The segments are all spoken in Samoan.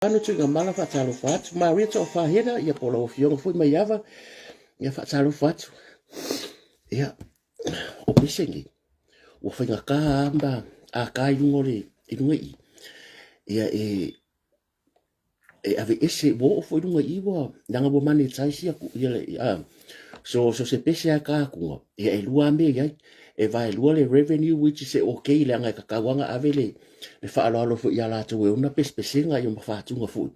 Ano tuiga mala faatalofa atu. Maria To'ofahela, ia po o lau afioga foi Maiava, ia faatalofa atu. Ia, o pese nei, ua faigata lava ma a ta i luga o le, i luga i i, ia e, e aveese, ua oo foi i luga i i ua, leaga ua monetize ia, ia le, a, so, so se pese lava e ta atuga, ia e lua lava mea e i ai, e vaelua le revenue which is e okay leaga e tatau lava ona ave le, le faaaloalo foi ia latou e ona pesepesega ia ma fatuga foi.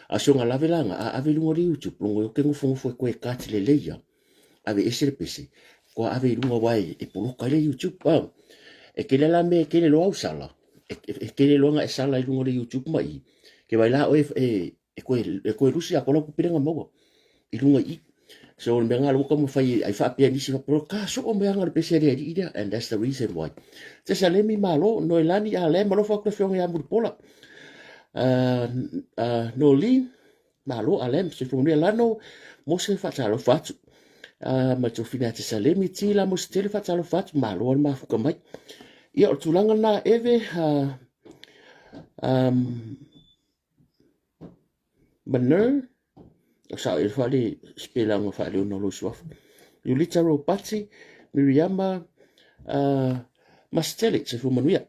A o si ona lave la na, a ave i luga o le YouTube, logo e oke nofonofo e koe cut lelei ia, ave ese le pese, koa ave i luga wa e poloka ai le YouTube. Ah, e tele la mea e tele loa au sala, e, e tele loa na e sala i luga o le YouTube ma i, ke vai la oe e, e koe, e koe lusi a kola kupilenga maua i luga i i. So le mea ngā lua taumafai ai faapea nisi faapea ka soo mai anga le pese le alii lea and that's the reason why. Se sa lemi malo Noelani a le malofa atu le afioga ia Mulipola. Nolin malo a le soifua manuia Lano Mose faatalofa atu. Ma Tofina Tesalemi Tila Mose tele faatalofa atu malo a le mafuka mai. Ia o le tulaga lena Eve Manur, o sao ea fa le sipelaga faaleona o lou suafa. Iulita Ropati, Miriama, Masitele, soifua manuia.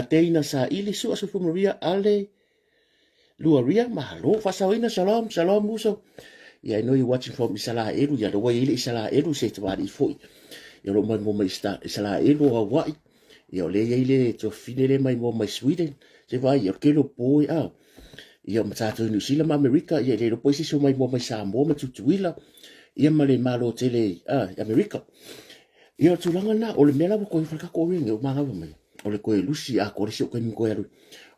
Teina Saili, Sua, soifua manuia, Ale, Luaria, malo, faasaoina, shalom, shalom uso. Yeah, I know you're watching from Isalaelu, ia, lea ua i ai le Isalaelu, se tamalii foi. Ia, o lo o maimoa mai Isalaelu o Hawaii. Ia, o lea e i ai le tuafafine lea e maimoa mai Sweden. Se vaai, o le tele o po e, a. Ia, ma tatou i Niu Sila ma Amerika, ia, e le iloa po o ai se isi o maimoa mai Samoa ma Tutuila, ia, ma le Malo tele, a, i Amerika. Ia, o le tulaga lena, o le mea la ua toe fai le tatou renge o manava mai, o le toe lusi atoa le isi o taimi toe alu.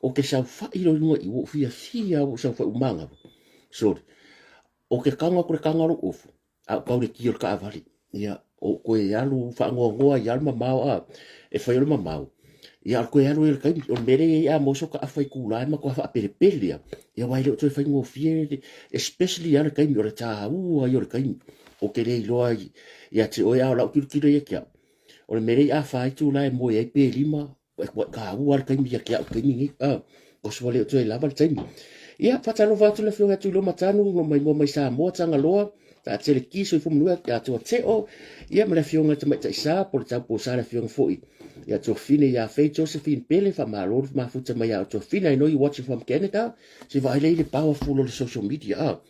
O ke saofai loa i luga i, ua ou fiafia lava ua ou saofai ua manava. Sorry. O ke tago atu i le taga o lou ofu, a ou tau le ki o le taavale, ia, ou toe alu faanoanoa ai lava le mamao, a, e fai o le mamao, ia, o le toe alu ai o le taimi. O le mea lea e i ai a maua sau taafa i itula e matua faapelepele lava, ia aua e le o toe faigofie, especially lava le taimi, o le taua ia o le taimi. Ou te le iloa ia te oe, a o lau tilotilo ia te au, o le mea lea i a fa itula e moe ai pe lima, ua taua le taimi ia te au taimi nei, a, oso ua le o toe lava le taimi. Ia, faatalofa atu le afioga ia Tuiloa Matanu, lo maimoa mai Samoa, Tagaloa, Taatele Ki, Soifua Manuia, ia Tua Teo, ia ma le afioga i Tamaitai Sa, po o le Taupo Sa, le afioga foi ia Tuafine ia Faye Josephine Pele, faamalo le mafuta mai ia Tuafine, I know you watching from Canada, se vaai lea i le powerful o le social media, a.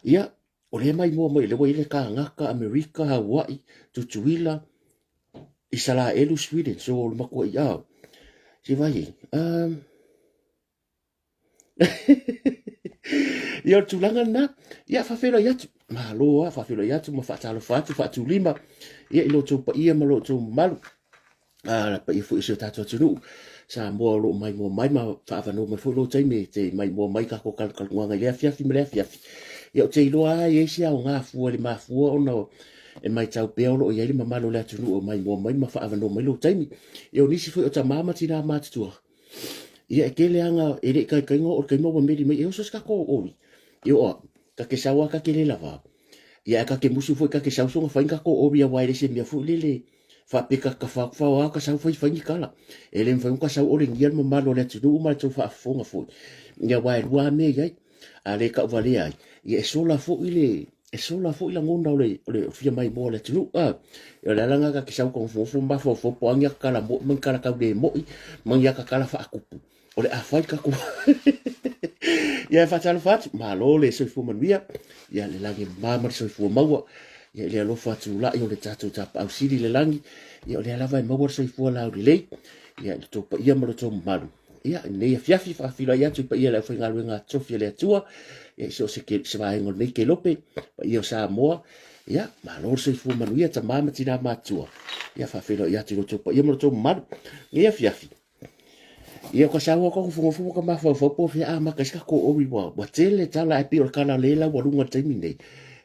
Ia, o lea maimoa mai, lea ua i ai le Kanaka, Amerika, Hawaii, Tutuila, Isalaelu, Sweden, so o le matuaʻi a. Se vai ai. Ia o le tulaga lena. Ia faafeiloai atu. Malo a, faafeiloai atu ma faatalofa atu, faatulima ia i lo outou paia ma lo outou mamalu. A le paia foi o si o tatou atunuu. Samoa o lo o maimoa mai ma faaavanoa mai foi lou taimi e te maimoa mai tatou talutaluaga i lea afiafi ma lea afiafi. Ia ou te iloa lava e i ai se aoga fua i le mafua ona e matau pea o lo o i ai le mamalu o le atunuu e maimoa mai ma faaavanoa mai lou taimi. Ia o nisi foi o tama ma tina matutua, ia e tele lava e le i taitaiga oo i le taimi ua meli mai, e oso se tatou oli. Ia oa, ta te sau lava ta te le lava. Ia ae ta te musu foi ta te sau soona fai ni tatou oli aua e le se mea foi lele faapea ta tafa atu fao lava ta sau fai fai ni tala. E le mafai ona ta sau olegia le mamalu o le atunuu ma le tou faafofoga foi. Ia aua e lua lava mea e i ai. A le tauvalea ai, ia e sola foi le, e sola foi lagona o le, o le fia maimoa o le atunuu. A, o le ala lena ta te sau tagofogofo ma mafaufau po o a ni ata tala mo'i ma ni tala tau le mo'i ma ni ata tala faakupu o le a fai tatou. Ia e faatalofa atu, malo le soifua manuia, ia le lagi e mama ma le soifua maua, ia i le alofa tulai o le tatou Tapaau Sili i le lagi, ia o lea lava e maua le soifua laulelei, ia i le tou paia ma lo outou mamalu. Ia, i lenei afiafi, faafeiloai atu i paia o le aufaigaluega tofi a le Atua, ia i so o se, se vaega o lenei kelope, paia o Samoa, ia, malo le soifua manuia, tama ma tina matutua, ia, faafeiloai atu i lo outou paia ma lo outou mamalu, lenei afiafi. Ia, ka saua ka nofonofo ma ka mafaufau po o fea a amata ai se tatou ori ua, ua tele tala ae pei o le tala lea laualuga i le taimi nei.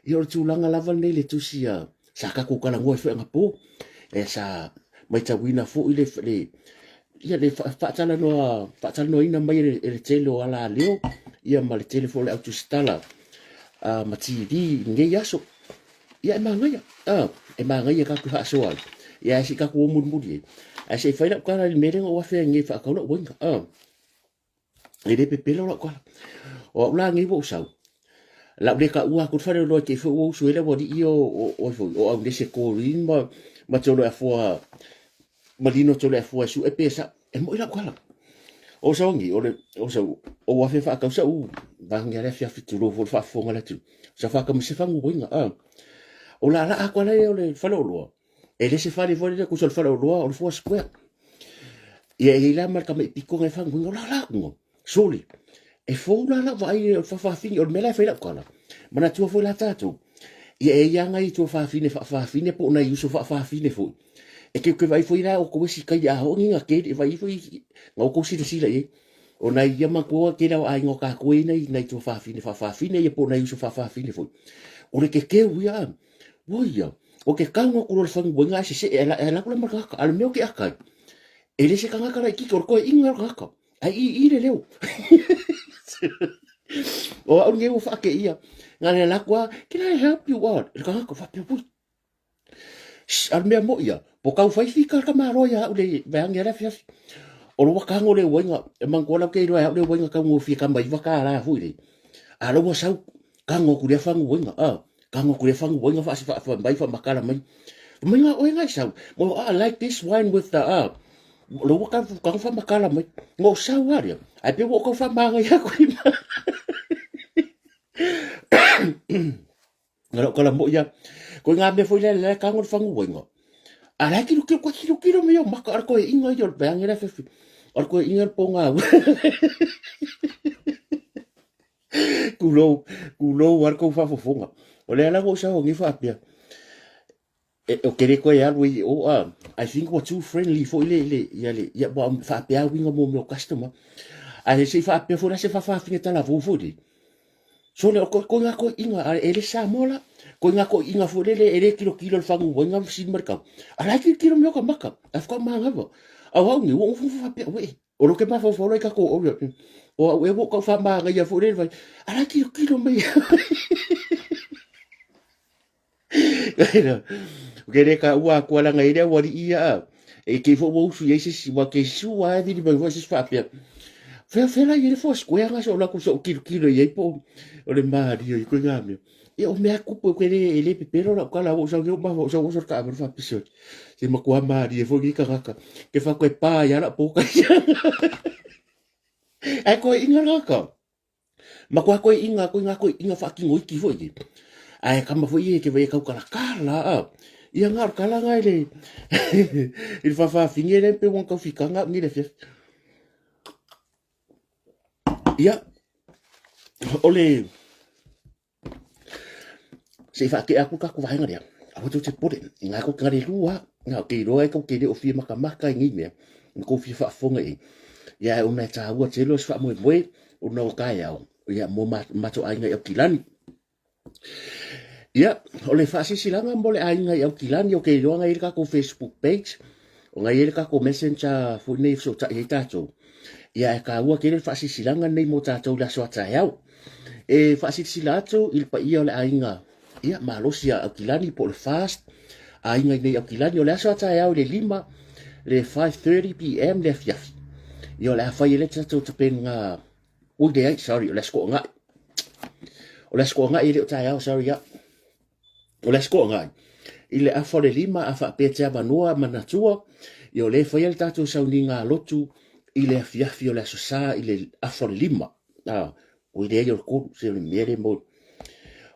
Ia, o le tulaga lava lenei i le tusi a, sa tatou talanoa ai foi anapo, e sa matauina foi le, le, ia le faatalanoa, faatalanoaina mai e le, e le tele o alaleo, ia ma le tele foi o le au tusitala ma TV i lenei aso. Ia e manaia, a, e manaia tatou faasoa ai. Ia ae se i tatou o mulimuli ai. Ae se i fai lau tala i le mea lea na ou afe ai nei e faatau lau uaina. A. E le pepelo lau tala. O au la nei ua ou sau, lau le taua atu le faleoloa te i foi ua usu ai le aualii ia o ai foi, o Aunese Coreen ma Toloafoa, ma Lino Toloafoa e sue pe sao. E moi lau tala. O sau angi, o le, o sau, o ua fia faatau sau vaega le afiafi tulou foi le faafofoga a le atunuu. Sa faatau se faguina, a. O la laa atu ala ia o le faleoloa, E le se fale foi lele tusa o le faleoloa o le Four Square. Ia e i ai la ma le tamaiti pito na e faguina o la la atu Sole. E fou la lau vaai o le faafafine o le mea la e fai lau tala. Manatua foi la tatou. Ia e i ai nai tuafafine faafafine po o nai uso faafafine foi. E ke ke vaai foi la o kou esi kai a ho ni nga ke e vai foi nga o kou silasila i ai. O nai ia matua ke la o aiga o tatou e nai nai tuafafine faafafine ia po o nai uso faafafine foi. O le kekeu ia Ua ia, o ke kau aku loa le faguaina ae seseʻe ae alu atu la ma le tagata. A o le mea o ke ʻakai, e le se tagata laitiiti, o le toeaina le tagata, ae ʻīʻī le leo. O au lenei ua faateia, na le alu atu lava, can I help you out? Le tagata faapea, ui, a o le mea moni ia, po tau fai fika le tamaloa ia au le vaeane le afiafi. O le ua tago le uaina, e manatua la ou te iloa e au le uaina taugofie tama $9 foi lea. A o la ua sau, tago atu i lea faguaina, a. Tago atu i lea faguaina fai mai faamatala mai. Fai mai na oe na i sau. Well, I like this wine with the, lo ua tago faamatala mai. Na ou sau lava lea, ae pei ua ou tau faamanaia atu i Na lou tala moi lava. Ko ngā mea foi lea lea tago le faguaina. A la e tilotilo, koe tilotilo mai ou maka, o le toeaina ia o le vaeane lea fefe. O le toeaina o le pogau. Tulou, tulou lava le tou faafofoga. O lea la ua ou sau nei faapea, e, o ke le toe alu ai i o, a, I think ua too friendly foi le, le, ia le, ia, ua faapea uiga mo mea o customer. Ae se i faapea foi la se faafafine talavou foi le. So le, o ko, ko ngā koiinga, a e le Samoa la, ko ngā koiinga foi lele, e le tilotilo le faguaina ma fesili mai le kau. A la e tilotilo mai o ka maka, a whakao māngava. Au au nei, ua ufu faapea, ue, O lo ke mafaufau la i kako o ia. O au e wo kau wha maanga ia fo le vai. Ala kilo kilo mai. Ke le ka ua kua langa i le wari ia. E ke fo wo usu ia se si wa ke su wa e vili mai fo se wha pia. Fea fea la i le fo square nga so la ku so kilo kilo ia po. O le mario i ko ngā mea. E o mea kupu e le e le pepelo la kala o sa o ma o sa o sa ka fa piso. Se makua marie fo ki kangaka. Ke fa koe pa ia la po ka. Ai koe inga la ka. Makua koe inga koe nga koe inga fa ki ngoi ki fo i. Ai kama fo i ke vai kau kala kala. Ia nga kala nga ile. I fa fa finge le pe won kau fikanga ni le fia. Ia, o le, se i whaatea aku kaku vaenga lea, aua tou te pore, i ngā koke ngare lua, ngā o te iloa e kou te reo fia makamaka i ngei mea, me kou fia whaafonga i. Ia e ona e tāua te loa se whaamoemoe, ona o taeao, ia mo matou aiga i Aukilani. Ia, o le faasisilanga mo le aiga i Aukilani, o ke iloa ngai le kakou Facebook page, o ngai le kakou messenger foi nei fesootai ai tatou. Ia, e kāua tele le faasisilanga nei mo tatou i le aso a taeao. E faasilasila atu i le paia o le aiga, ia, malosi a Aukilani po o le FAST, aiga i nei Aukilani, o le aso a taeao i le 5, le 5:30 pm le afiafi. Ia, o le a fai ai le tatou tapenaga Ui leai, sorry, o le Aso Toonai. O le Aso Toonai e le o taeao, sorry ia. O le Aso Toonai, i le afa o le 5 a faapea te avanoa manatua, ia o lea e faia le tatou sauniga lotu i le afiafi o le Aso Sa i le afa o le 5. Ah, ui leai o le 3, se o le mea lea mo.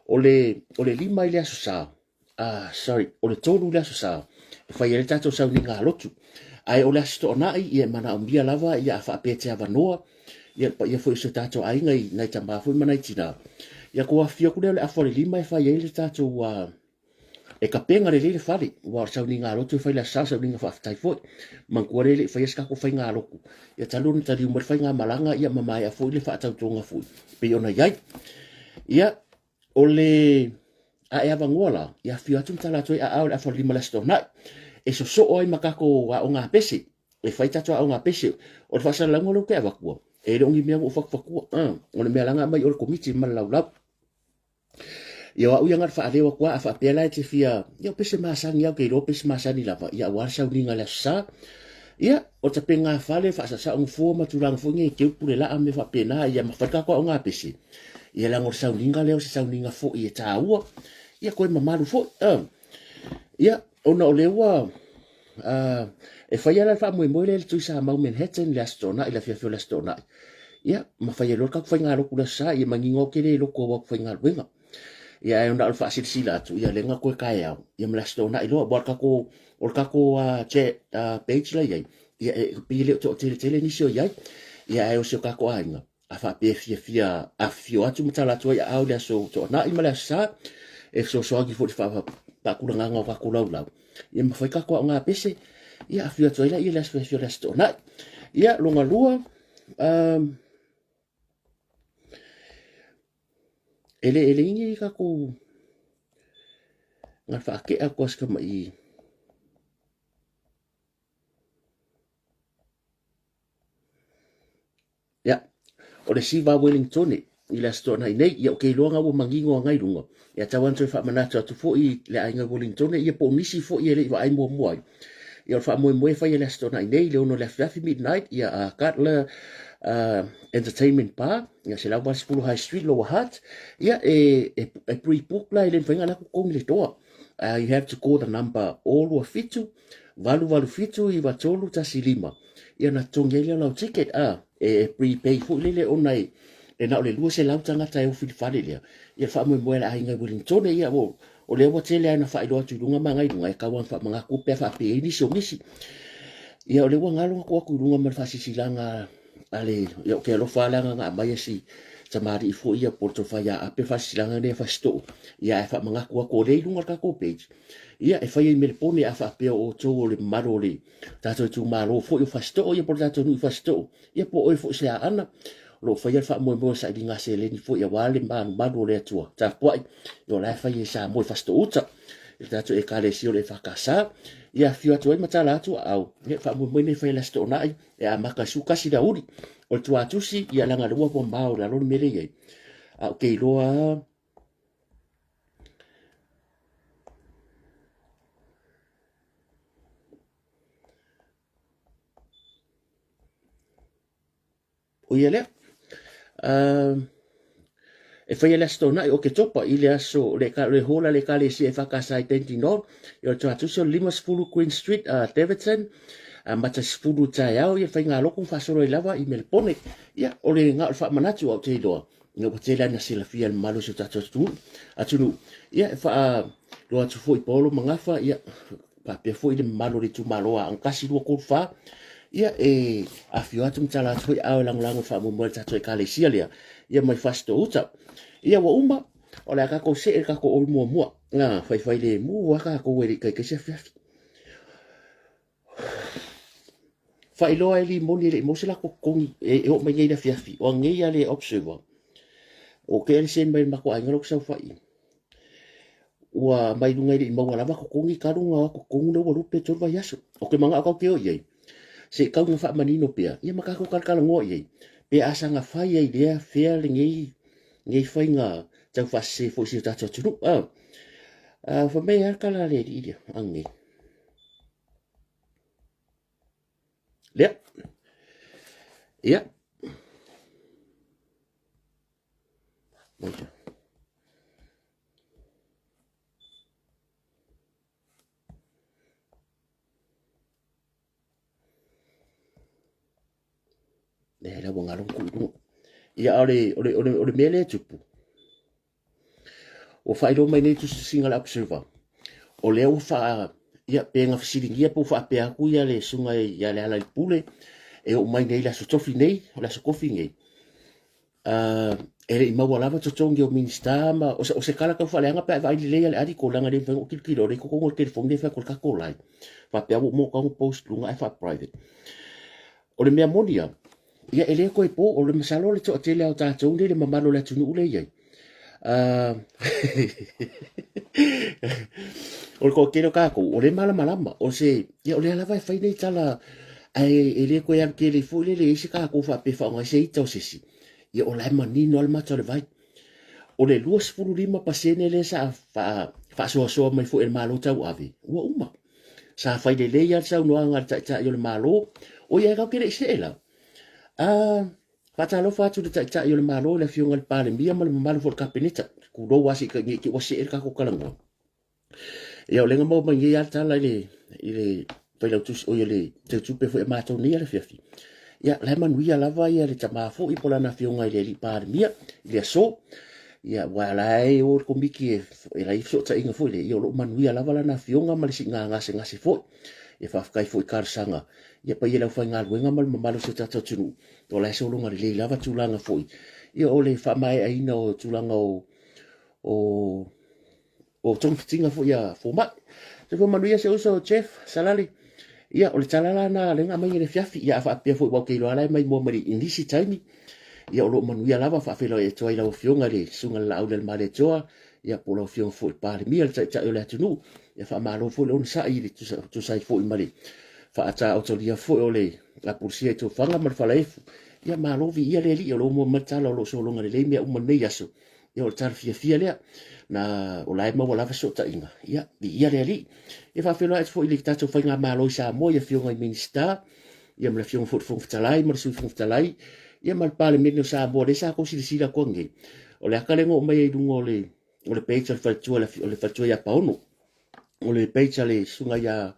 O le, o le 5 i le Aso Sa, Ah, sorry, o le 3 le Aso Sa, e fai ai le tatou sauniga lotu. Ae o le Aso Toonai, ia e manaomia lava ia a faapea te avanoa, ia le paia foi o si o tatou aiga i nai tamā foi ma nai tinā. Ia ko afifio atu lea o le afa o le 5 e fai ai le tatou uh, e kapega lelei le fale, ua o le sauniga lotu e fai le Aso Sa, sauniga faafetai foi. Manatua lea e le i faia se tatou faiga lotu. Ia talu ona taliu mai le faiga malaga, ia ma maea foi le faatautoga foi, pei ona i ai. Ia, O le ae avanoa la, ia afio atu ma tala atu ai aao le afa o le 5 le Aso Toonai, e sosoo ai ma tatou aoga pese, e fai tatou aoga pese. O le faasalalauga lea ou te avatua, e le o ni mea ua ou fatufatuа, o le mea laga aumai o le Komiti ma le laulau. Ia o au ia na o le faaleo atu lava, a faapea la e te fia, ia o pese masani lava, ou te iloa o pese masani lava, ia aua le sauniga i le Aso Sa. Ia, o tapenga fale, faasaosao nofoa ma tulaga foi nei e teu pule laa ma mea faapena, ia ma fai le tatou aoga pese. Ia leaga o le sauniga lea o se sauniga foi e taua, ia toe mamalu foi. Ia, ona o lea ua e faia la le faamoemoe lea i le Tuisamau Manhattan i le Aso Toonai, le afiafi o le Aso Toonai. Ia, ma fai ai loa le tatou faigalotu i le Aso Sa, ia manino ou te le loto aua ou te faigaluega. Ia ae ona o le faasilasila atu, ia lea na toe taeao, ia ma le Aso Toonai loa, aua o le tatou, o le tatou chat page la i ai, ia e pei e le o toatele tele nisi o i ai. Ia ae o si o tatou aiga, a faapea e fiafia afifio atu ma tala atu ai aao i le Aso Toonai ma le Aso Sa, e fesoasoani foi i le faatulagaga o tatou laulau, ia ma fai tatou aoga pese, ia afifio atu ai laia i le aso fiafia o le Aso Toonai. Ia, lona lua, e le e leai ni tatou na faatea atu a si tamai Ia, o le Siva Wellingtone i le Aso Toonai nei, ia ou te iloa na ua manino agai luga. Ia tau lava ona toe faamanatu atu foi i le aiga Wellingtone, ia po o nisi foi e le i vaai muamua ai. Ia o le faamoemoe e fai e le Aso Toonai nei, le 6 i le afiafi, midnight, ia Cutler Entertainment Bar, ia 180 High Street, Lower Hutt. Ia e pre-book la e le mafai ona alu atu totogi le toa. You have to call the number 027 887 9315. Ia ona totogi ai lea o lau ticket, e prepay foi lele ona e na o le 200 tagata e ofi i le fale lea. Ia faamoemoe le aiga i Wellingtone, ia o lea ua tele lava ina faailoa atu i luga ma agai i luga, e tau lava ina faamanatu pe a faapea ai nisi o nisi. Ia o lea ua galo atu atu i luga ma le faasilasilaga a le, ia ou te alofa lava leaga na aumai e si tamalii foi ia po o le tofa ia Ape le faasilasilaga lea Fasitoo, ia ae faamanatu atu o lea i luga o le tatou page, ia e fai ai Melepone a faapea o outou o le mamalu o le tatou itumalo foi o Fasitoo, ia po o le tatou nuu i Fasitoo, ia po o oe foi se Aana, o lo o faia le faamoemoe o sailiga seleni foi aua le malumalu o le Atua tapuai, ia o la e fai e Samoa i Fasitoo uta, i le tatou Ekalesia o le EFKS, ia afio atu ai ma tala atu aau, ia faamoemoe nei fai e le Aso Toonai, e amata i 11 i le aoauli. O le tuatusi, ia leaga o lea ua mamao i lalo le mea lea e i ai. Ae ou te iloa lava O ia lea. E faia le Aso Toonai o Oketopa i le aso le, le hall a le Ekalesia EFKS i Dandenong. Ia o le tuatusi o le 50 Queen Street, Davidson. Amata i le 10 taeao ia faigalotu ma faasolo ai lava i Melepone. Ia o le na o le faamanatu au te iloa. Ina ua tele lava ina silafia e le mamalu o si o tatou atunuu. Ia e faailoa atu foi i Paolo ma Gafa, ia faapea foi le mamalu o le itumalo a 1, 2, 3, 4, ia e afio atu ma tala atu foi ao e lagolago i le faamoemoe o le tatou ekalesia lea, ia mai Fasitoo-uta. Ia ua uma, o le a tatou see i le tatou oli muamua. Na, faifai lemu lava tatou e le i taitai se afiafi. Faailoa e limoni e le i maua se latou totogi e oo mai nei i le afiafi. O anei a le observer. O ke le send mai le matou aiga lea ou te saofai. Ua mai luga e le i maua lava totogi talu ona o atu totonu lea ua lupe tolu vaiaso. Ou te manao tatou te o i ai. Se i tau ina faamanino pea, ia ma tatou talatalanoa i ai. Pe a saga fai ai lea fea lenei nei faiga taufaasese foi i si o tatou atunuu. Fai mai lava le tala a le alii lea, anei. Lea. Ia. Lea la ua galo tuu i luga. Ia, o le, o le, o le, o le mea lea e tupu, Ua faailoa mai nei tusitusiga a le Observer, o lea ua faa, ia, pe na fesiligia pe ua faapea atu ia le susuga ia Lealailepule e oo mai nei i le Aso Tofi nei, o le Aso Kofi nei, e le i maua lava totogi o Minisita ma, o se, o se tala tau faaleaga pe a e vaai lelei a le article, leaga e le mafai ona ou tilotilo, o lea e i totonu o le telefoni lea e fai atu ai le tatou live, faapea ua uma ona post i luga ae faa-private. O le mea moni lava, Ia, e le toe po, o le masalo o le toatele o tatou nei, le mamalu o le atunuu lea e i ai. O le toatele o tatou, o lea e malamalama, o se, ia o lea lava e fai nei tala, ae e le toe alu tele foi lele i ai se tatou faapea e faaaoga ai se ita o se isi. Ia o la e manino lava le mata o le vai. O le 25% lea sa faasoasoa mai foi e le Malo tauave, ua uma. Sa fai lelei lava le saunoaga a le Taitai o le Malo, o ia e kau ke le i see la. A faatalofa atu i le Taitai o le Malo, le Afioga i le Palemia ma le mamalu foi o le Kapeneta. Tulou lava se i nei te i ua see le tatou talanoa. Ia o lea na maua mai nei lava le tala i le i le failautusi oi le teutupe foi a matou nei le afiafi. Ia la e manuia lava ia le tama foi po lana afioga i le alii Palemia i le aso. Ia ua la e o le komiti e e la i fesootaiga foi le ia o lo o manuia lava lana afioga ma le siiga gasegase foi. Ia faafetai foi i talosaga ia paia i le aufaigaluega ma le mamalu o si o tatou atunuu. O la e sologa lelei lava tulaga foi ia o le faamaeaina o tulaga o o o togafitiga foi a fomai. Soifua manuia si ou uso Jeff Salali. Ia, o le tala la na lea na aumai i le afiafi. Ia, a faapea foi, aua ou te iloa la e mai mua mai i nisi taimi. Ia, o lo o manuia lava, faafeiloai atu ai i lau Afioga i le Susuga i le Laauli a le Malietoa, ia, po o lau Afioga foi i le Palemia, le Taitai o le atunuu. Ia, faamalo foi le onosai i le tusa, tusa ai foi ma le faataotolia foi o le apulusia i tofaga ma le falaefu. Ia, malo viia le Alii, o lo o mua mai le tala o lo o sologa lelei mea uma i lenei aso. Ia o le tala fiafia lea, na o la e maua lava fesootaiga, ia viia le Alii. Ia faafeiloai atu foi i le tatou faigamalo i Samoa i afioga i Minisita, ia ma le afioga foi i le Fofoga Fetalai ma le Sui Fofoga Fetalai, ia ma le Palemene o Samoa, lea sa tou silasila atu nei. O le ata lea na oo mai ai i luga o le o le page a le faletua, o le faletua ia Paolo. O le page a le susuga ia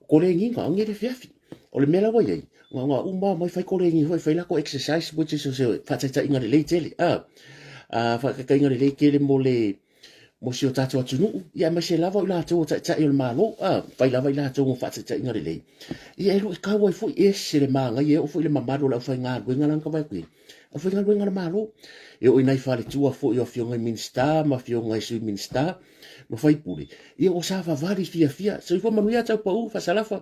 Koleniga, o nei le afiafi. O le mea la ua i ai, na ona uma mai fai koleni foi, fai latou exercise, which is o se faataitaiga lelei tele. A, a faataitaiga lelei tele mo le mo si o tatou atunuu, ia aemaise lava o i latou o taitai o le Malo, a, fai lava i latou mo faataitaiga lelei. Ia e luitau ai foi, ese le manaia, e oo foi i le mamalu o le aufaigaluega la na tau vaai atu i ai. Aufaigaluega a le Malo. E oo i nai faletua foi o afioga i Minisita ma afioga i Sui Minisita ma faipule, ia ua savavali fiafia. Soifua manuia Taupau Faasalafa.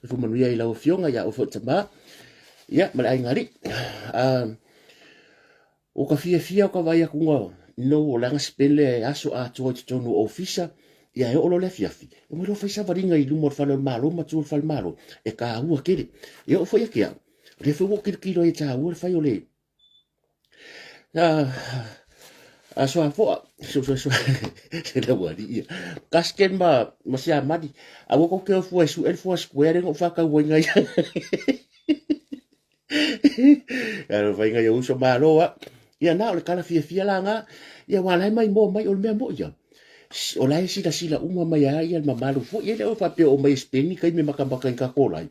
Soifua manuia i lau afioga ia oe foi le tama. Ia ma le aiga alii. Ua ka fiafia o ka vaai atu na no o leaga spend le aso atoa i totonu o ofisa, ia e oo loa le afiafi, e omai loa fai savaliga i luma o le fale o le Malo ma tua o le fale Malo, e taua tele. E oo foi ia te au, O lea foi ua ou tilotilo ai e taua le fai o le a soafoa se le ua alii ia Gasken ma ma Siamani aua kou te o fua e suʻe le fua square lea na ou faatauaina ai Alo faiga ia uso malo a ia na o le tala fiafia la na ia ua la e maimoa mai o le mea moi ia o la e silasila uma mai a ia le mamalu foi e le o faapea o mai e spend taimi e matamata i tatou lai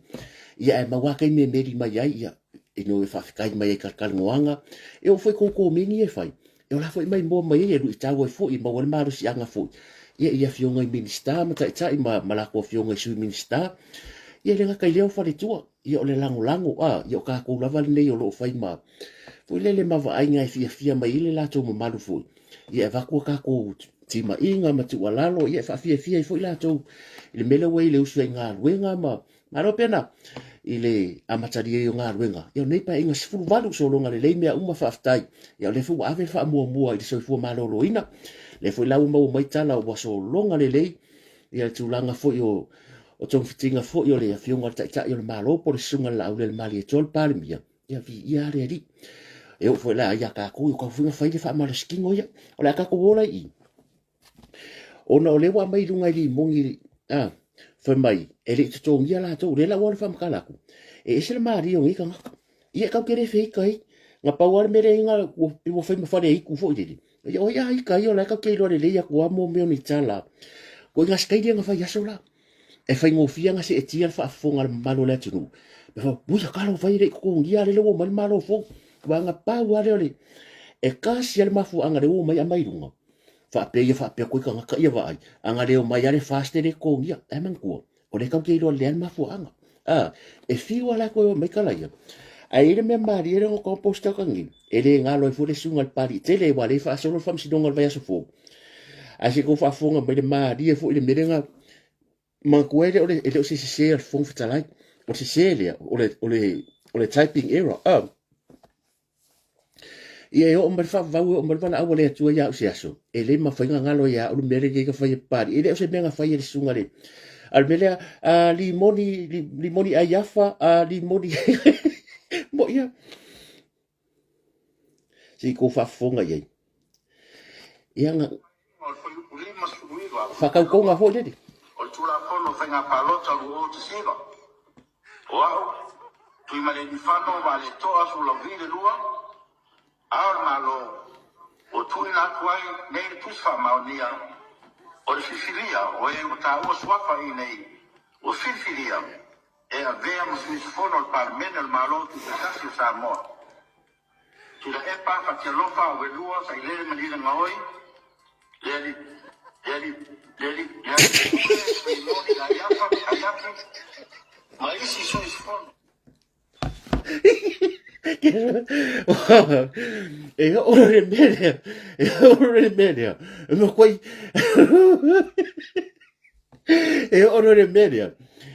ia ae maua taimi e meli mai ai ia e no e faafetai mai ai talatalanoaga e oo foi tou komeni e fai e ola foi maimoa mai ai e luitau ai foi e maua ai le malosiaga foi ia i afioga i Minisita ma Taitai ma, ma latou afioga i Sui Minisita ia e le gata i lea o faletua ia o le lagolago a ia o tatou lava lenei o lo o fai ma foi lele ma vaaiga e fiafia mai ai le latou mamalu foi ia e avatu a tatou timaiga ma tuualalo ia e faafiafia ai foi latou i le mea lea ua i le usu ai galuega ma malo pena i le amatalia ai o galuega ia o nei paeaiga 18 sologa lelei mea uma faafetai ia o lea foi ua ave le faamuamua i le soifua maloloina lea foi la ua maua mai tala ua sologa lelei ia le tulaga foi o o togafitiga foi o le afioga i le Taitai o le Malo po o le Susuga i le Laaulialemalietoa le Palemia, ia viia le Alii. E oo foi la ia tatou, ia tau foi na fai le faamalositino ia. O le a tatou o la i i. Ona o lea ua aumai i luga i limoni, a, fai mai, e le i totogia latou, o lea la ua le faamatala atu, e ese le malie o nei tagata. Ia e tau te le feita ai. Na pau lava le mea lea ina ua, ua fai ma fale aitu foi lele. Ia o ai a ita ia o la e tau te iloa lelei atu lava mo mea o ni tala. Ko ina sikaili na fai aso la. E faigofie ona seetia le faafofoga a le mamalu o le atunuu. Me fa, ui a kalo fai le i totogia lele ua omai le Malo fou. Aua na pau lava lea o le, e tasi lava le mafuaaga lea ua omai aumai i luga. Faapea ia faapea koe tagata ia vaai, a na le omai lava le FAST e le totogia. Ae manatua, o lea tatou te iloa lelei lava le mafuaaga. A, e fiu lava la e toe omai tala ia. Ae i ai le mea malie lea na tau post atu nei, e le galo ai foi le susuga i le Papalii tele aua o lea e faasolo le faamasinoga o le vaiaso fou. Ae se i tou faafofoga mai le malie foi i le mea lea na manatua e le o le, e le o se sese a le Fofoga Fetalai. O le sese lea, o le, o le, o le typing error. Ah, Ia e oo mai le faavavau, e oo mai le valaau a le Atua ia au se aso, e le mafai ona galo ia au le mea lenei na fai e Papalii. E le o se mea na fai e le susuga i le... A o le mea lea, a limoni, limoni ai afa, a limoni... Mo ia. Se i kou faafofoga i ai. Ia, na... Faatautoga foi lele. O le Tulafono o Faiga Palota 2019. O au, Tuimalealiifano Vaaletoa Sualauvi le lua, Ao o le Malo, ua tuuina atu ai nei le Tusi Faamaonia o le filifilia o e ua taua suafa i inei ua filifilia e avea ma sui usufono o le Palemene o le Malo Tutoatasi o Samoa. Tuilaepa Fatialofa Auelua Sailele Malielegaoi, Le Alii, Le Alii, Le Alii, Le Alii Pule, Rimoni Aiafa, Aiafi, ma isi sui usufono. E oo le mea lea, e oo le mea lea, e makuai, e oo le mea lea,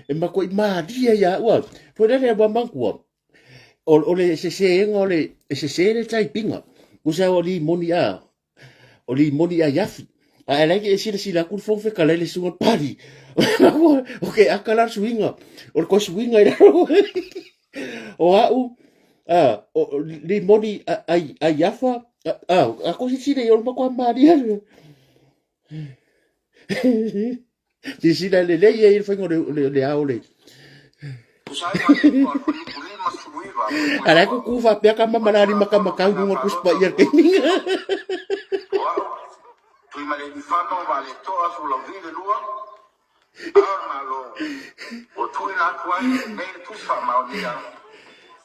e makuai malie ia ua, foi lele ua manatua, o le seseina o le, e sese le taipinga, tusa o limoni a, o limoni ai afi. Ae la e silasila atu le Fofoga Fetalai i le susuga o le Pali, o ke aka la le suiga, o le toe suiga i lalo. O au, a, o limoni ai, ai afa, a, a ko silasila i o le matua malie. Silasila lelei ai le faiga o le ao le. A la e kuku faapea ka mama la lima ka makau luga o le Tusi Paia i le taimi. O au, Tuimalealiifano Vaaletoa Sualauvi le lua, Ao o le Malo, ua tuuina atu ai nei le Tusi Faamaonia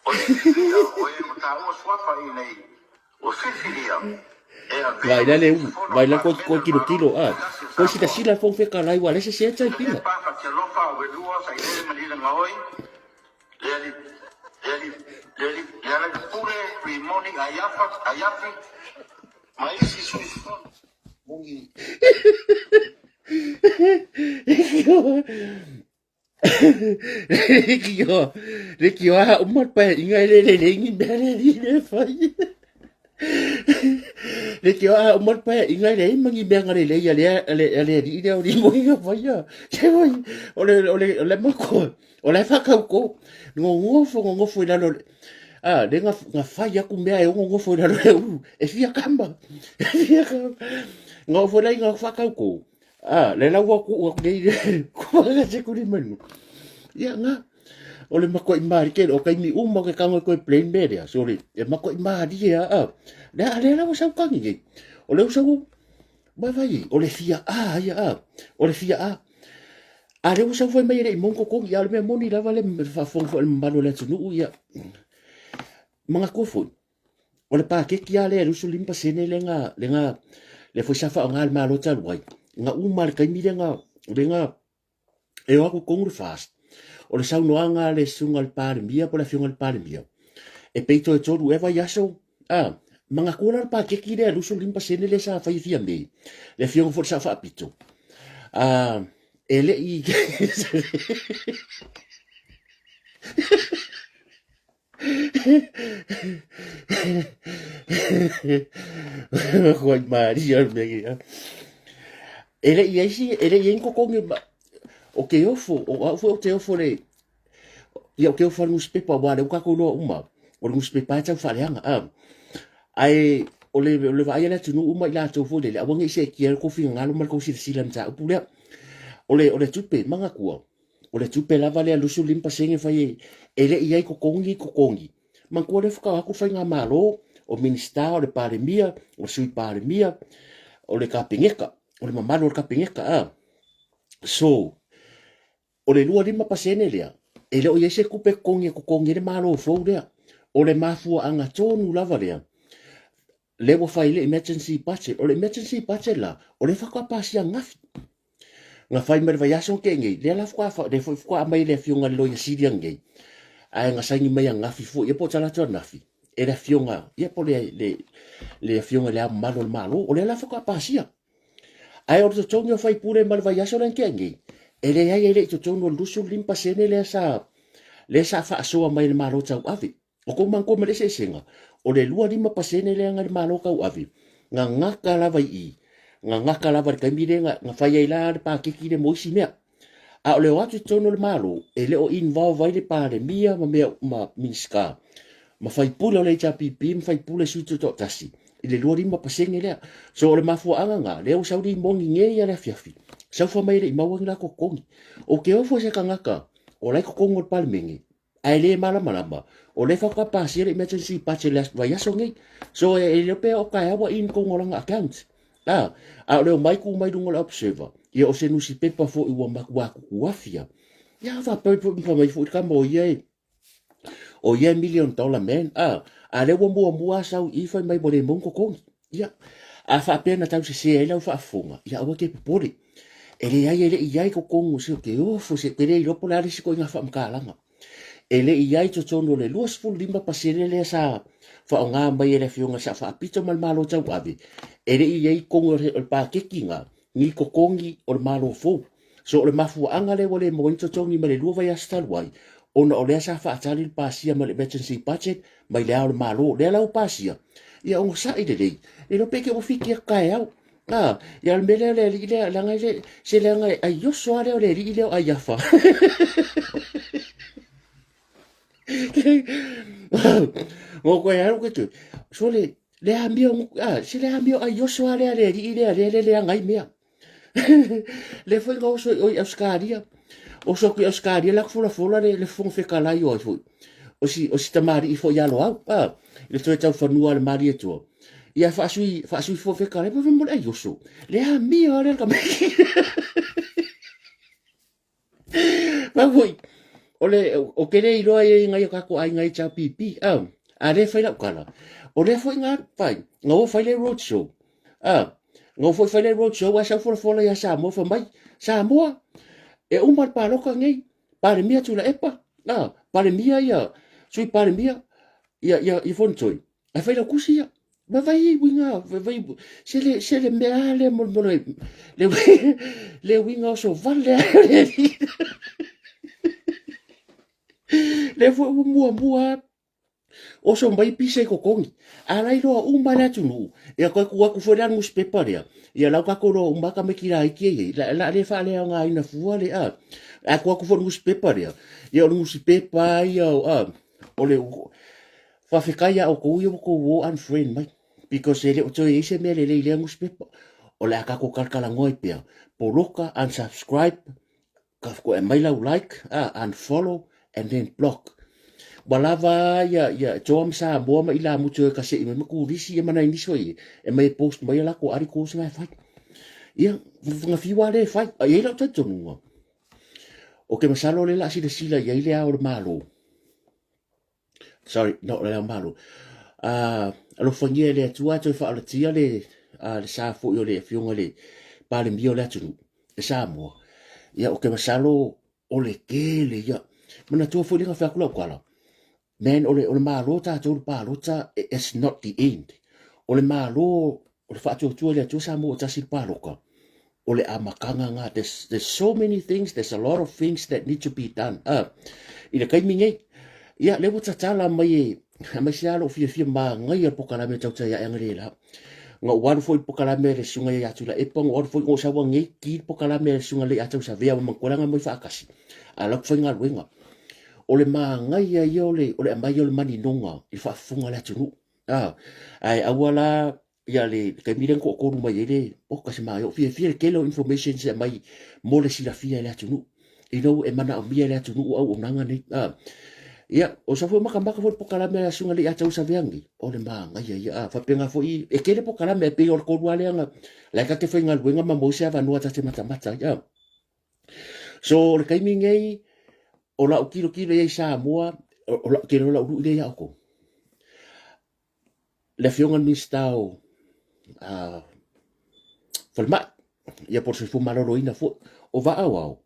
o le filifilia o e ua taua suafa i inei Ua filifilia e avea Vai la le ulu, vai la koe koe kilo kilo a. Koe sila sila fong fe kalai wa le se se tai pinga. Pa Fatialofa Auelua Sailele Malielegaoi Le Ali Le Ali Le Ali Le Alailepule Rimoni Aiafa Aiafi ma isi sui usufono. Lekiwa, lekiwa ha uma le paeaiga e le lelei ni mea le alii lea e fai. Lekiwa ha uma le paeaiga e leai ma ni mea na lelei a le, a le, a le alii lea o limo i faia. Se oi, o le, o le, o le mako, o la e whakauko. Ngonofo, ngonofo i lalo, a, le nga, nga fai aku mea e ngonofo i lalo e uru. E fia kama, e fia kama. Ngofo lai nga whakauko. A, le lau aku aku nei kuaga se kuri manu. Ia nga, o le makoʻi mālie, o kaimi uma o ke kango e koe plain me lea, sorry, e makoʻi mālie a, a, lea, lea lau sau kangi nei. O le usau, vai vai, o le fia a, ia a, o le fia a. A le usau foi mai e le i mongo kongi, a o le mea moni lava le faafofoga foi a le mamalu o le atunuu, ia, manatua foi, O le paketi lava lea e 25% lea na, lea na, lea foi sa faaaoga e le Malo talu ai, na uma lava i le taimi lea na, lea na e o atu i totonu le FAST, o le saunoaga a le susuga i le Palemia po o le Afioga i le Palemia, e pei toe tolu ea vaiaso, a, manatua la le paketi lea 25% lea sa fai e Fiamē, le Afioga foi i le Sao Faapito, a, e le i Kua maria o mea ia. E le i ai si, e le i ai ni totogi o ke ofo, o au foi o te ofo le, ia o ke ofo a le nusipepa, aua o lea ua tatou iloa uma, o le nusipepa e tau faaleaga, a. Ae o le, o le vaai a le atunuu ma i latou foi lele, aua ne i seetia ai le tou finagalo ma le tou silasila i le mataupu lea. O le, o le tupe, manatua, O le tupe lava lea 25% fai e, e le i ai totogi i totogi. Manatua lea faatoa atu faigamalo, o Minisita, o le Palemia, o le Sui Palemia, o le Kapeneta, o le mamalu o le Kapeneta. A. So, o le 25% lea, e le o i ai se tupe totogi e totogi ai le Malo fou lea. O le mafuaaga tonu lava lea, lea ua fai le emergency budget. O le emergency budget la, o lea faatoa pasia ananafi. Na fai mai le vaiaso na tea nei, lea la faatoa, lea foi faatoa aumai e le afioga i le Loia Sili ananei, ae na saini mai ananafi foi, ia po o talaatu ananafi, e le afioga, ia po o le, le, le afioga i le Ao Mamalu o le Malo, o lea la faatoa pasia. Ae o le totogi o faipule ma le vaiaso lea na tea nei, e leai e le i totonu o le 25% lea sa, lea sa faasoa mai e le Malo tauave. O kou manatua ma le eseesega, o le 25% lea na le Malo tauave, na gata lava i i, na gata lava i le taimi lea na, na fai ai la le paketi lea mo isi mea. A o le o atu i totonu o le Malo, e le o involve ai le Palemia ma mea ma Minisita, ma faipule o le HRPP ma faipule sui tutoatasi i le 25% lea. So o le mafuaaga na, lea ua sau limoni nei a le afiafi. Saufa mai e le i maua ni latou totogi. O ke ofo se tagata o la e i totonu o le Palemene, ae le malamalama, o lea faatoa pasia le emergency budget le vaiaso nei. So e le pe o taeao ua in totonu o lana account. A, a o le omai tu mai luga o le observer, ia o se nusipepa foi ua matua tutuafi lava. Ia faapea foi mai foi le tama o ia e O ia e million dollar man, a, a lea ua muamua a sau i i fai mai ua le maua ni totogi. Ia, a faapea na tau sese ai lau faafofoga, ia aua te popole. E leai e le i i ai totonu o se o te ofo se te le iloa po o le a le isi ituaiga faamatalaga. E le i i ai totonu o le 25% lea sa faaaoga mai e le Afioga i le Sao Faapito ma le Malo Tauave, e le i i ai i totonu o le paketi lena ni totogi o le Malo fou. So o le mafuaaga lea ua le maua ai ni totogi mai le 2 vaiaso talu ai, ona o lea sa faatali le pasia mai le emergency budget mai le Ao o le Malo. O lea la ua pasia, ia onosai lelei, le iloa pe te ua fiti atu taeao. A, ia o le mea lea o le alii lea, leaga e le, se leaga e ai oso lava lea o le alii lea o Aiafa. Ngo koe alu ke tu. So le, le amio, a, se le amio ai oso lava lea le alii lea, lea le leaga ai mea. Le foi na oso i Ausetalia. Oso atu i Ausetalia la folafola le, le Fofoga Fetalai o ai foi. O si, o si tamalii foi ia Loau, a, le toe taufanua a le Malietoa. Ia faasui, faasui Fofoga Fetalai, ma mo le ai oso. Le amio lea le tamaiti. Mau foi, o le, o ke le iloa i ngai o kākou aiga HRPP, a, a lea fai lau tala, o lea foi nga fai, nga o fai le road show, a, nga o foi fai le road show, a sau folafola ia Samoa, fai mai, Samoa, e uma le paloka nei, Palemia Tuilaepa, a, Palemia ia, Sui Palemia, ia, ia, ia Fonotoe, Ae fai lau kusi ia. Ma vai i uiga, vai, vai, se le, se le mea a lea mo, mo le, le, le uiga o so vale a le Le foi ua muamua oso mai pisa i totogi. A la iloa uma le atunuu, ia toe tuu atu foi la le nusipepa lea, ia lau tatou iloa uma tamaiti laiti ia i ai, la, la le faaleaogaina fua le, a. A tuu atu foi le nusipepa lea, ia o le nusipepa ia, a, o le, Faafetai ia outou ia ua tou o unfriend mai because e le o toe i ai se mea lelei i lea nusipepa. O le a tatou talatalanoa ai pea. Poloka, unsubscribe, toe aumai lau like, ah, unfollow and then block. Ua lava ia, ia Joa ma Samoa ma ilamutu e kasei mai ma turisi ia ma nai nisi foi e mai e post mai a latou articles na e fai. Ia, na fiu lava lea e fai. A i ai lau talitonuga, o ke masalo lea o le a silasila i ai le Ao o le Malo, Sorry, no, le Ao Malo. Alofagia e le Atua toe faaolatia le, le sa foi o le afioga i le Palemia o le atunuu, e Samoa. Ia, o ke masalo o le tele ia. Manatua foi le na fai atu lau tala, man, o le, o le Malo tatou le palota, it's not the end. O le Malo, o le faatuatua i le Atua Samoa ua tasi le palota, o le amataga na. There's so many things, there's a lot of things that need to be done. I le taimi nei, ia, lea ua tatala mai e, aemaise lava lou fiafia manaia le pokalame tautai ae analeila. Na ou alu foi i le pokalame a le susuga ia Tuilaepa, na ou alu foi, na ou sau anei ki le pokalame a le susuga ia Tausave'a ma Manukualaga mo i faatasi, a o la faigaluega. O le manaia ia o le, o le aumai o le maninoga i le faafofoga a le atunuu. Ae aua la ia le taimi lea na toatolu mai ai le oka se maio fiafia le tele o information se aumai mo le silafia e le atunuu you know e manaomia e le atunuu auaunaga nei a ia o sa foi makamaka foi le pokalame a susuga le ia Tausaveagi o le manaia ia a faapena foi e tele pokalame e pei o le tolu lava lea na la e ta te faigaluega ma maua se avanoa ta te matamata ai a so o le taimi nei o lau tilotilo i ai i Samoa o lau tele o lau lui lea ia outou le Afioga i le Minisita o Falemai, ia po o le Soifua Maloloina foi, o Vaaoao,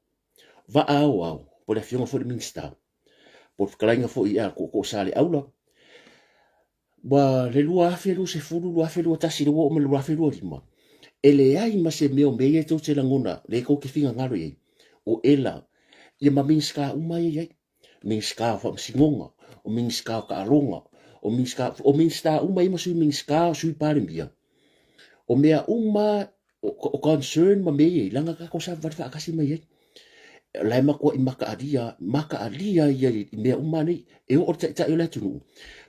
Vaaoao, po o le Afioga foi i le Minisita, po o le fetalaiga foi ia Tootoo Saleaula, ua le 2020, 2021, lea ua oo mai le 2025, e leai ma se mea o mea ia tou te lagona, lea tou te finagalo i ai, o ela, ia ma Minisita uma ia e i ai. Minisita o Faamasinoga, o Minisita o Taaloga, o Minisita, o Minisita uma ia ma Sui Minisita, o Sui Palemia. O mea uma o, o concern ma mea ia, leaga tatou savavali faatasi mai ai. La e matuai mataalia, mataalia ia i mea uma nei. E oo le taitai o le atunuu.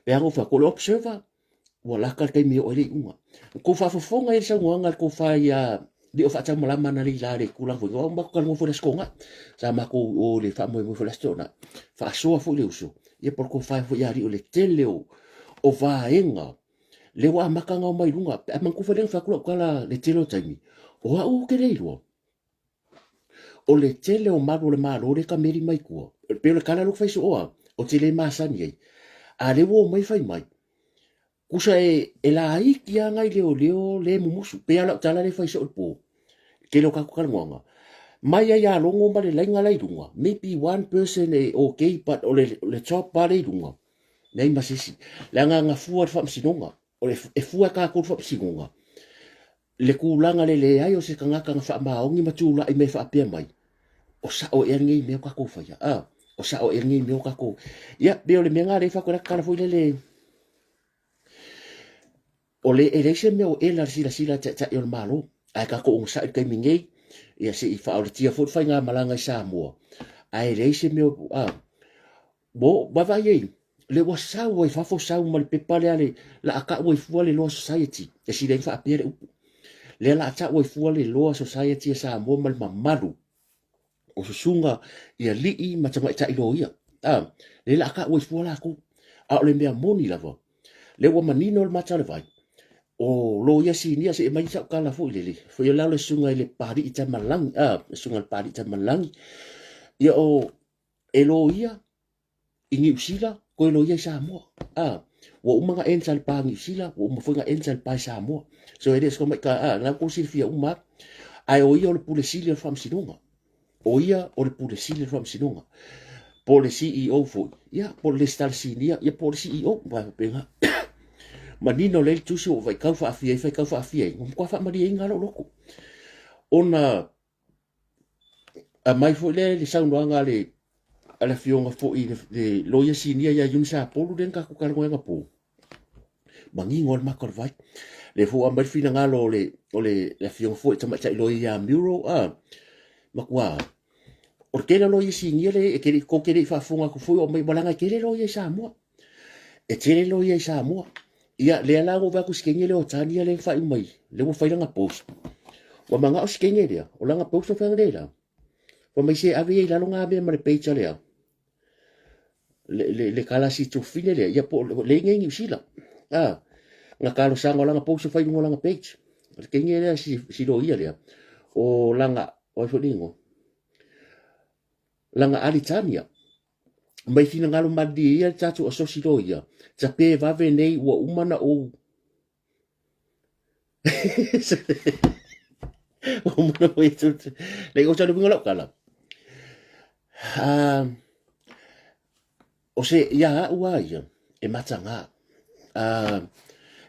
Pe a na ou fai atu, o le observer, ua lata le taimi e oo ai le iuga. Ua tou faafofoga i le saunoaga a le tofa ia Le o faataumalama ana lei la le tulaga foi. O matou talanoa foi i le Aso Toonai. Sa matou i o i le faamoemoe foi i le Aso Toonai. Faasoa foi le uso, ia po o le tofa foi ia alii o le tele o, o vaega lea ua amata ona omai i luga. Pe a manatua foi lea na fai atu lau tala le tele o taimi, o au ou te le iloa. O le tele o malu o le Malo lea e kameli mai tua, e pei o le tala lea ou te fai soo lava, ou te le masani ai. A lea ua omai fai mai, Tusa e, e laiti lava nai leoleo le mumusu. Pei lava lau tala lea e fai soo i le po, tele o tatou talanoaga, mai ai ia Logo ma le laina la i luga, maybe one person e okay but o le, le top lava lea i luga, leai ma se isi. Leaga na fua i le faamasinoga, o le, e fua e tatou le faamasinoga, le tulaga le leai o se tagata na faamaoni ma tulai mai faapea mai, o sao ea lenei mea o tatou faia, a, o sao ea lenei mea o tatou, ia, pei o le mea lena lea e fai atu ai la tala foi lele, o le, e leai se mea o ela le silasila a Taitai o le Malo, ae tatou onosai i le taimi nei, ia se i faaolatia foi le faigamalaga i Samoa, ae leai se mea o, a, ua oo, vaavaai ai, lea ua sau ai fafo sau ma le pepa lea le la a tau ai fua le Law Society, e sili ai ona faapea le upu. Lea la a tau ai fua le Law Society a Samoa ma le mamalu o susuga i alii ma tamaitai loia. A, lea la a tau ai fua latou. A o le mea moni lava, lea ua manino le mata o le vai, o loia sinia se i aumai sau tala foi lele, foi o le susuga i le Papalii Tamalagi, a, le susuga i le Papalii Tamalagi, ia o e loia i Niu Sila, koe loia i Samoa. A, ua uma na enter le pa Niu Sila, ua uma foi na enter le pa i Samoa. So e le o se tamaita, a, na tou silafia uma lava. Ae o ia o le Pule Sili o le Faamasinoga. O ia o le Pule Sili o le Faamasinoga. Po o le CEO foi, ia, po o le Resitala Sinia, ia, po o le CEO, ma faapena. Manino lelei le tusi ua faitau faafia ai, faitau faafia ai, ua matua faamalieina lou loto. Ona aumai foi lea i le saunoaga a le a le afioga foi le, le loia sinia ia Eunice Apolu lea na tatou talanoa ai anapo. Manino lava le mata o le vai. Lea foi ua aumai le finagalo o le, o le, le afioga foi tamaitai loia ia Muro, a, matua, o le tele o loia sinia le e te tou te le i faafofoga atu foi o aumai, ua leaga e tele loia i Samoa. E tele loia i Samoa. Ia, lea la ua ou vaai atu i si teine lea o Tania lea na faaiu mai, lea ua fai lana post. Ua manao si teine lea, o lana post na fai ananei la. Fai mai se ave ia i lalo ngā mea ma le page a lea. Le, le, le kalasi tufine lea, ia po, le inga i Niu Sila. Ah, nga talosaga o lana post na fai i luga o lana page. O le teine lea si, si loia lea, o lana, o ai foi le ingoa? Lana Ali Tania. Mai finagalo malilie ia le tatou asosi loia, tape vave nei ua uma na ou ua uma na ou le o tau winga lau tala. Ah, o se ia au a ia e matagā. Ah,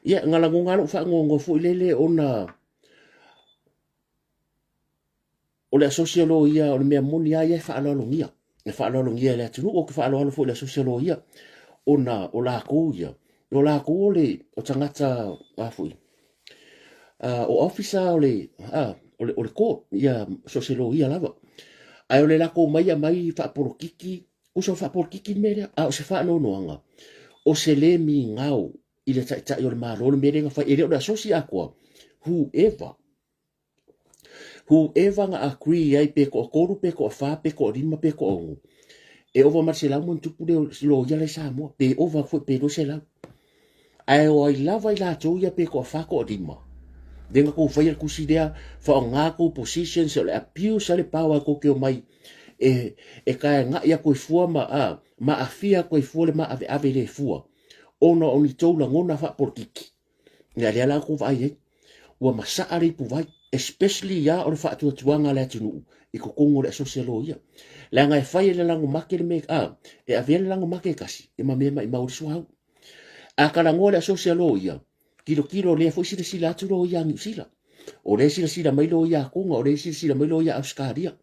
ia nga lagonga lou faangoangoa foi lele ona O le asosi o loia, o le mea moni lava ia e faaaloalogia. E faaaloalogia e le atunuu, ou te faaaloalo foi i le asosi o loia, ona o latou ia, o latou o le o tagata a foi, o officer o le, a, o le, o le court, ia so o se loia lava. Ae o le latou mai aumai faapolokiki, tusa o faapolokiki le mea lea, a o se faanoanoaga, o se le migao i le Taitai o le Malo le mea lea na fai, e le o le asosi atoa, whoever Whoever na agree ai pe toatolu pe toafa pe toalima pe toaono, e ova ma le 100+ le loia la i Samoa, pe ova atu foi pe 200. Ae o ai lava i latou ia pe toafa toalima, lea na tou faia le tusi lea, faaaoga tou positions, o le abuse a le power tou te omai e, e taena'i atu ai fua ma, a, ma aafia atu ai fua le maaveave le fua, ona o ni tou lagona faapolokiki. Ia lea la ua vaai ai, ua masaa le ipuvai, especially ia o le faatuatuaga a le atunuu i totonu o le asosi a loia. Leaga e fai e le lagomake le mea, a, e avea le lagomake e tasi, e ma mea maimau le suauu. A talanoa le asosi a loia, tilotilo lea foi silasila atu loia a Niu Sila. O lea e silasila mai loia a Tonga, o lea e silasila mai loia a Ausetalia.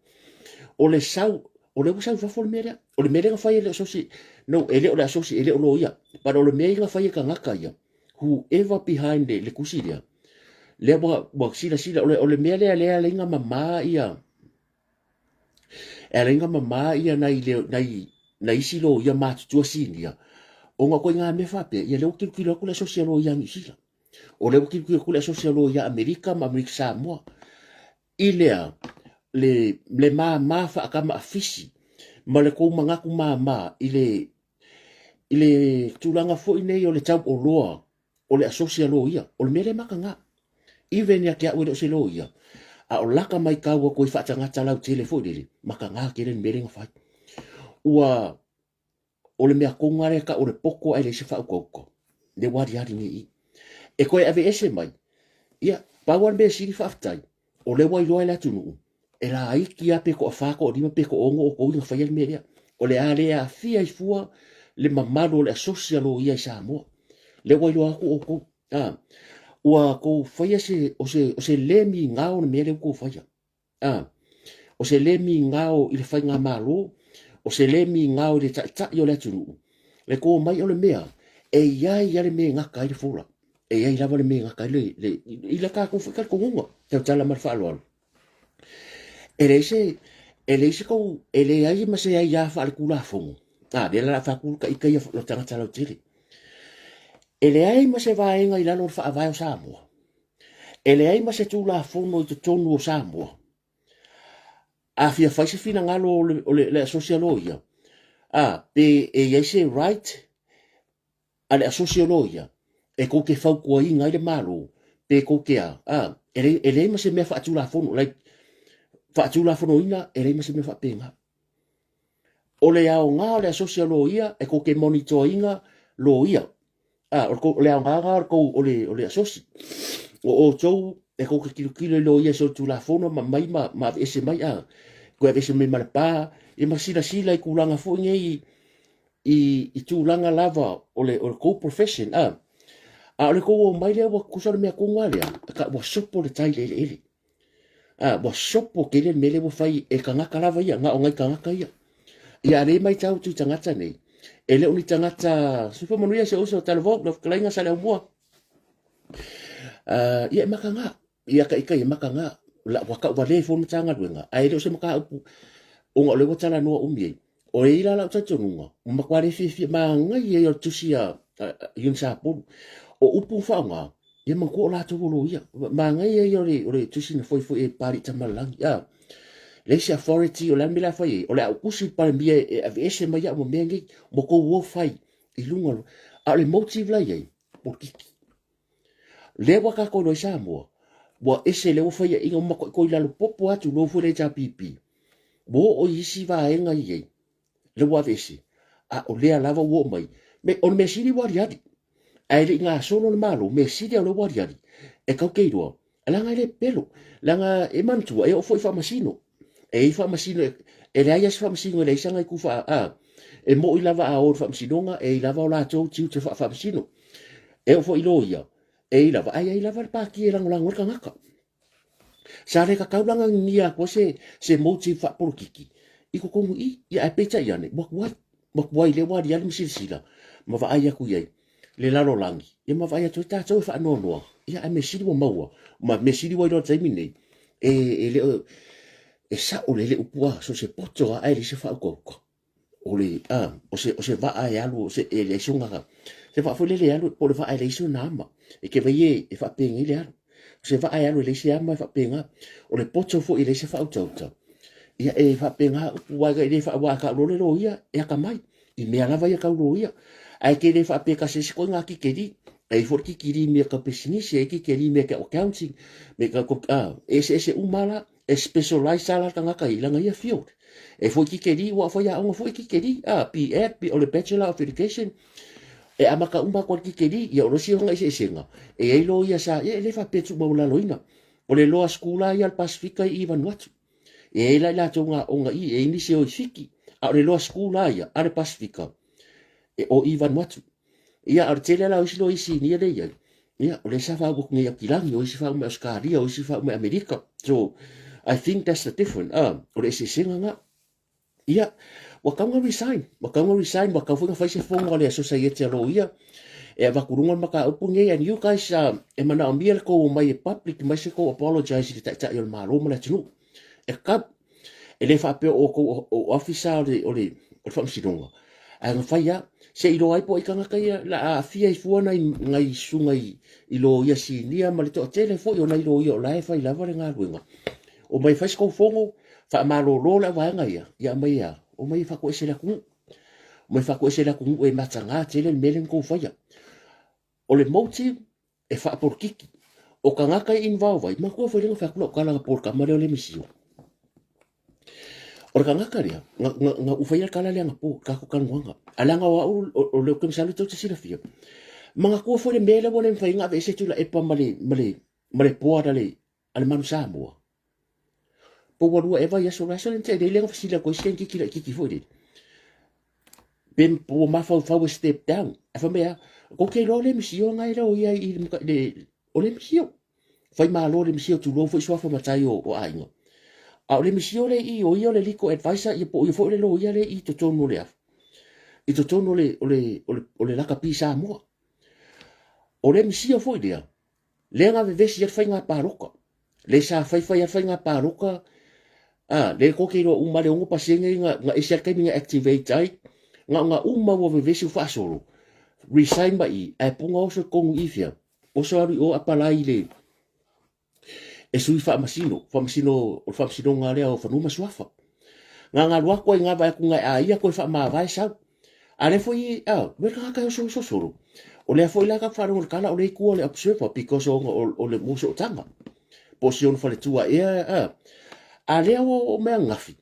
O le sau, o lea ua sau i fafo le mea lea. O le mea lea na fai e le asosi, no, e le o le asosi, e le o loia, but o le mea ia na fai e tagata ia, whoever behind le, le tusi lea, lea ua, ua silasila, o le, o le mea lea lea alai na mamā ia, e alai na mamā ia nai, le, nai, nai isi loia matutua sinia, ona koe ngā mea faapea, ia lea ua tilotilo atu le asosi a loia a Niu Sila. O lea ua tilotilo atu le asosi a loia Amerika ma Amerika Samoa. I lea, le, le māmā faakama afisi ma le kou manatu māmā i le, i le tulaga foi nei o le tauoloa o le asosi a loia, o le mea lea e mataga. Even ia te au e le o se loia, a o laka maitau atu ai faatagata lautele foi lele, mataga tele le mea lea na fai. Ua, o le mea tonu lava lea e tau o le poto ae leai se faautauta, lea ua aliali nei i i. E toe aveese mai, ia, pau lava le mea sili faafetai, o lea ua iloa e le atunuu, e laiti lava pe toafa, toalima pe toaono outou na faia le mea lea. O le a le aafia ai fua le mamalu o le asosi a loia i Samoa. Lea ua iloa atu outou. A, ua tou faia se, o se, o se le migao le mea lea ua tou faia. A, o se le migao i le faigamalo, o se le migao i le taitai o le atunuu, le to mai o le mea, e i ai lava le mea e gata ai le fola. E i ai lava le mea e gata ai le, le, i le tatou foi talitonuga, tautala ma le faaaloalo. E leai se, e leai se tou, e leai ma se aiā faaletulafono. A, lea la o le a fai atu ta ita ia o le tagata lautele. E leai ma se vaega i lalo o le Faavae o Samoa E leai ma se Tulafono i totonu o Samoa. A fia fai se finagalo o le, o le, le asosi a loia, a, pe e i ai se right a le asosi o loia e kou te fautuaina ai le Malo, pe kou te a, a, e leai, e leai ma se mea faatulafono, like, faatulafonoina, e leai ma se mea faapena. O le aoga o le asosi a loia e kou te monitoaina loia. A, o le, o le aoga lena o le kou, o le, o le asosi. O outou e kou te tilotilo i loia i solitulafono ma mai ma, ma aveese mai, a, koe aveese mai ma le pa, ia ma silasila i tulaga foi nei i, i, i tulaga lava o le, o le kou profession, a. A o le kou omai lea ua tusa o le mea tonu lava lea, ka ua sopo le tai i le eleele. A, ua sopo tele le mea lea ua fai e tagata lava ia, na o nai tagata ia. Ia a lea e matau atu i tagata nei, e le o ni tagata, soifua manuia si ou uso Talavou, lau fetalaiga Saleaumua. Ia e makaga, ia ka ika ia makaga, la, ua tauvalea ifo le Matagaluega, ae le o se mataupu ona o lea ua talanoa umi ai. O i ai la lau talitonuga, ua matua le fiafia, manaia ia o le tusi a Iuni Sapulu. O upu faaaoga, ia manatua o latou o loia. Manaia ia o le, o le tusi na foifoi e Papalii Tamalelagi. A, leai se authority, o le a le mea o le a fai ai? O le a ou tusi i le Palemia e aveese mai au ma mea nei, ma tou o fai i luga. A o le motive la i ai, polokiki. Lea ua tatou iloa i Samoa, ua ese lea ua faiaina ua matuai toe lalo popo atu loa foi le HRPP. Ua oo i isi vaega i ai, lea ua aveese, a o lea lava ua oo mai. Me, o le mea sili ua aliali, ae le i gasolo le Malo, mea sili lava o lea ua aliali, e tatou te iloa, leaga e le pepelo, leaga e manatua, e oo foi i faamasino. E i ai faamasino, e leai lava se faamasino e leai sana itu faa, a, e moi lava a o i le faamasinoga, e i ai lava o latou tiute faafaamasino. E oo foi i loia, e i ai lava, ae i ai lava le pati e lagolago ai le tagata. Sa le tatau la ona gigia atu ai se, se motive faapolokiki i totonu i i, ia ae peitai ane, ua tuai, ua tuai lea ua aliali ma silasila ma vaai atu i ai le lalolagi, ia ma vaai atu ai tatou e faanoanoa, ia ae mea sili ua maua, ma mea sili ua iloa i le taimi lenei, e, e le o, e sao le le upu a, so se poto lava ae leai se faautauta. O le, a, o se, o se vaa e alu, o se, e leai sona, se vaa foi lele e alu, po o le vaa e leai sona ama. E te vaai e, e faapenei le alu. O se vaa e alu e leai se ama e faapena. O le poto foi e leai se faautauta. Ia e faapena upu aua e le faa, aua a tau loa le loia, e atamai. I mea lava ia tau loia. Ae te le faapea e tasi ai se ituaiga kikeli. E i ai foi le kikili i mea tau pisinisi, e i ai kikeli i mea tau accounting, mea tau, a, e eseese uma lava la. E specialize lava la le tagata i lana ia field. E foi kikeli, ua faiaoga foi kikeli, a, B.Ed, o le Bachelor of Education, e amata uma atu ai le kikeli, ia o le isi ona eseesega, e i ai loia sa, ia e le faapea e tuumaualaloina. O le Loa School lava ia a le Pasefika i Vanuatu. E i ai la i latou na aoga i i, e i ai nisi e o i Fiti, a o le Loa School lava ia a le Pasefika, e o i Vanuatu. Ia, a o le tele la o isi loia sinia lea e i ai, ia, o lea sa faauu atu nei i Aukilani, o isi faauu mai Ausetalia, o isi faauu mai Amerika. So, I think that's the difference. Ah, o le eseesega lena. Ia, ua tatau ona resign, ua tatau ona resign, ua tatau foi ona fai se fono a le Sosaiete a Loia e avatu luga le mataupu lenei. And you guys, e manaomia le tou omai e public mai se tou apologize i le Taitai o le Malo ma le atunuu. E tatau. E le faapea o outou o officer o le, o le, o le faamasinoga, ae na fai lava. Se i iloa ai po o ai tagata ia la aafia ai fua nai, nai susuga i, i loia sinia ma le toatele foi o nai loia o la e fai lava le galuega. Omai e fai se kou fono, faamalolo le auvaega ia, ia aumai e a? Omai e faatoese le atunuu. Omai e faatoese le atunuu e mataga tele le mea lea na tou faia. O le motive e faapolokiki. O tagata e involve ai, manatua foi lea na fai atu lau tala anapo i le tama lea o le misio. O le tagata lea, na, na, na ou faia le tala lea anapo, le tatou talanoaga. Ae leaga o au, o le ou te masalo tou te silafia. Manatua foi le mea lea ua le mafai ona aveese Tuilaepa ma le, ma le, ma le board a le, a le Manu Samoa. Po ua lua ea vaiaso, o le vaiaso lea na tea nei lea na fesili atu ai si teineitiiti laitiiti foi lele. Pe ua mafaufau e step down. Ae fai mai a, kou te iloa o le misio na e le o ia i le, o le misio. Fai malo le misio tulou foi suafa matai o, o aiga. A o le misio le i, o ia o le legal advisor, ia po o ia foi le loia le i totonu o le afu. I totonu o le, o le, o le, o le lakapi Samoa. O le misio foi lea, Lea na vevesi ai le faiga palota. Le sa faifai ai le faiga palota, a, lea tou te iloa uma le 6% na, na ese ai le taimi na activate ai, na ona uma ua vevesi ua faasolo, resign mai i, ae puna oso i totonu i fea? Oso alu i o apalai i le, e sui faamasino, faamasino, o le faamasinoga lea o Fanua ma Suafa. Na ona alu atu ai i ina vaai atu na a ia toe faamavae sau. A lea foi, a, me tagata e oso solo. O lea foi la ka faalogo le tala o le itu o le observer because o, o, o le musootaga. Po o si ona faletua ea, a. A lea ua oo mai ananafi,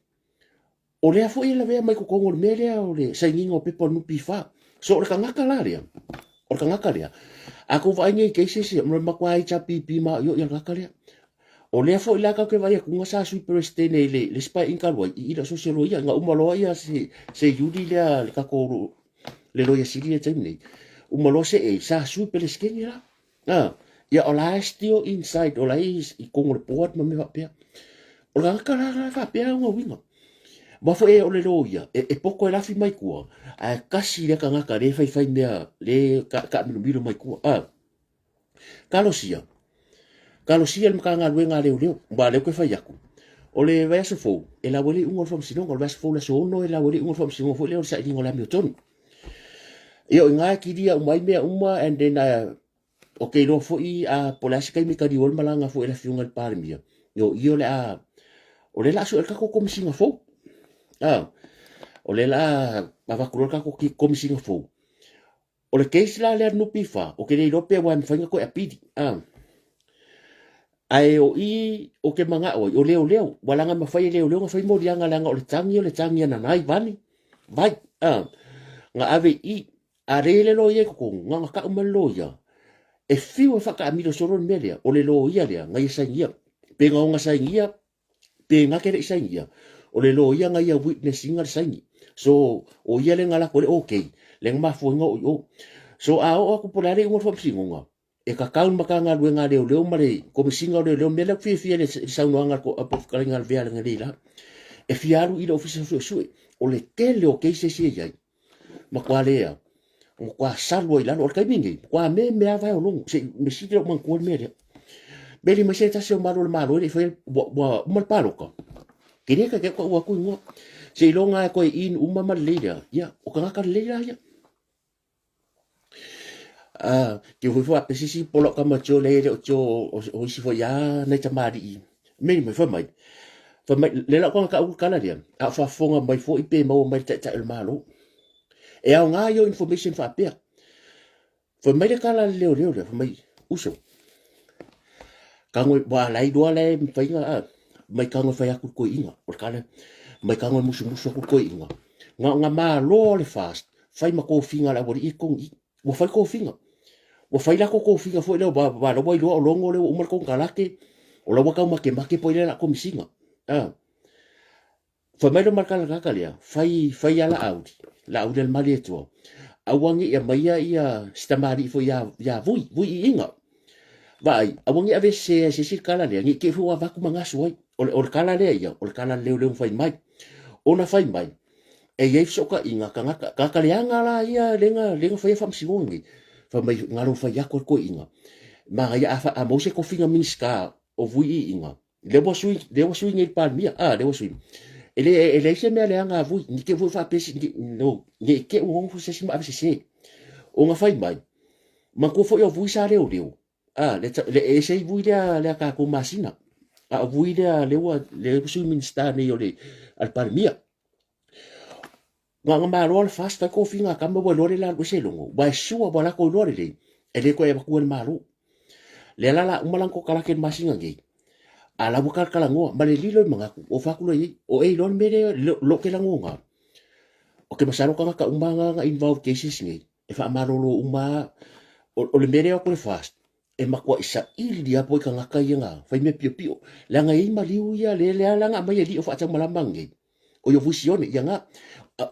o lea foi e lavea mai totonu o le mea lea o le sainiga o pepa o le NPF. So o le tagata la lea, o le tagata lea, a tou vaai nei i cases ia, ma matua HRPP maoioi a le tagata lea. O lea foi la tatou te vaai atu na sa sui peresetene i le, le isi paeaiga talu ai, i i le asosi o loia, na uma loa ia se, se Iuli lea le tatou le loia sili le taimi nei. Uma loa se e, sa sui peresetene la. Ah, ia o la e still inside, o la e i totonu o le board ma mea faapea. O le tagata la la faapea ona uiga. Ma foi e o le loia, e, e poto e lafi mai tua, ae kasi le tagata le faifai mea, le taamilomilo mai tua. Ah. Talosia. Talosia le Matagaluega a Leoleo, aua o lea ou te fai atu, o le vaiaso fou, e lau ai le iuga o le faamasinoga, o le vaiaso fou le aso 6 e lau ai le iuga o le faamasinoga foi lea o le sailiga o le amiotonu. Ia o i ina e kilia uma ai mea uma and then ou te iloa foi po o le a se taimi e taliu ai le malaga foi a le Afioga i le Palemia, o i o le a, o lea o le a sue le tatou Komesina fou. O lea o le a avatu loa le tatou Komesina fou. O le case la lea NPF, ou te le iloa pe ua e mafai ona toe apili. Ah. Ae o i o ke manao ai, o leoleo, ua leaga e mafai e leoleo ona fai moliaga leaga o le tagi o le tagi a nanai vani, vai, ah. Na ave i, a le le loia i totonu, na ona tau mai le loia, e fiu e faataamilo solo le mea lea, o le loia lea, na ia sainia, pe na ona sainia, pe na te le i sainia, o le loia na ia witness ina le saini. So, o ia le na lako le okay, le na mafua ina o i o. So, a oo atu po o le a le iuga o le faamasinoga, e kakau le Matagaluega a Leoleo ma le Komesina o Leoleo, mea lea ou te fiafia i le saunoaga a le Fetalaiga a Lavea ananei la, e fia alu i le Ofisa Suesue, o le tele o cases ia e i ai, matua le a, matua salu ai i lalo. O le taimi lenei, matua mea lava e o logo, se i mea sili lou manatua le mea lea. Meli mai se tasi o malu o le Malo e le i faia, ua, ua uma le palota. Kene ka ke ua aku ingoa. Se iloga e koe in uma ma lelei lea, ia, o tagata lelei la ia. Ah, ke hui fua pesi si polo ka ma tio le le o tio o isi foi a nei tamalii. Meli mai fai mai. Fai mai le la ko ka u kala lea. A faafofoga mai foi pe maua mai le taitai o le Malo. E aoga ia o information faapea. Fai mai le tala a le leoleo lea, fai mai, uso, tago ua la iloa la e mafai ona, a, mai tago e fai atu le toeaina, o le tala, mai tago e musumusu atu le toeaina. Na ona malo o le FAST, fai ma tofiga a le aualii e totogi i i. Ua fai tofiga. Ua fai latou tofiga foi lea, aua o la ua iloa o Logo lea ua uma le konekarate, o la ua taumakemake po o i ai le komesina. A. Fai mai le makalakaka lea, fai, fai ia Laauli, Laauli a le Malietoa, aua ne i aumaia ia si tamalii foi ia, ia Vui, Vui Iiga. Vaai, aua ne i aveesea e se isi le tala lea, ne i te i foi ua avatu ma gasu ai. O le, o le tala lea ia, o le tala leoleo na fai mai. Ona fai mai, e i ai fesootaiga tagata, tagata leaga la ia lea na, lea na faia faamasinoga nei. Fai mai, galo fai atu e le toeaina, manaia a, a maua se tofiga Minisita o Vui Iiga, Lea ua sui, lea ua sui nei le Palemia. Ah, lea ua sui. E le, e leai se mea leaga a Vui. Ni te foi faapea si, no, ne i te ua nofo se isi ma ave sese. O na fai mai, manatua foi o Vui sa leoleo. Ah, le, le ese i Vui lea, lea tatou masina. A o Vui lea lea ua lea ua Sui Minisita nei o le a le Palemia. Nga nga malo le FAST fai kofiga a kama ua iloa le la alu ese logo. Ua e sure ua lako iloa lelei e le toe avatua e le Malo. Lea la la uma lana kokalake i le masina nei. A la ua kalakalanoa ma le lilo i manatu o fatu loa i ai o e iloa le mea lea lo ke lagona. O ke masalo tagata uma nga nga involved cases nei e faamalolo uma o le mea lea o atu le FAST e matuai saili lia po i tagata ia na fai mea piopio. Leaga e i ai maliu ia lea lea la na aumai e alii o faataumalama nei. O ia vuisione ia na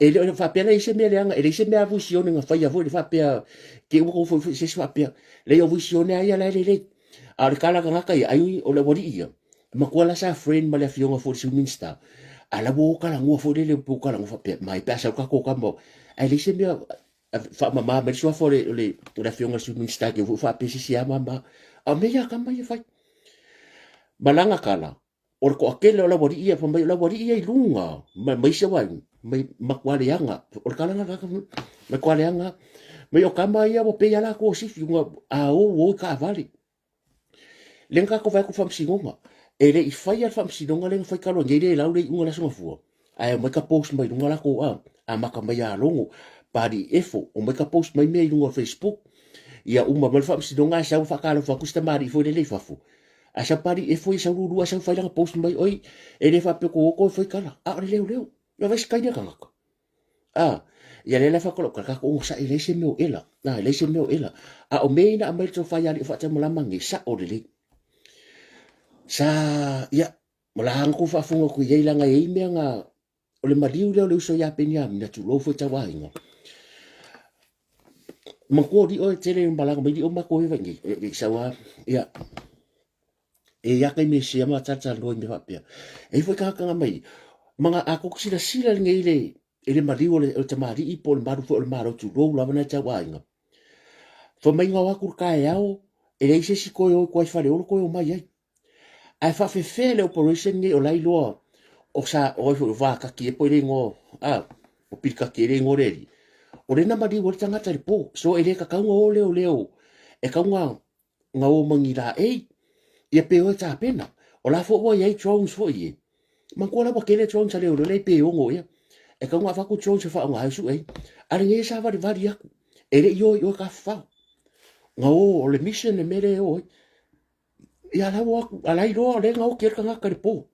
e le o faapea leai se mea leaga e leai se mea a vuisione na faia foi le faapea te i ua tou foi foi se isi faapea. Leai o vuisione a ia la e lelei. A o le tala a tagata ia ai o le aualii ia matua la sa friend ma le afioga foi le Sui Minisita. A la ua o talanoa foi lele po o talanoa faapea mai pe a sau tatou tama ae leai se mea faamama mai le suafa o le, o le, o le afioga i le Sui Minisita ke foi faapea se isi a mama. A o mea ia a tama ia fai. Malaga tala, o le toatele o le aualii ia, fai mai o le aualii ia i luga, ma, ma isi vaega, mai matua leaga. O le tala lena, matua leaga. Mai o tama ia ua pei lava latou o sifi, ua a o ua o i taavale. Lea na tatou vaai atu i le faamasinoga. E le i faia le faamasinoga lea na fai talu ai nei le lau le iuga o le Aso Gafua, ae omai ka post mai luga latou a, amata mai ia Logo, Papalii Efo, omai ka post mai mea i luga o Facebook. Ia uma mai le faamasinoga ae sau faatalofa atu si tamalii foi lele i fafo. Ae sau Papalii Efo ia sau lulu ae sau fai lana post mai, oi, e le faapea tou o toe fai tala, a o le leoleo. Ia vaai se kaini a tagata. A, ia lea la e fai atu lau tala, tatou onosai e leai se mea o ela. A, e leai se mea o ela. A o mea ia na aumai le tofa ia alii o faataimalama nei, sao lelei. Sa, ia, ma la na tou faafofoga atu i ai leaga e i ai mea na, o le maliu lea o le uso ia Peniamina, tulou foi tauaiga. Matua lio e tele malaga mai lio matou e vai nei, e sau lava, ia, e ia taimi e sia ma talatalanoa i mea faapea. E i ai foi tagata na mai, ma na, a tou silasila lenei i le, i le maliu o le, o le tamalii po o le malu foi o le Malo, tulou lava nai tauaiga. Fai mai na o atu le taeao, e leai se isi toe o i tua i Faleolo toe omai ai. Ae faafefea le operation nei o la e iloa o sa o ai foi o Vakaki ea po o le igoa a o Pilikaki ea le igoa o le alii. O lea na maliu ai le tagata i le po. So e le tatau ona o leoleo e tatau ona ona o ma ni laei ia pe o e tapena. O la foi ua i ai drones foi e. Manatua la ua tele drones a leoleo la e pe ono ea. E tatau ona avatu drones e faaaoga ai sue ai. A lenei e savalivali atu e le i o i o e tafafao. Na o o le mission le mea lea e o ai. Ia la ua atu, a la iloa o lea na oti ai le tagata i le po.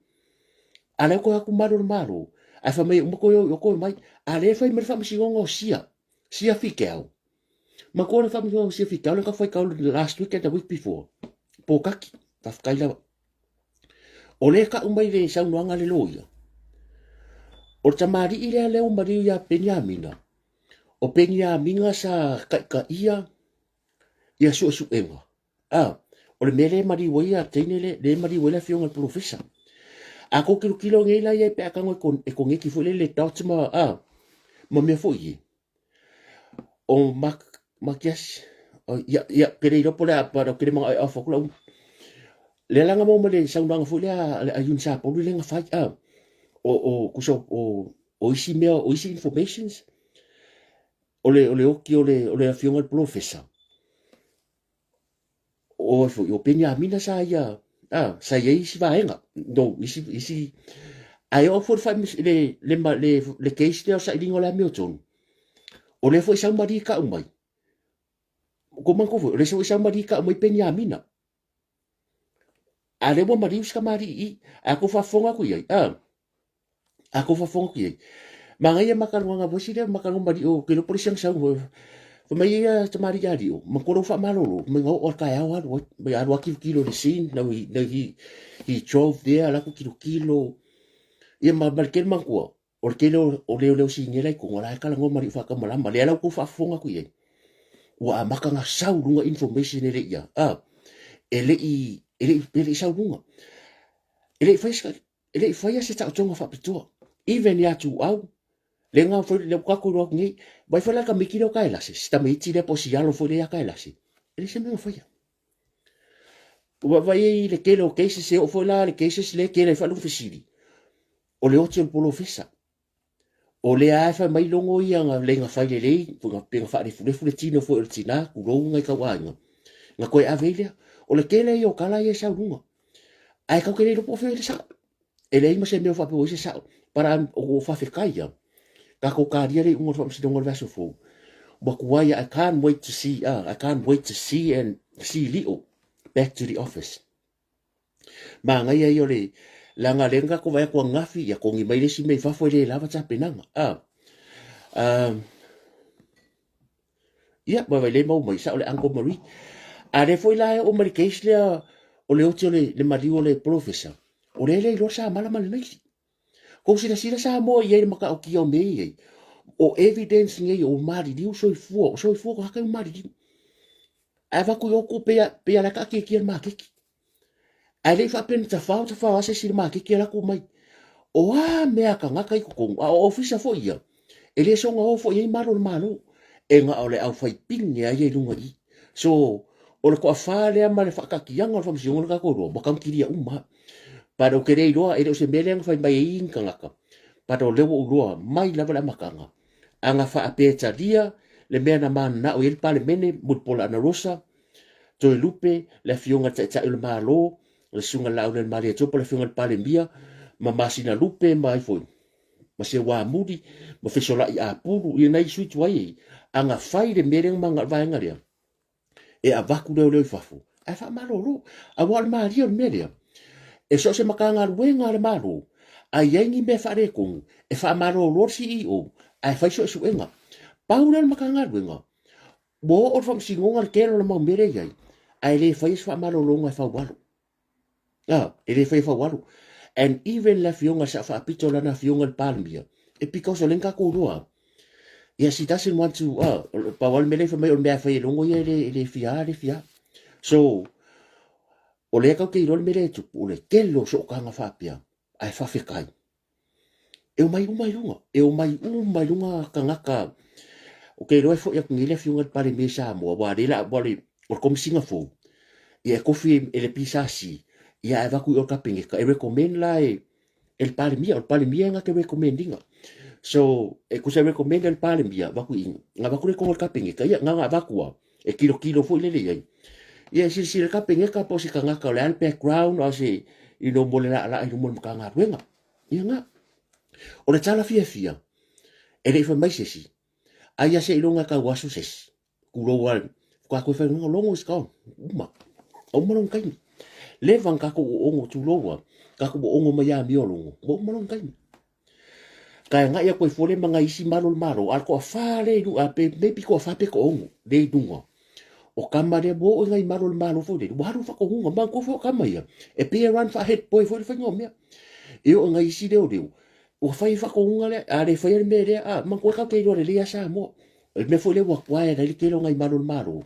A lea toe atu malu o le Malo, ae fai mai e uma toe o i o toe mai. A lea e fai mai le faamasinoga o Sia, Sia Fikeau. Manatua le faamasinoga o Sia Fikeau lea na fai talu last week and the week before. Pōkaki, faafetai lava. O lea e tau mai le saunoaga a le loia, o le tamalii lea lea ua maliu ia Peniamina, o Peniamina sa taitaia ia suesuega A, o le mea lea e maliu ai a teine le, lea e maliu ai le afioga i le polofesa. A tou tilotilo nei la iai pe a tago e koneti foi lele le dots ma, a, ma mea foi ie. O Mark, Makias, o, ia, ia, ke le iloa po o le a, but ke le manao e off atu lau, lea la na maua mai le saunoaga foi lea a le Ayun Sapolu lea na fai, a, o, o, kusa o, o isi mea, o isi informations, o le, o le oki o le, o le afioga i le polofesa, o ai foi, o Peniamina sa ia, a, sa i ai isi vaega, no, isi, isi, ae oo foi le faamis, le, le, le, le case lea o sailiga o le amiotonu, o lea foi sau malie kau mai, ko manatua foi, o lea foi sau malie kau mai Peniamina, a lea ua maliu si tamalii i i, a tou faafofoga atu i ai, a, A kou faafofoga atu i ai. Manaia ma talanoaga foi sila ma talanoa ma Lio, ke iloa po o le isi ana sau. Fai mai ia tamalii ia Lio, ma kou faamalolo, fai mai na oo lava i le taeao alu ai. Mai alu lava tilotilo i le scene, now he, now he, he drove there, alu atu tilotilo. Ia ma, ma le tele manatua, o le tele o leoleo sinia la i totonu, o la e talanoa ma Lio faataumalama. Lea la ua tou faafofoga atu i ai, ua amata ona sau i luga information e le i a, a, e le i, e le i, e le i sau i luga. E le i faia se, E le i faia se taotoga faapitoa. Even ia Tuau, lea na fai, lea ua tatou iloa atu nei, vaai foi la i le tamaiti lea o Kaelase, si tamaiti lea po o si alo foi lea ia Kaelase, e leai se mea na faia. Ua vaai ai i le tele o cases, e oo foi la i le cases lea e tele ai foi lau fesili, o le oti o le polofesa. O lea lava e fai mai logo ia na le na fai lelei, pe na faalefulefu le tino foi o le tina, tulou nai tauaiga, na toe ave ai lea. O le tele ia o tala ia e sau i luga. Ae kau ke le iloa po o fea le sao. E leai ma se mea o faapea ua i se sao. But I'm, o faafetai ia. Tatou kalia le iuga o le faamasinoga o le vaiaso fou. Ua tuai I can't wait to see, I can't wait to see and see Leo back to the office. Manaia ia o le leaga lea na tatou vaai atu ananafi, ia togi mai le isi mea i fafo e le lava tapenaga. Ia, vaai lea mau mai, sao le Uncle Marie. A lea foi la e oo mai le case lea o le oti o le, le maliu o le polofesa, o lea le iloa sa mala ma le naisi. Kou silasila Samoa i ai le matautia o mea i ai. O evidence nei o maliliu soifua, o soifua ko haka i maliliu. Ae avatu i o ku pei a, pei a la taatiatia le maketi. Ae le i faapea na tafao tafao lava se isi i le maketi alu atu mai. O a mea a tagata i totonu, a o ofisa foi ia, e le soona o foi i ai malo o le Malo. E na o le aufaipine lava ia i luga i i. So, o le toafa lea ma le faataatiaga o le faamasinoga lea tatou iloa, ua tautilia uma lava. But ou te le iloa, e le o se mea lea na fai mai ai ni tagata, but o lea ua ou iloa mai lava le amataga, a na faapea e talia le mea na mananao i ai le Palemene, Mulipola Anarosa, Toelupe, le Afioga i le Taitai o le Malo, le Susuga i le Laaulialemalietoa po o le Afioga i le Palemia, ma Masinalupe ma ai foi, ma Seuamuli, ma Fesolai Apulu, ia nai sui tuai ei, a na fai le mea lea na mananao i le vaega lea, e avatu leoleo i fafo, ae faamalolo. Aua o le malie o le mea lea, e so o se Matagaluega a le Malo, a i ai ni mea faaletonu, e faamalolo le CEO, ae fai suesuega. Pau lea o le Matagaluega, Ua oo le faamasinoga le tele o le mau mea lea e i ai, ae le faia se faamalologa e faualo. Ah, e le faia faualo. And even le afioga sa faapito lana afioga le Palemia, e because o lea na tatou iloa. Yeah, she doesn't want to, ah, pau lava le mea lea e fai mai o le mea e fai e logo ia e le, e le fia, le fia. So, o lea tatou te iloa le mea lea e tupu, o le tele o sootaga faapea, ae faafetai. E omai uma i luga, e omai uma i luga tagata. Ou te iloa e foi atu nei le afioga i le Palemia i Samoa, aua o lea la, o le Komesina fou, ia e tofi e le PSC, ia ae avatu i o i le Kapeneta, e recommend la e le Palemia, o le Palemia e na te recommend ina. So, e tusa e recommend e le Palemia, avatu i, na avatu lea i totonu o le Kapeneta, ia na ona avatu lava, e tilotilo foi lele i ai. Ia e silasila le Kapeneta po o se tagata o le a le background, a o se, you know, mo le laalaa i luma o le Matagaluega. Ia na. O le tala fiafia, e le i fai mai se isi, aia seiloga e tau aso se isi. Tulou lava, faatoa toe fai mai, logo is gone. Uma. Uma lona taimi. Leva na tatou oogo, tulou lava, tatou oogo mai amio a logo, ua uma lona taimi. Ka e agai atu ai fua lea ma nai isi malo o le Malo, a o le toafa lea i luga, pe maybe toafa pe toaono lea i luga. O tama lea ua oo i nai malo o le Malo foi lele, ua alu faatonuga, manatua foi o tama ia, e pei e run faa-head boy foi le faiga o mea. E oo i nai isi leoleo, ua fai faatonuga lea, a le faia le mea lea, a, manatua tatou te iloa lelei lava Samoa. O le mea foi lea ua quiet ai le tele o nai malo o le Malo,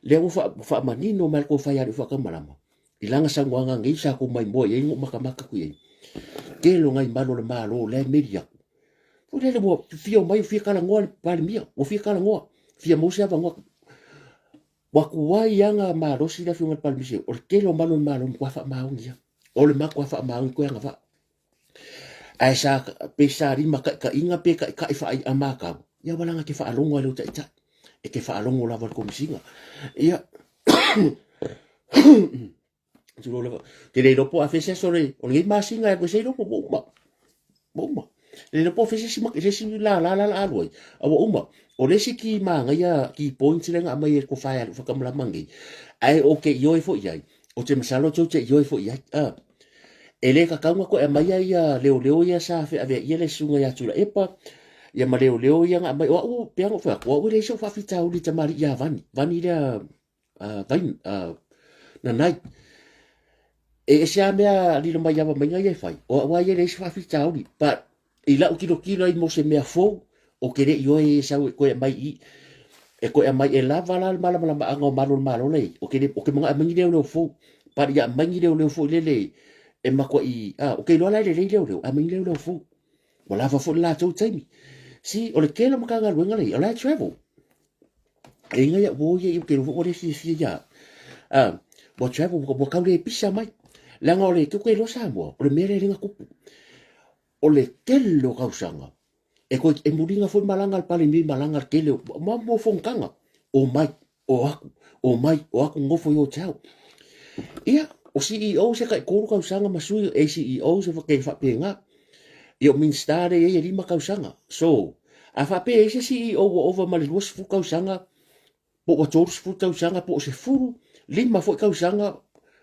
lea ua faamanino mai le tofa ia Aliifagamalaga, i lana saunoaga nei sa tou maimoa i ai na ou matamata atu i ai. Tele o nai malu o le Malo la e meli atu. Foi lele ua fia omai ua fia talanoa le Palemia, ua fia talanoa, fia maua se avanoa. Ua tuai lava na malosi le afioga i le Palemia, o le tele o malu o le Malo e matua faamaoni lava. O le matua faamaoni toe agavaa. Ae sa, pe sa limataitaiina pe taitai faai'a matau, ia ua leaga e te faalogo lava i lou taitai. E te faalogo lava i le Komesina. Ia, tulou lava. Te le iloa po o afea se aso o lenei masina e alu ai se iloa, ua uma. Ua uma. Le iloa po o afea se isi lala la o le a alu ai, a ua uma. O le isi ki manaia, key points lea na aumai e le Tofa ia Aliifagamalaga nei, ae ou te ioe foi i ai, ou te masalo tou te ioe foi i ai. E le tatau ona toe aumaia ia leoleo ia sa feaveaia le susuga ia Tuilaepa, ia ma leoleo ia na aumai. O au, pei lava ona ou fai atu, o au e leai sou faafitauli i le tamalii ia Vani, Vani lea Vaina, Nanai. E ese lava mea lilo maiava mai ia e fai, o au lava ia e leai se faafitauli. But i lau tilotilo ai mo se mea fou, ou te le i oe e sau e toe aumai i i. E toe aumai e lava la le malamalamaaga o malu o le Malo la e i ai. Ou te le, ou te manao e aumai ni leoleo fou. But ia aumai ni leoleo foi lele e matuai, a, ou te iloa la e lelei leoleo, ae aumai ni leoleo fou. Ua lava foi le latou taimi. See, o le tele o Matagaluega la e i ai, o la e travel. E inga ia uo ia i ke ua le fiafia ia. A, ua travel ua kau le pisa mai. Leaga o le tuke iloa Samoa, o le mea lea e le na tupu. O le tele o tausaga, e koe e muliga foi malaga a le Palemia i malaga le tele o ma mo fonotaga, omai, o aku, omai, o aku nofo i hotel. Ia, O CEO se tai 3 tausaga ma sui o ACEO se ke faapena. Ia o Minista lea e i ai e 5 tausaga. So, a faapea e i ai se CEO ua ova ma le 20 tausaga, po ua 30 tausaga, po o 15 foi tausaga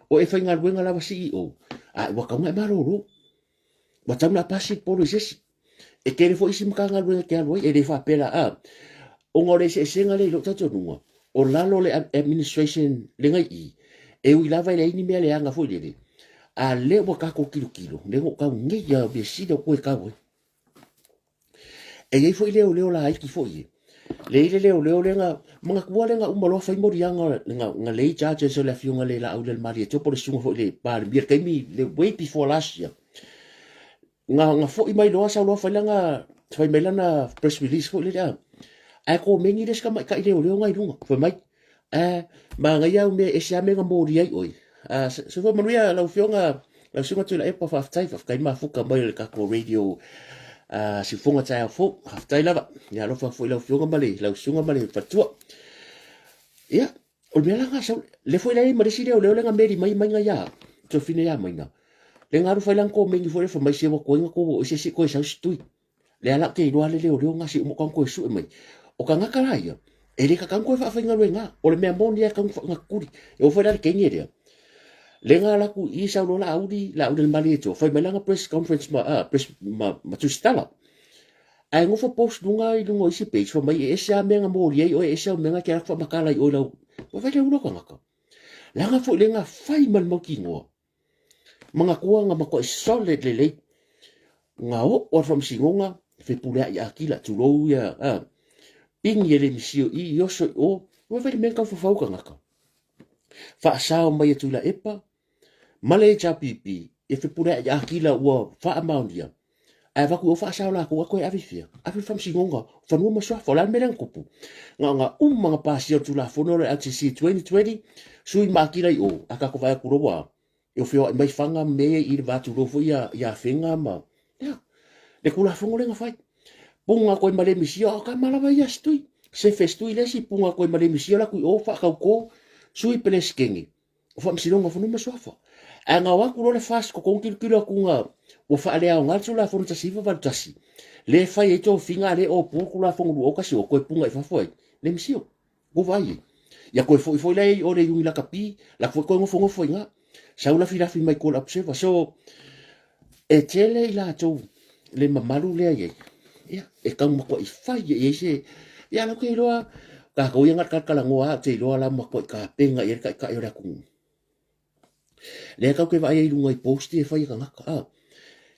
o e faigaluega lava CEO, a ua tatau ona e malolo. Ua tatau ona pasi le polo i se isi. E tele foi isi Matagaluega e te alu ai, e le faapea la, a, ona o le eseesega lea i lou talitonuga, o lalo o le administration lea i i, e ui lava e leai ni mea leaga foi lele, a lea ua tatou tilotilo, lea na ou tau nei lava, mea sili ua toe tau ai. E i ai foi leoleo laiti foi e, le i le leoleo lea na, manatua lea na uma loa fai moliaga na lay charges o le afioga le Laaulialemalietoa po o le susuga foi i le Palemia i le taimi, le way before last year. Na foi mai loa sau loa fai lana fai mai lana press release foi lele a. Ae komeni le isi tamaitai leoleo na i luga fai mai ae manaia au mea e ese lava mea na moli ai oe. Soifua manuia lau Afioga lau Susuga Tuilaepa faafetai faafetai mafuta mai o le tatou radio Siufoga taeao fou. Faafetai lava. Ia alofa foi lau Afioga ma le lau Susuga ma le faletua. Ia O le mea la na sau, le foi la i ai ma le isi leoleo lea na meli mai mai na ia Tuafine ia Maina. Le na alu fai lana komeni foi lea fai mai se ua koe na kou o ese se koe sau se tui. Le ala ke iloa le leoleo na se uma kau koe sue mai. O kangaka la ia, e le kakau koe faafaigaluega. O le mea moni e kau na kuli. E o foi la le kenge lea. Le nga la ku i sau loa Laauli, Laauli le malie to. Fai mai lana press conference ma, press, ma, ma tusitala. Ae nofo post luga i luga o isi page fai mai e ese a mea na moli ai oe e ese au mea na ke ala whamakala i oe lau ua fai le ulo kangaka langa foi le nga fai ma le mautinoa manatua nga matuai solid lelei nga oo a le faamasinoga fepuleai akila tulou ia a pigi e le misio i i oso i o ua fai le mea tau fafau kangaka faasao mai e Tuilaepa ma le HRPP e fepuleai Akila ua faamaonia ae avatu i o faasao latou a toe ave i fea? Ave i le Faamasinoga o Fanua ma Suafa. O le a le mea lea na tupu? Na ona uma ona pasia o le Tulafono o le LTC 2020, sui ma Akila i o, a tatou vaai atu loa ua e feoai mai Faga ma mea ia i le va tulou foi ia Afega ma ia, le Tulafono lea na fai. Puga koe ma le misia, o tama lava ia se tui. Sefe se tui le isi, puga koe ma le misia la tui o whaakauko, sui pelesikenge. O Faamasinoga o Fanua ma Suafa. Ae na o atu loa le FAST kokogi tilotilo atu nga ua faaleaoga le Tulafono 1981 lea e fai ai tofiga a le opua le Tulafono 2010 toe punga i fafo ai le misio. Ua vaai ai. Ia toe foi foi la i o le Iuni Lakapi, la foi toe nofonofo i ina. Sau lafilafi mai tua le observer. So, e tele i latou le mamalu lea i ai. Ia, e tau matuai fai e i ai se... Ia, lau te iloa, tatou ia na talatalanoa lava, ou te iloa la matuai tapena i ai le taitai o le atunuu. Lea tatou te vaai ai i luga i post ia e fai e tagata. Ah,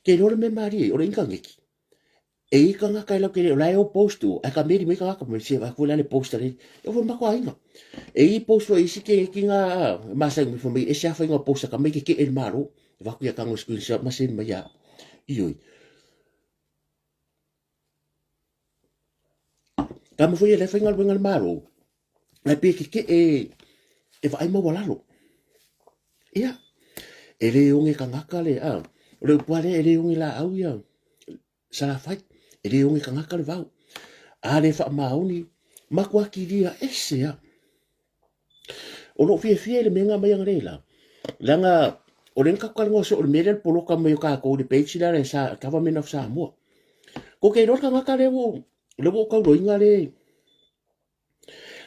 te iloa le mea malie, o le initaneti. E i ai tagata e latou te le, o la e o post o, ae kameri mai tagata, mai se vai foi la le post a le, e o foi le matou aiga. E i ai post foi a isi ke ki nga masani mai fai mai ese a faiga o post a ka mai ke ke e le Malo. E vaku ia tango screenshot ma send mai ia. Ioi. Tama foi e le faigaluega a le Malo, ae pe kekeʻe e vaai maualalo. Ia, e le oge tagata le, a, o le upu lava lea, e le oge laau ia Salafai, e le oge tagata le vao. A le faamaoni, matua kilia ese lava. O lou fiafia i le mea na aumai analeila, leaga o lea na tatou talanoa soo i le mea lea o le poloka mai o tatou i le page lea a le Government of Samoa. Ko te iloa le tagata lea ua lea ua ou tauloina le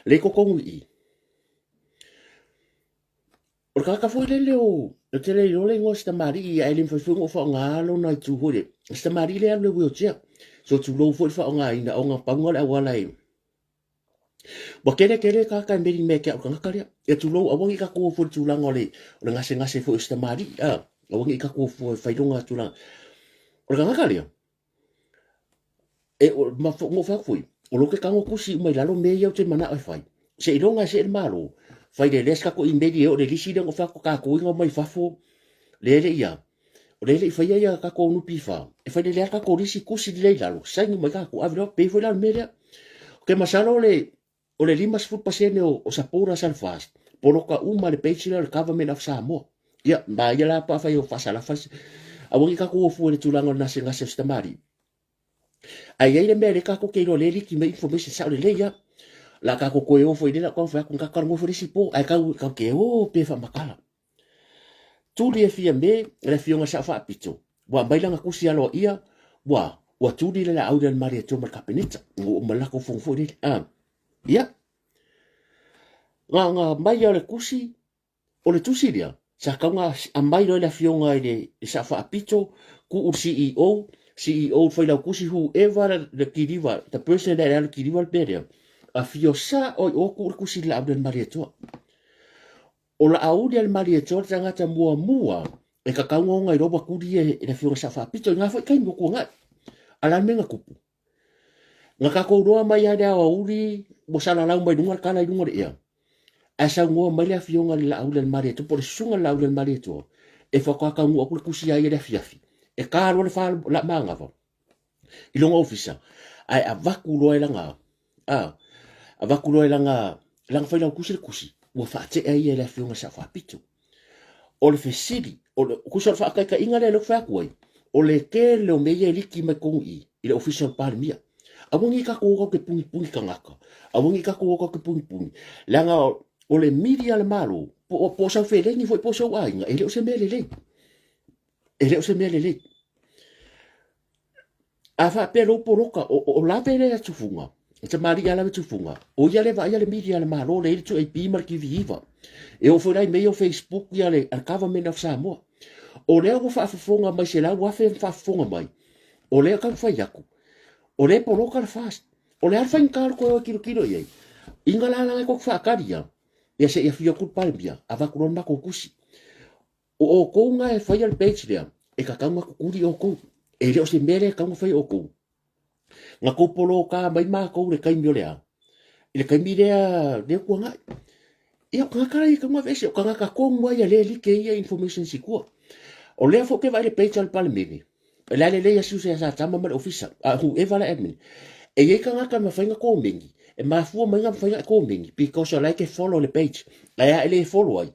le i totonu i i. O le tagata foi lele o ou te le iloa le igoa o si tamalii ae le mafai foi ona ou faaaogaina lona itu foi lele. O si tamalii lea e alu i le wheelchair. So tulou foi le faaaogaina ona pau lena o le auala e Ua tele tele tagata e meli mea ki au tagata lea. E tulou aua nei tatou o fua i le tulaga o le o le gasegase foi o si tamalii a. Aua nei tatou o fua e fai lona tulaga. O le tagata lea, e o ma fo mo fai foi, o lo ke tago tusi uma i lalo mea ia ou te manao e fai. Seiloga e see le Malo, fai le lea se tatou imeli e oo i le lisi lea na fai atu tatou inga mai fafo, lea e le i a. O lea e le i faia ia tatou NPF, e fai lelei lava tatou lisi, tusi lelei i lalo, saini mai tatou, ave loa, pay foi la le mea lea. Ou te masalo o le, o le 50% o supporters a le FAST, poloka uma le page lea o le Government of Samoa. Ia, ma ia la pe afai o faasalafa, aua ne i tatou o fua i le tulaga o le gasegase o si tamalii. Ae i ai le mea lea tatou te iloa lea e liki mai information sao lelei lava. O le a tatou toe o foi i le la, tau fai atu, tatou talanoa foi le isi po, ae tau, tatou te o pea faamatala. Tuli e Fiame le afioga i Sao Faapito, ua aumai lana tusi aloaia, ua ua tuli le laau lea a le Malietoa ma le Kapeneta, ua uma le latou fono foi lele. Ah, ia, na na aumai o le tusi, o le tusi lea, sa tatau ona aumai loa e le afioga i le Sao Faapito, tuu i le CEO, CEO le Failautusi, whoever le kiliva, the person that e alu kiliva le mea lea, afio sao i o tuu le tusi i le laau lea a le Malietoa. O Laauli a le Malietoa le tagata muamua e kakau ona iloa ua tuli e le afioga Sao Faapito i na foi taimi ua tuanai. A o le a le mea na tupu? Na tatou iloa mai lava i le aoauli ua salalau mai luga le tala i luga o le ea, ae saunoa mai le afioga i le Laauli a le Malietoa po o le susuga i le Laauli a le Malietoa e faatoa taunuu atu le tusi ia ia i le afiafi e ta loa le fa o le manava i lona ofisa ae avatu loa e lana a avatu loa e lana lana failautusi le tusi ua faatea ia e le afioga i le Sao Faapito. O le fesili, o le tusa o le faataitaiga lea lea ou te fai atu ai, o le tele o mea ia e liki mai totonu i i i le ofisa o le Palemia. Aua ne i tatou o tatou te punipuni tagata, aua ne i tatou o tatou te punipuni, leaga o le mili a le Malo, po o sau feleni foi po o sou aiga, e le o se mea lelei. E le o se mea lelei. A faapea lou poloka, o, o lave lea tufuga, o tamalii a lave tufuga, o ia le vaaia le media a le Malo le i le 2AP ma le TV9. E oo foi la i mea ia o Facebook ia le, a le Government of Samoa. O lea ua faafofoga mai 100,000 ma faafofoga mai, o lea tau fai atu, o lea e poloka le FAST. O le a le faigata o le toe o e tilotilo i ai? Inga la la e tou te faatali ia, ia se i afio atu le Palemia, avatu loa le matou tusi. O outou na e faia le page lea, e tatau ona tutuli outou. E le o se mea lea e tatau ona fai e outou. Na tou poloka mai matou i le taimi o le a? I le taimi lea, lea tuanai. Ia, o tagata la ia e tatau ona aveese, o tagata tonu lava ia lea e like ia informations i tua. O lea foi ou te vaai i le page a le Palemene, O le a lelei asiu se sa tama ma le ofisa, a whoever la admin. E iai tagata e mafai na komeni, e mafua mai na mafai na e komeni, because o la e te follow le page. Ae a e le follow ai,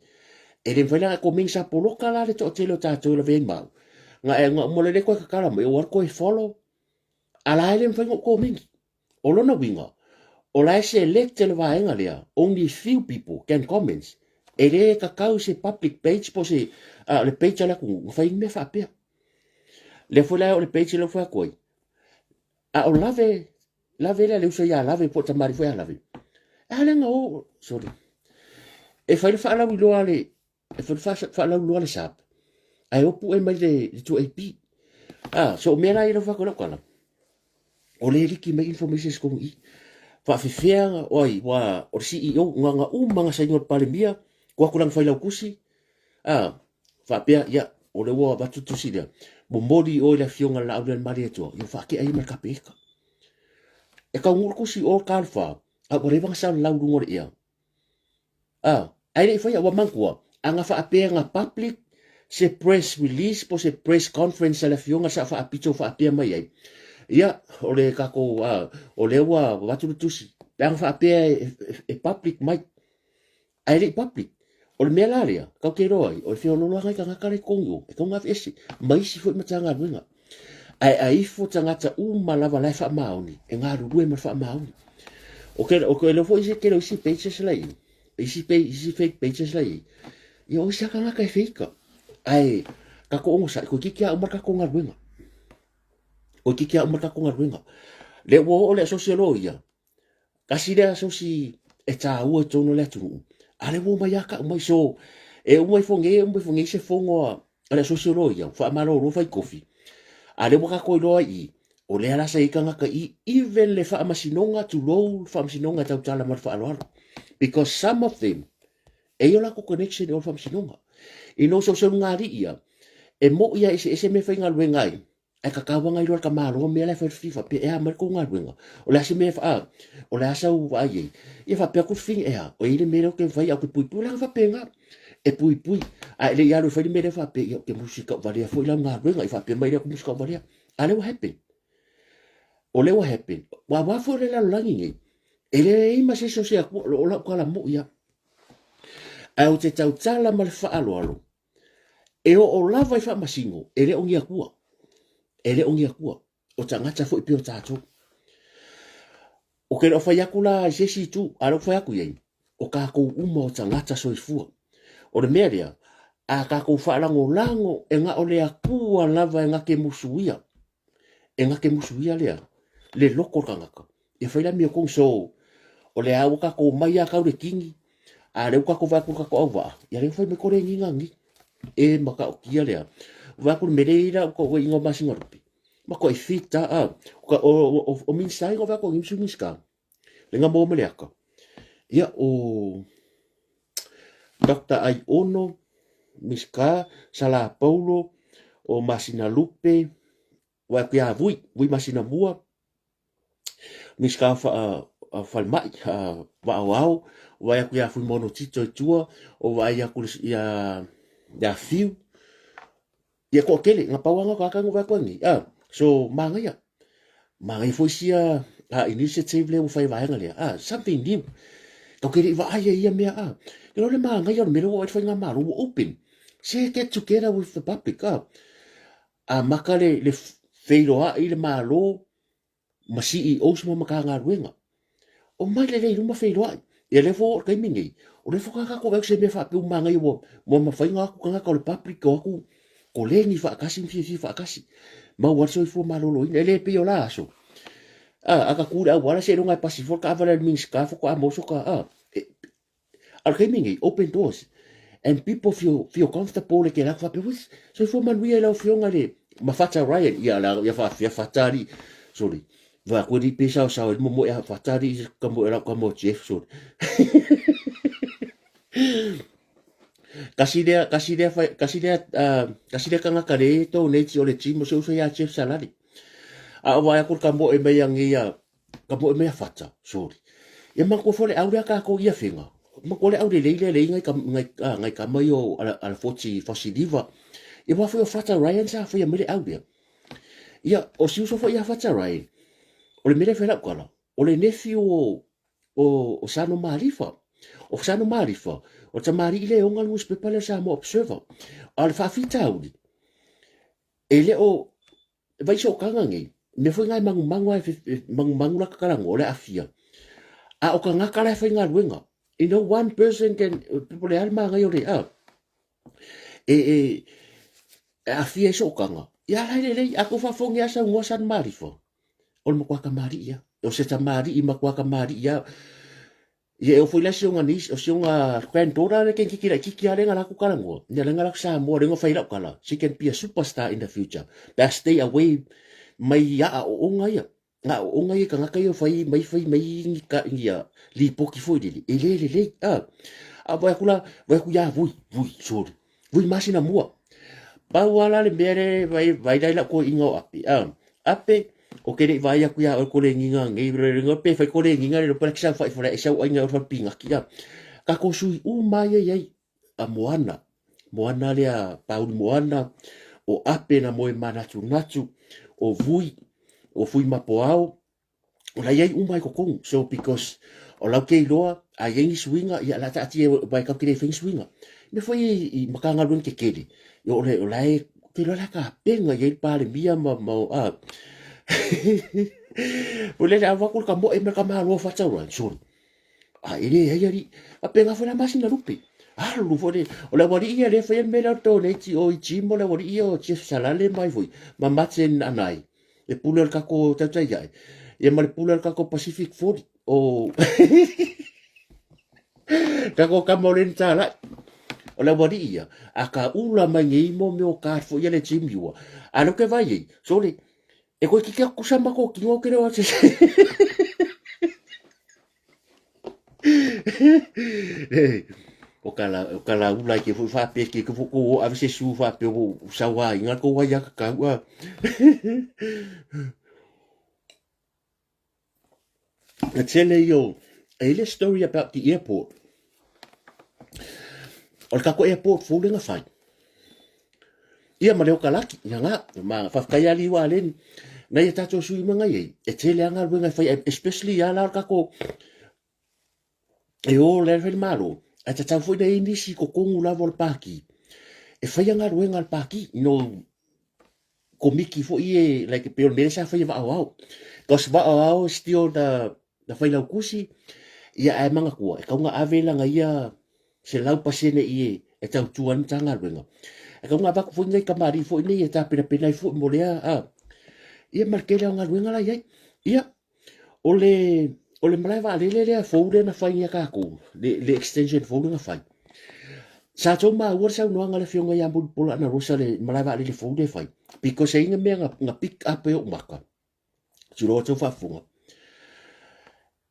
e le mafai la na e komeni sa poloka la le toatele o tatou e lavea ai mau. Na e na uma lele koe kakala mai, o alu koe follow, a la e le mafai na ou komeni. O lona uiga, o la e select le vaega lea, only few people can comments. E le kakau se public page po se, uh, le page a le atunuu, na fai ni mea faapea. Lea foi la e o le page lea ua fai atu ai. A o lave, lave lea le uso ia lave po o tamali foi a lave. E a lea na o, sorry. E fai le faalauiloa le, e fai le faalauiloa le SAP, ae o pue mai le, le 2AP. Ah, so o mea la ia lau fai atu ai lau tala. O le liki mai information se tonu i. Faafefea, oi, ua, o le CEO, nga uma nga saini o le Palemia, kua atu lana failautusi, ah, faapea, ia, o le ua avatu le tusi lea, momoli i o i le afioga i le Laau lea le Malietoa, ia faatea ia ma le Kapeneta. E taunuu le tusi o le fa, a ua leva ona salalau i luga o le ea. A, ae le i faia, ua manatua, a na faapea na public se press release po se press conference a le afioga sa faapito faapea mai ai. Ia, o le tatou, a, o lea ua avatu le tusi, pe a na faapea e, e, e public mai, ae le i public. O le mea la lea, kau te iloa ai, o le feoloolo lava nai tagata la i totonu o, e tatau ona aveese, ma isi foi Matagaluega. Ae a ifo tagata uma lava la e faamaoni, e galulue ma le faamaoni. O ke, o ke iloa foi se tele o isi pages la i ai, isi, page, isi fake pages la i ai, ia o isi lava tagata e feika. Ae tatou onosai, toeitiiti lava uma le tatou galuega. Toeitiiti lava uma le tatou galuega. Lea ua oo le asosi a loia, Tasi lea asosi e taua i totonu o le atunuu, a lea ua omai lava tau mai. So, e uma ifo nei, e uma ifo nei se fono a le asosi o loia, faamalolo fai kofi. A lea ua tatou iloa i i, o lea la sa i ai tagata i even le faamasinoga, tulou le faamasinoga e tautala ma le faaaloalo. Because some of them, e i o latou connection i o le faamasinoga. I no so se ulugalii ia, e mo'i a eseese mea e faigaluega ai, Ae kakau ana iloa le tamaloa mea la e fai le FIFA pe ea mai le tou galuega. O le a se mea a o le a sau vaai ai. Ia faapea atu le fini ea o i le mea lea ou te fai au te puipui leaga faapena. E puipui. A e le i alu e fai le mea lea faapea ia ou te musi kau valea foi lau galuega i faapea mai lea ou te musi kau valea. A lea ua happen. O lea ua happen. Ua wā foi le lalolagi nei. E leai ma se isi o se Atua o lau tala moi a. Ae ou te tautala ma le faaaloalo E oo lava i faamasino, e le o ni Atua. E le o ni Atua. O tagata foi pei o tatou. O ke le o fai atu la i se isi itu, a le o fai atu i ai, o tatou uma o tagata soifua. O le mea lea, A tatou faalagolago e na o le Atua lava e gate musuia. E gate musuia lea le loto o le tagata. Ia fai le amiotonu so o le a ua tatou omai lava tau le kini, a lea ua tatou vaai atu i le tatou auvaa, ia lea ua fai mai ko le giga ni. E matautia lea. Vaai atu le mea lea e i ai la o masina lupe. Matuai fit a, a. O Minista ia vaai atu o Minista. Le nga mo ma le aka. Ia o Dr. Aiono, Miska, Sala Paulo, o Masina Lupe, vaai atu ia Vui, Vui Masina Mua, Minisita o Falemai, Vaaoao, vaai atu ia Fuimaono Tito i tua, o vaai atu ia Fiu, ia toatele, na pau lava na o tagata na ou vaai atu ai nei. Ah, so manaia, manaia foi sia initiative lea ua fai e vaega lea, ah, something new. Tatou te le i vaai ai i ia mea, ah. You know le manaia o le mea lea ua oo i ai le faigamalo, ua open. Se get together with the public, ah. Amata le feiloai le Malo ma CEOs ma Matagaluega. Omai lelei i luma feiloai. Ia lea foi o le taimi nei, o lea foi tatou vaai se mea faapea ua manaia ua ua mafai ona o atu tagata o le public o atu koleni faatasi ma fiafia faatasi. Maua ai le soifua maloloina. E le pei o la aso. A, a ta tu i le auala seiloga e pasi foi le taavale a le Minisita faatoa maua soka, a. A o le taimi lenei, open doors and people feel, feel comfortable le kēlā faapea, ui, soifua manuia i lau afioga le ma Fata Ryan. Ia, la, ia faafia Fata alii. Sorry. Vaai atu alii pe saosao ai le momoe a Fata alii ka moe lau ka moe Jeff, sorry. Kasi lea, kasi lea, kasi lea, kasi lea tagata le e tō nei ti o le team o se uso ia Jeff Salali. A o vaai atu le ka moe mai a ngeia Ka moe mai a Fata, sorry. Ia manatua foi le au lea tatou i Afega. Manatua le au lelei lea lei ngai ngai ngai kama ia o ala ala foti Fasiliva. Ia aua foi o Fata Ryan sa faia mai le au lea. Ia o si uso foi ia Fata Ryan. O le mea lea e fai lau tala, o le nephew o o o Sano Malifa. O Sano Malifa, o le tamalii lea e ona le newspaper lea o le Samoa Observer. A o le faafitauli, e le o E vai sootaga nei, mea foi na e manumanu a e manumanu la talanoa o le aafia. A o tagata la e faigaluega. You know, one person can, po le a le manaia o le, a, e, e, e aafia i sootaga. Ia la e lelei, a tou faafofoga ia saunoa San Malifa, o le matua tamalii ia. O se tamalii matua tamalii ia. Ia e oo foi la si ona niece, o si ona granddaughter le keikiki laitiiti lava lea na latou talanoa, ia lea na latou Samoa lea na fai lau tala, she can be a superstar in the future pe a stay away mai aaoaoga ia, aaoaoga ia i tagata ia fai mai fai mai ni ka ia lipoti foi lele, e le lelei a. A vaai atu la, vaai atu ia Vui, Vui, sorry, Vui masina mua. Pau lava la le mea lea e vaai la i lau toeaina o Ape, a, Ape, o ke le i vaai atu iā oe ko le giga nei, pe fai ko le giga le lopa le kisau fai fale e sau ai ngai o le pinaki a. Tatou sui uma ia i ai, a Moana, Moana lea Pauli Moana, o Ape na moe manatunatu, o Vui, o Fui Mapoao, o la i ai uma i totonu. So because o lau ke iloa, a i ai ni suiga, ia la taatia wae kau ke le whai ni suiga. Mea foi i, i Matagaluega tetele, ia o le, o la e, te iloa la tapenga i ai le Palemia ma, ma, a. O le le awa atu le ka moe me ka malo whataura, sorry. A e le ai ali, a penga foi la masina lupe. Alu foi le, o le awali ia le whai mea lea o tō nei ti o i Jim, o le awali ia o Jeff Salale mai foi, ma Martin Anai. Le pule o le kako tautai ai. Ia ma le pule o le kako Pacific 40. O kako kama o le ni tālai. O le awali ia, a ka ula mai ngei mo meo card fo ia le Jim Yua. A lo ke vai ei, sorry, e koe kike aku sa mako kingo ke reo atu. O ka la, o ka la ula ke fo fa pe ke fo ko ave se su fa pe o sa wa inga ko wa ya ka ka. Na tele io e le story about the airport. O le kako airport fou lenga fai. Ia ma leo kalaki, ia ngā, ma whawhkai ali wa leni. Na ia tātou sui manga iei, e tele anga luenga e whai, especially ia la o le kako, e o le whai malo, e te tau foi nei nisi ko kongu lava o le pāki. E whai anga luenga le pāki, you know, komiki foi e, like, pe o le mele sa whai e wa'o ao. Because wa'o ao is still the, Na whai lau kusi, ia ae manga kua, e kaunga ave langa ia se lau pasene i e, e tautua ai le Matagaluega. E tau avatu foi nei tamalii foi nei e tapenapena ai foi mo lea a ia ma le tele o galuega la i ai. Ia, o le malae vaalele lea fou lea na fai ia tatou, le extension fou lea na fai. Sa tou maua le saunoaga a le afioga ia Mulipola Anarosa le malae vaalele fou lea e fai. Because e i ai mea na pick up e ou maka. Tuloa tou faafofoga.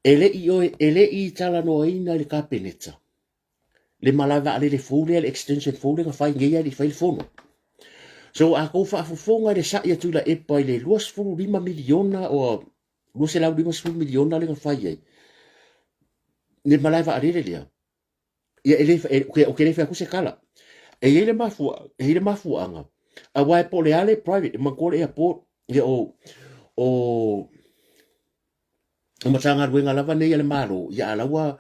E le i, oe, e le i talanoaina i le Kapeneta le malae vaalele fou lea, le extension fou lea na fai nei ai le fai le fono. So a kou faafofoga i le sa'i a Tuilaepa i le 25 miliona o 250 miliona le na fai ai le malae vaalele lea, ia e le o ke le fai atu se tala. E i ai le mafua, e i ai le mafuaaga aua e po o le a le private e manatua le airport ia o Matagaluega lava nei a le Malo, ia a laua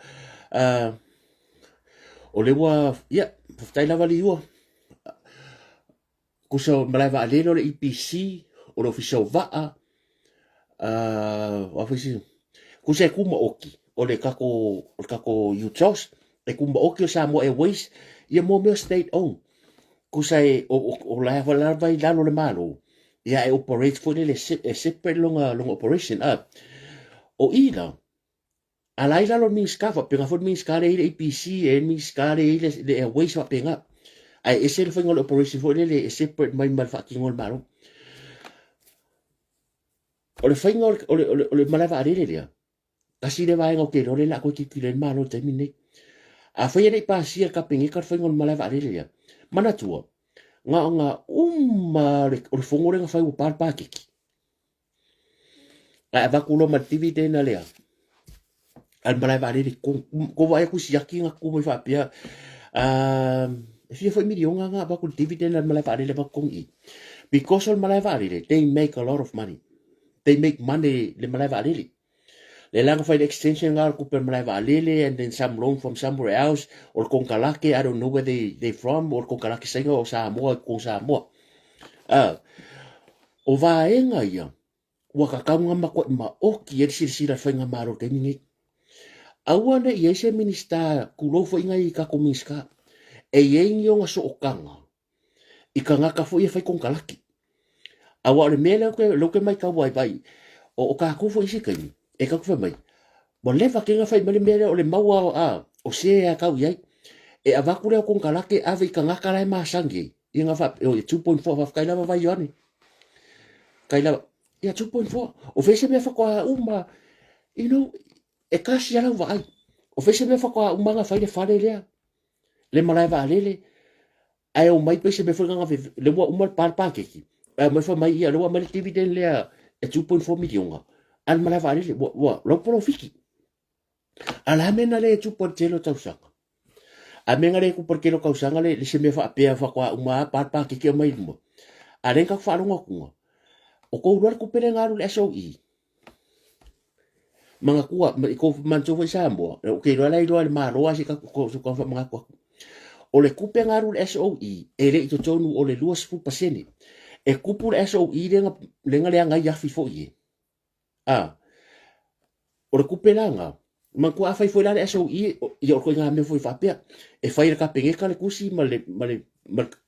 o le ua ia faafetai lava Liua. Kusa o malae vaalele o le EPC, o le Ofisa o Vaa, o a foi isi, kusa e tumaoti o le tatou UTOS, e tumaoti o Samoa Airways, ia mo mea state owned. Kusa e o la e lava i lalo o le Malo, ia e operate foi lele e separate lona operation. O i la, a la i lalo o le Minisita, faapena foi le Minisita lea e i le EPC, e le Minisita lea e i le Airways faapena. Ae ese le faiga o le operation foi lele e separate mai ma le faatino a le Malo. O le faiga o le malae vaalele lea, tasi le vaega o ke iloa lea o le a toe tilotilo ai le Malo i le taimi lenei. Afai e le i pasia e le Kapeneta le faiga o le malae vaalele lea, manatua, na ona uma o le fono lea na fai ua pa le paketi. Ae avatu loa ma le dividend lea a le malae vaalele i totonu. Ko vaai atu i siaki na tutu mai faapea, e fia foi miliona na avatu le dividend a le malae vaalele avatu totonu i i. Because o le malae vaalele, they make a lot of money. They make money le malae vaalele. Le la na fai le extension nga o le tupe o le malae vaalele and then some loan from somewhere else o le konekarake, I don't know where they from, o le konekarake Saina o Samoa i totonu Samoa. O vaega ia, ua tatau ona matuai maoti ai le silasila i le faigamalo i le taimi lenei. Aua ne i ai se Minisita, tulou foi nai tatou Minisita, e i ai ni ona sootaga i tagata foi e fai konekarake. Aua o le mea lea ou te matau ai vai, o tatou foi i isi taimi, e tatou te fai mai, ua leva tele ona fai mai le mea lea o le maua a, o se a tau i ai. E avatu lea o konekarake ave i tagata la e masani ai. Ia nga faapea, oi, 2.4, faafetai lava vai Ioane. Faafetai lava. Ia 2.4. O fea se mea faatoa uma, e tasi lava lau vaai. O fea se mea faatoa uma ona fai le fale lea, le malae vaalele, ae omai pei se mea foi lea le ua uma le pa le paketi. Ae omai fai mai, ia, le ua aumai le dividend lea e 2.4 miliona. A le malae vaalele, ua lau polofiki. A la mea na le tupu ai le tele o tausaga. A mea na le tupu ai le tele o tausaga le se mea faapea faatoa uma lava pa le paketi aumai i luma. A lea na tatou faalogo atuga, o tou iloa le tupe lea na alu i le SOE. Manatua, i kou manatua foi Samoa, ou te iloa la e iloa e le Malo lava se i tatou faamanatu atu. O le tupe na alu i le SOE, e le i totonu o le 20%. E tupu le SOE lea na leaga ai afi foi e. A, o le tupe la na, manatua a fai foi la le SOE, ia o le ituaiga mea foi faapea, e fai e le Kapeneta le tusi ma le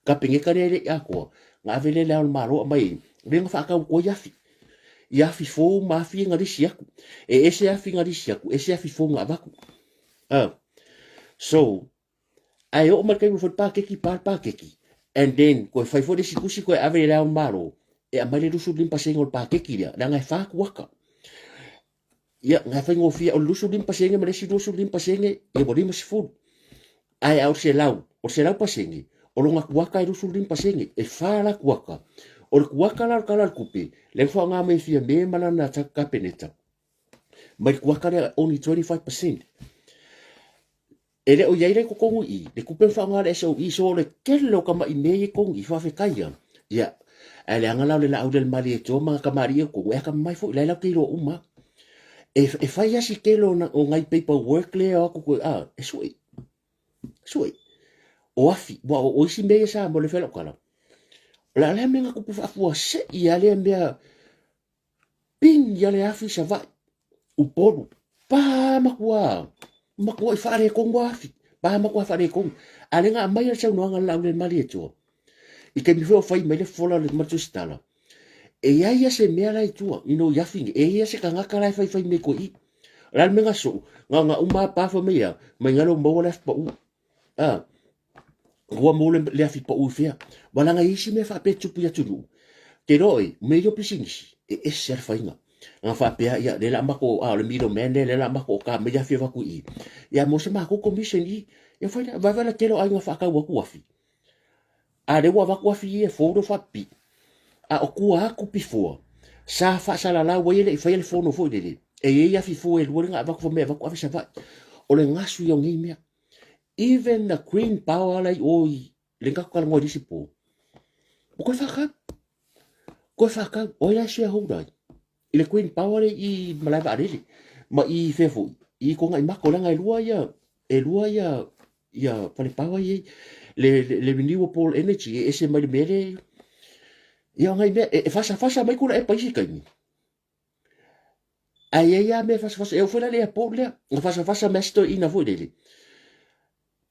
Kapeneta lea e le i atoa, na ave lea i le Ao o le Malo aumai ai, lea na faatau atu ai afi. I afi fou ma afi na lisi atu. E ese afi na lisi atu, ese afi fou na avatu. So, ae oo mai le taimi ua fai le paketi, pa le paketi, and then toe fai foi le isi tusi toe ave i le Ao o le Malo, e aumai le 25% o le paketi lea, leaga e fa kuata. Ia, na e faigofie, o le 25% ma le isi 25%, ia ua 50. Ae a o le 100, o le 100%, o lona kuata e 25%, e fa la kuata. O le kuata la o le Tala o le Tupe, lea na faaaoga mai e Fiame ma lana Kapeneta, mai le kuata lea only 25%. E le o i ai la i totonu i i, le tupe na faaaoga e le SOE, so o le tele o tamai mea ia i totonu i i, faafetai lava. Ia, ae leaga la o le laau lea a le Malietoa ma tamalii ia i totonu, e atamamai foi, o la e latou te iloa uma lava. E fai lava si tele o nai paper work lea e o atu toe, a, e sue, sue. O afi, aua o isi mea ia sa mo le fai lau tala, o le a le mea na tupu faafuasei lava lea mea, ping ia le afi i Savaii, Upolu, pa matua, matuai faaletonu afi. Pa matua faaletonu. A o lea na aumai le saunoaga a le Laaulialemalietoa, i taimi foi o fai mai le fola ma le tusitala, e i ai ia se mea la i tua, ino i afi nei, e i ai se tagata la e faifai mea i i. O le a le mea na soo, na ona uma lava pa fai mai ia, mai galo maua le afi pau. A, ua maua le afi pau i fea. Ua laga i isi mea faapea tupu i atunuu. Te iloa oi, mea ia o pisinisi, e ese lava le faiga. Na faapea, ia, lea la matou, a, o le middleman lea, lea la matou o ka mai afi avatu i i. Ia, mo se matou commission i. Ia, fai la, vaevae la tele o aiga faatau atu afi. A lea ua avatu afi ia e fou lea faapipii. A o tua atu before, sa faasalalau ai e le i faia le fono foi lele, e i ai afi fou e lua lea na avatu fai mai e avatu ave Savaii. O le gasu ia o nei mea. Even the green power la i o i le tatou talanoa i le isi po, ua toe faatau. Toe faatau. O ai la e shareholder ai? I le green power lea i Malaevaalele ma i fea foi, i Togaimako, leaga e lua ia, e lua ia, ia fale power ia le, le, le renewable energy e ese mai le mea lea. Ia o nai mea, e, e fasafasa mai Tuilaepa i isi taimi. Ae i ai lava mea e fasafasa, e oo foi la i le airport lea, na fasafasa mai lava si toeaina foi lele.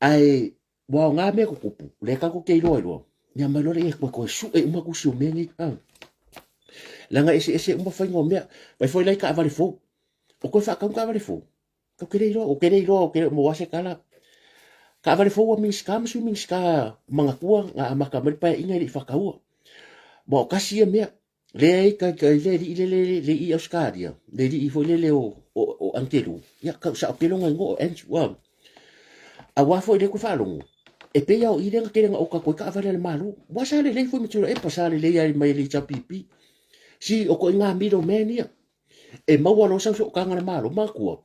Ae ua aoga mea tutupu, lea tatou te iloa iloa, ia mai loa lea e toe toe sue uma tusi o mea nei. Ah. Leaga eseese uma faiga o mea. Vai foi la i taavale fou. O koe whaakau taavale fou. Kau te le iloa, o te le iloa, o te le mo ase kala. Taavale fou a Minista ma Sui Minista manatua na amata mai le paeaiga e le i whakaua. Ma o kasi ia mea, Leai, kai, kai le alii le, le, le i Australia, le alii foi lele o, o, o Angelo. Ia, kau sao ke longa ingoa o Andrew, ah. Auā foi le koe faalogo, e pei lava o i lea na tele na oka atu ai taavale a le Malo. Ua sa lelei foi ma Tuilaepa, sa lelei ai mai le HRPP. Si o koʻi middleman ia. E maua loa sau sootaga a le Malo, matua.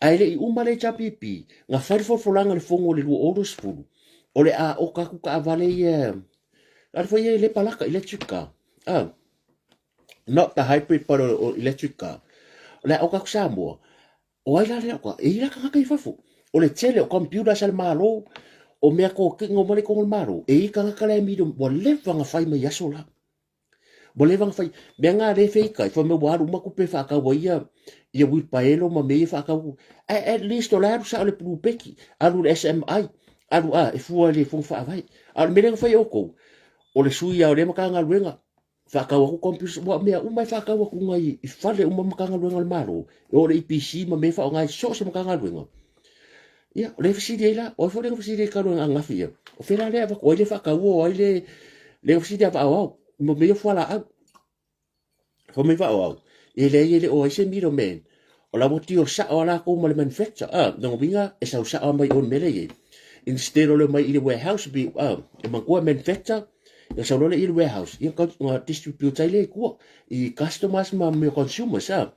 Ae le i uma le HRPP, na fai le folafolaga i le fono o le 2020, o le a oka atu taavale ia, ale foi ia e le palaka, electric car. Ah, not the hybrid but o electric car. O le a oka atu Samoa, o ai la lea oka? E i la tagata i fafo. O le tele o computers a le Malo, o mea kōkiʻi o male i totonu o le Malo, e i tagata la e milo, ua leva ona fai mai aso la. Ua leva ona fai, mea nga le feikai, fai mai ua alu uma tupe e faatau ai ia, ia wheelbarrow ma mea ia faatau. Ae at least o la e alu sao le pulupeti, alu le SMI, alu a, e fua i le fono faavae. A o le mea lea na fai e outou, o le sui lava o lea Matagaluega, faatau atu computers, ua mea uma e faatau atu i, i fale uma Matagaluega a le Malo, e oo i le EPC ma mea e faaaoga ai so o se Matagaluega. Ia, o lea e fesili ai la, o ai foi lea na fesili ai talu ananafi ia? O fea la lea e avatu, o ai lea e faataua, o ai le, lea na fesili a Vaaoao, mo mea ia o fualaau. Fai mai Vaaoao, e leai e le o ai se middleman. O la ua tio sao a latou ma le manufacture. Ah, lona uiga e sau sao mai o le mea lea e i ai. Instead o le omai i le warehouse, be, ah, e manatua e manufacture, ia sau loa lea i le warehouse, ia na distribute ai lea i tua, i customers ma mea consumers, ah.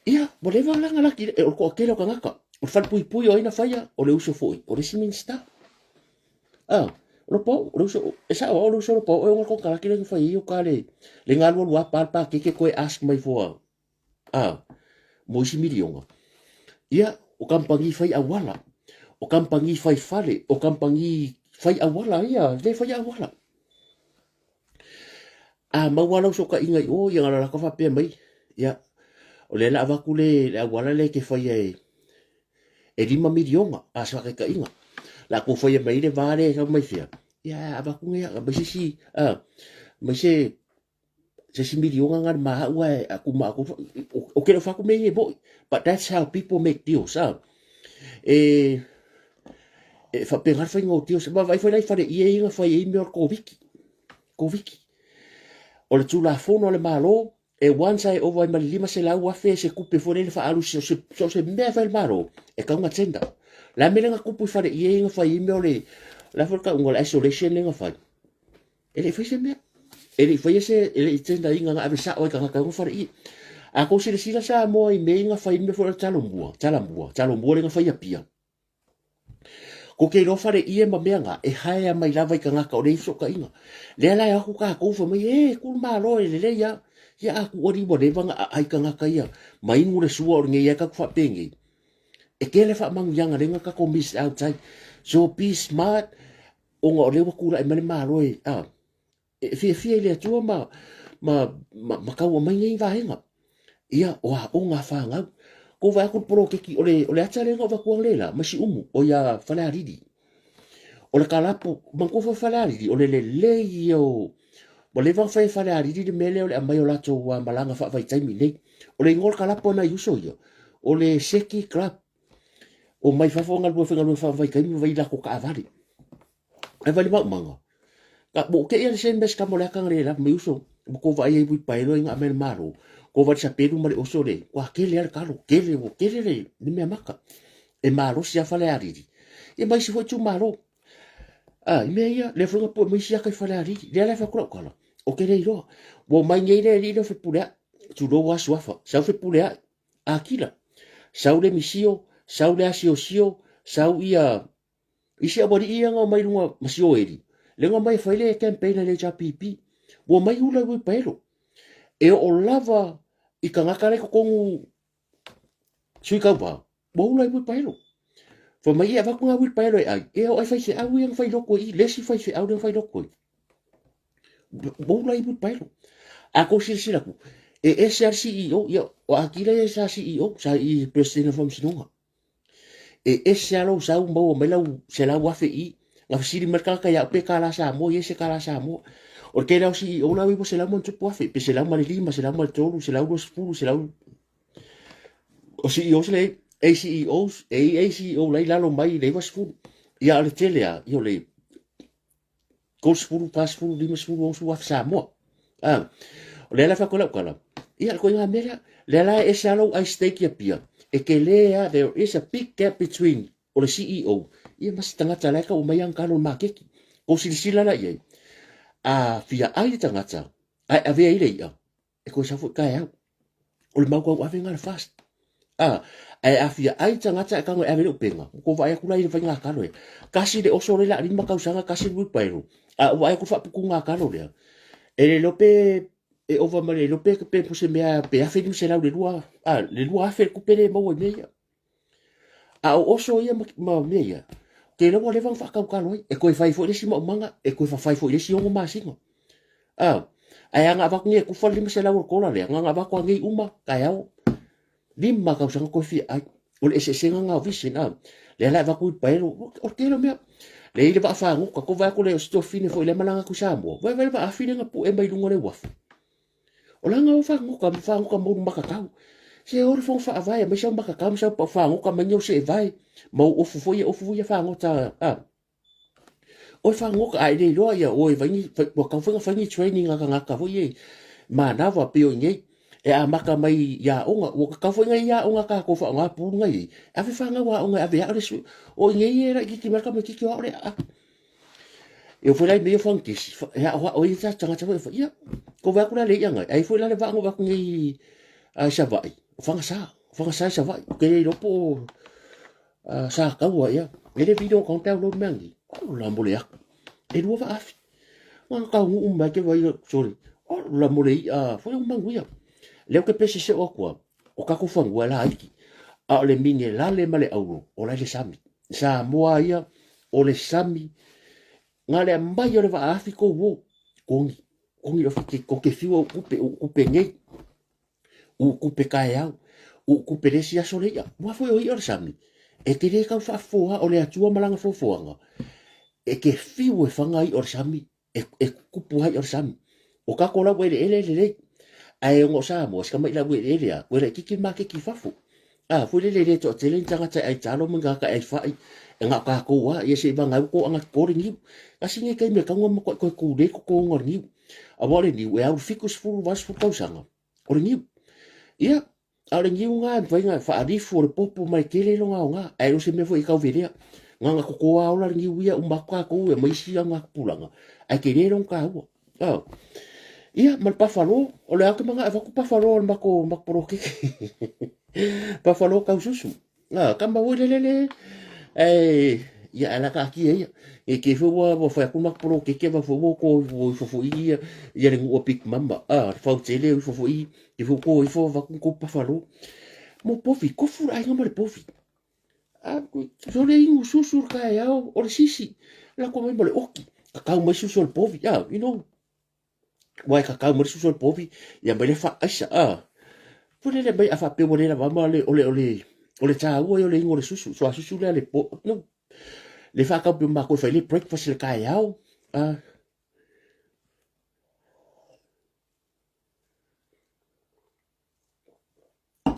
Ia, ua leva la na laki, e, o le toatele o tagata. O le falepuipui o ai na faia, o le uso foi, o le isi Minista. Ah, o le pau, o le uso, e sao o le uso o le pau, e ona konekarate lea na fai ai o ka le, le galualu a pa le pakeke koe ask mai for a, mo isi miliona. Ia, o kamupani fai auala, o kamupani fai fale, o kamupani fai auala, ia, le fai auala. A maua lau sootaiga i o, ia na latou faapea mai, ia, o lea o le a avatu le, le auala lea e te faia e, e $5 miliona, a se faataitaiga. O le a tou faia mai ai le va lea e sau mai fea, ia, a avatu nei, aumai se isi, a, aumai se, se isi miliona na le ma au ae aku ma aku, o ke le fai atu mea ia e moʻi. But that's how people make deals, a. E, e faapena le faiga o deals. Ma vaai foi la i fale ie ia na fai ai mea o le Koviti. Koviti. O le Tulafono a le Malo, e once a e ova ai ma le 500,000 se tupe foi lele faaalu so se, so se mea e fai le Malo, e tatau ona tender. O le a mea lea na tupu i fale ie ia na fai ai mea o le, o le a foi le tauga o le isolation lea na fai. E le i fai se mea. E le i faia se, e le i tender ina na ave sao ai i tagata e ona fale ie. A tou silasila Samoa i mea ia na fai mea foi o le Talomua, Talamua, Talomua lea na fai i Apia. Ko te iloa fale ie ma mea na, e haea mai lava i tagata o lea e i fesootaiga. Lea la e o atu tatou fai mai, e, ku le Malo e lelei lava. Ia a ku alii ua leva ona aai tagata ia, ma inu le sua o lenei ai tatou faapenei. E tele faamanuiaga lea na tatou miss out ai. So be smart, ona o lea ua tulai mai le Malo e, a, e fiafia i le Atua ma, ma, ma, ma tau aumai nei vaega. Ia, o aoga a fanau. Ko vaai atu le poloketi, o le, o le ata lea na ou avatua analeila, mai Siumu, o ia Falealili. O le kalapu, manatua foi Falealili, o le lelei ia o, ua leva ona fai e Falealili le mea lea o le aumai o latou malaga faavaitaimi nei. O le igoa o le kalapu a nai uso ia, o le Seki Club. O mai fafo galue faigaluega faavaitaimi ma vai i latou taavale. Ai vai le maumaga. Ka mo ke ia le same mes ka mo le aka ngale la mai uso. Mo ko vai ai pui paelo inga me malo. Ko vai sa pelu ma le oso le. Kwa kele ale kalo kele wo kele le ni mea maka. E malo si afa le ariri. E mai si foi tu malo. Ah, i mea ia, le fuinga po mai si aka i fale ariri. Le ala fa kula kala. O kele iloa. Wo mai ngei le li le fe pule a. Tu lo wa suafa. Sau fe pule a. Akila. Sau le misio, sau le asiosio, sau ia Isi aualii ia na omai luga ma Sioeli, lea na omai e fai le campaign a le HRPP, ua omai ula i uipaelo. E oo lava i tagata la i totonu sui tauva, ua ula i uipaelo. Fai mai e avatu ngā uipaelo e ai, e o ai faifeau ia na fai loko i, le isi faifeau lea na fai loko i. Ua ula i uipaelo. A kou silasila atu, e ese a le CEO, ia, o Akila ia sa CEO, sa i President o Faamasinoga. E ese lava lou sau maua mai lau 100,000 i i. Na fesili mai le tagata ia au pe kālā Samoa, ia se kālā Samoa. O le tele lava o CEO la ua 100 ma ona tupu afe, pe 105, 103, 120, 100... O CEOs le ACEOs, e i ai CEO la i lalo mai i le 90. Ia o le tele lava, ia o le 30, 40, 50, 60 afe Samoa. Ah, o lea la fai atu lau tala, ia le ituaiga mea lea, lea la e ese lava lou ice steak i Apia, e tele lava, there is a big gap between o le CEO ia ma se tagata la e tau aumai ana talo i le maketi. Kou silasila la i ai, a fia ai le tagata ae avea ai le i'a, e toe sau foi taeao. O le mau tauave na le fast. A, ae a fia ai tagata e tago e ave le upega, ua tou vaai atu la i le faiga talo e. Kasi le oso le la 5 tausaga, kasi le wheelbarrow. A ua vaai atu faaputuga talo lea. E le iloa pe e ova ma le iloa pe pe se mea pe 1500 le lua, a, le 2000 le tupe lea e maua i mea ia. A o oso ia ma, ma mea ia, te iloa ua leva ona faatautalo ai. E toe fai foi le isi maumaga, e toe fafai foi i le isi 6 masina. A, ae a na avatu nei e tufa le 500 o le kola lea, na na avatu a nei uma, taeao, 5 tausaga toe fia ai. O le eseesega na o vision, a. Lea la e avatu i paelo, o le tele o mea. Lea i le vaa fagota, ko vaai atu le o si tuafafine foi lea malaga atu i Samoa, vaai vaai le vaa afi lea na pue mai luga o le uafu. O lana o fagota, ma fagota mo le makakau. Se o le fono faavae, aemaise au makakau, aemaise au pau fagota mai nei o seevae, ma ou ofu foi ia, ofu foi ia fagota, a. Oe fagota, a e le iloa ia oe fai ni, ua tatau foi ona fai ni training a tagata foi ia manava pei o i nei, e amata mai i aoga, ua tatau foi ona i ai aoga a tatou faaaoga pulu na i ai, ave fanau aoga e ave e ao le sui, o i nei e laitiiti mai le tamaititi o ao le aa. E oo foi la i mea ia o fanutisi, e aoao ai ta tagata foi e fai, ia, kou vaai atu la i le i'a nai, ai foi la le vaa na ou vaai atu nei i Savaii, o Fagasa, o Fagasa i Savaii, ou te le iloa po o Sataua ea. E le video account download mea nei, ola mo le aku, e lua vaa afi. Na taunuu mai ke vai, sorry, ola mo le i'a foi o manuia. Lea ou te pese seo atu au, o tatou fanua e laiti, a o le minelale ma le auro, o la i le sami. Samoa ia, o le sami, na le aumai o le vaa afi kou o, kogi, kogi le ofi, ko ke fiu au kupe, u kupe nei, u kupe kaeao, u kupe le isi aso le i'a. Ua foi o i'a o le sami, e te le tau faafofoa o le Atua ma lana foafoaga, e te fiu e faga i'a o le sami, e, e kupu ai o le sami. O kako lau eleele e lelei. Ae ona o Samoa, si tamaʻi lau eleele a, koe laitiiti le maketi i fafo. A, foi lele e le toatele ni tagata e ai talo ma ni tagata e ai fai, e na o tatou a, ia se i vagau ko anga ko le niu. Kasi nei taimi e taunga ma koe koe kūlei totoga o le niu. Aua o le niu e au le 70, 80 tausaga o le niu. Ia, a o le niu na e mafai ona faalifu o le popo ma le tele lona aoga, ae le o se mea foi e tauvelea. Na ona toto lava ola le niu ia, uma atu tatou ma isi augatupulaga, ae tele lona taua. Oh. Ia, ma le pafalo, o lea ou te manao e avatu pafalo o le matou poloketi. Pafalo taususu. Ah, kama foi lele le, eh, ia, ae la taatia ia. E te foi ua, ua fai atu le matou poloketi, ava foi ua to ifo foi ia, ia le nuu a Big Mama. Ah, le fautele ifo foi, te foi to ifo avatu tou pafalo. Mo povi, kofu le aiga ma le povi. Ah, so le inu susu le taeao, o le sisi, lako mai ma le oki, kakau mai susu o le povi, ah, you know, Ua e kakau mai le susu o le povi, ia mai le faaaisa, a. Foi lele mai a faapea ua le lava ma le o le o le o le taua ia o le igo o le susu. So a susu lea le po no. Le whakau pe mākou e whai le breakfast le kai au.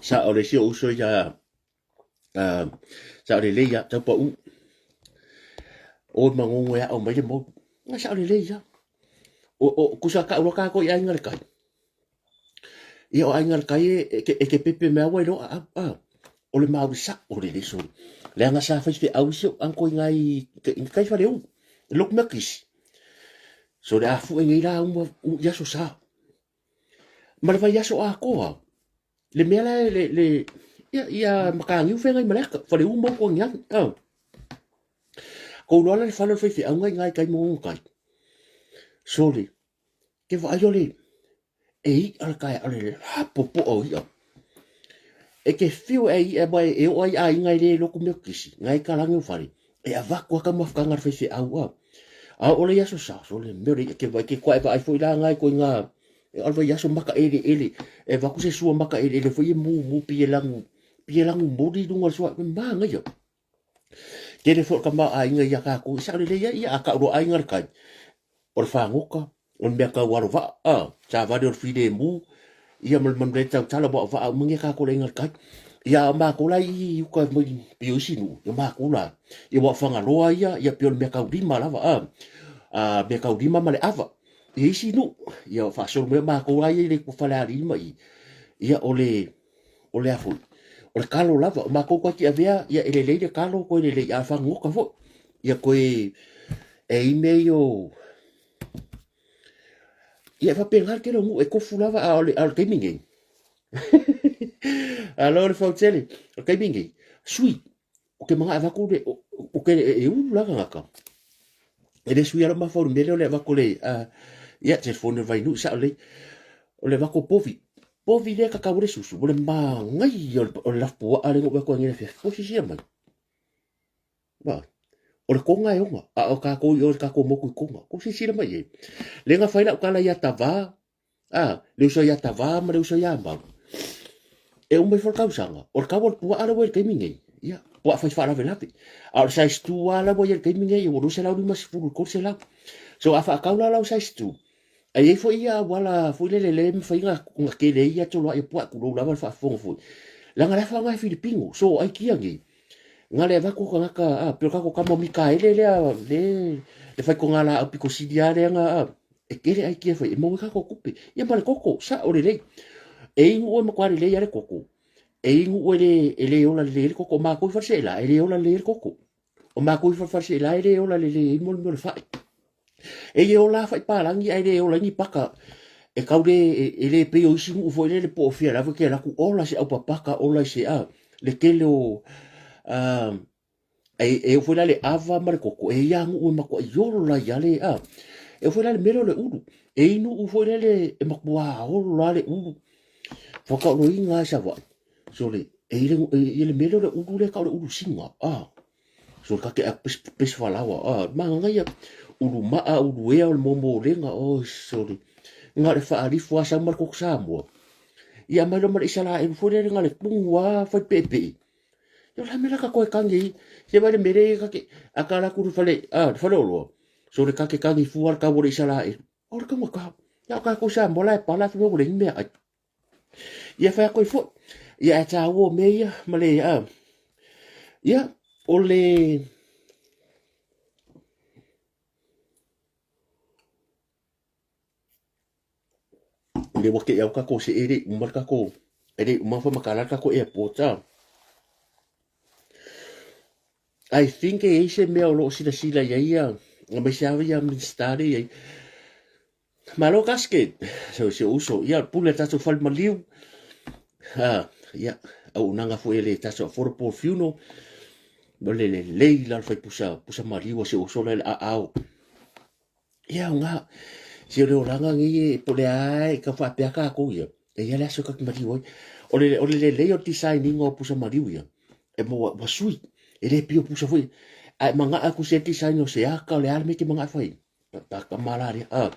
Sa o le si o uso ia sa o le lei ia tau pa u. O mangongo ia o mai le mo. Nga sa o le lei ia. O o kusa ka ua ka ko ia inga le kai. Ia o aiga le kai e ke pepe mea ua iloa a a o le mauri sa o le le soli. Leaga sa fai feau si o anko i ngai i kai fale u. Lok mea kisi. So le afu e nei la uma u i aso sa. Ma le vai aso atoa. Le mea la le le ia ia makagiu whengai ma le aka. Fale u mau ko ngiang. Ah. Ko uloa le fale o le fai feau ngai ngai kai mo kai. Soli. Ke vaai ole e i'a le kaea o le lapopoa o i'a. E ke whio e i'a mai e o ai aiga e le loku mea kisi, ngai ka langi o whare. E avaku aka mafukanga le whaiwheau a. A o le aso sa, so le mea le i'a ke vai ke koa e vaai foi la ngai ko i ngā e alwa i aso maka ele ele, e vaku se sua maka ele ele foi e mu mu pi e langu, pi e langu mori lunga le sua, e manga ia. Tele foi o ka tamaoaiga ia kākou, e saʻolelei ai ia a kaʻuloa aiga le kai. O le fāgoka, o le mea kau alo vaa, a, savali o le filemu, ia ma le manu le tautala ua o vaa uma ngia kākou le aiga le kai. Ia a o mākou la i i uka mai pei o isi nuu, ia mākou la, ia ua o Fagaloa ia, ia pei o le mea kaulima lava, a, a mea kaulima ma le ava. Ia isi nuu, ia faasolo mai o mākou la ia i le Falealili ma i, ia o le, o le a foi, o le kalo lava, o mākou koe ki avea, ia e lelei le kalo, koe lelei a whangoka foi. Ia koe e ime i o... Ia e whapenga le kele o ngu, e kofu lava a o le, a o le taimi nei. Alo le fautele, o le taimi nei, sui, o ke manga avaku le o ke e ulu la kangaka e le sui ala mafau le mele o le avaku le a ia telefone vai nu sa le o le avaku povi povi le ka ka le susu o le mangai o le lafu a le ngo ko ngene fe fosi sia mai ba o le konga e onga a o ka ko i o ka ko moku i konga ko sisi mai e le nga faila o kala ia tava A, le uso ia Tavā ma le uso ia Maru. E uma ifo le tausaga, o le kau o le puaa lea ua i le taimi nei, ia, puaa fai faalavelave. A o le size 2 lava lea ua i ai i le taimi nei, ua 250 i le 300. So a faatau la lau size 2, e i ai foi ia auala foi lele lea e mafai ona tele ai ia toloai o puaa, tulou lava le faafofoga foi. Leaga la e faaaoga e Filipino, so o aikia nei, na le avatu o tagata, a, pei o le tatou tama o Mikaele lea, le, le faitoga laau pito sili lava lea na, a, e tele ai kia fai, e maua ai kātou kupe. Ia ma le koko, sa o lelei. E inu oe matua lelei a le koko. E inu oe le, e le ola lelei ai le koko. O mākou i Faleseela, e le ola lelei ai le koko. O mākou i Faleseela, e le ola lelei ai mo le mea o le fai. E i e ola a fai pālagi, ae le ola ai ni paka. E kau le, e, e le pei o isi nuu foi lele po o fia lava ke laku ola se aupapaka, ola i se a, le tele o, a, E, e foi la le ava ma le koko, e ia nuu e matua i ola ia le, a. E foi la le mele o le ulu, e i nuu foi lele e matua ola le ulu. Whakaoloinga e sa wai. So le, e i le, e i le mele o le ulu le ka o le ulu singa, a. So le kake a pes, pes whalawa, a. Manga ia, ulu maa, ulu ea o le momo o lenga, oh, so le, nga le whaalifu a sa ma le koko Samoa. Ia mai lo ma le isala e foi lele nga le tungu a whai pepe. Yo la mela ka koe kangi se vai le mere ka ke a ka la kuru fale a fale oloa. So le ka ke kangi fua le ka wole isala e. O le kaunga ka. Ya ka ko sa mola e pala fi wole ni mea ai. Ia whai koe fo. Ia e tā ua me ia ma le a. Ia o le Le ua ke au kako se ere uma le kako ere uma fa makala le kako airport a. I think e ei se mea o loo silasila i ai ia mai se ava ia Minista le i ai. Malo gasket so se uso ia pule tatou fale maliu. Ha ia auaunaga foi a le tatou affordable funeral. O le lelei la o le fai pusa pusa maliu a se uso la i le aao. Ia o ngā, si o le olaga nei e po le a e ka whaapea kākou ia. E ia le aso ka mariu ai. O le, o le lelei o le design inga o pusa mariu ia. E mo wa sui. E le pio pusa foi. A e mangaa ku se design o se aka o le ale me ke mangaa whai. Pa, pa ka malaria. Ah.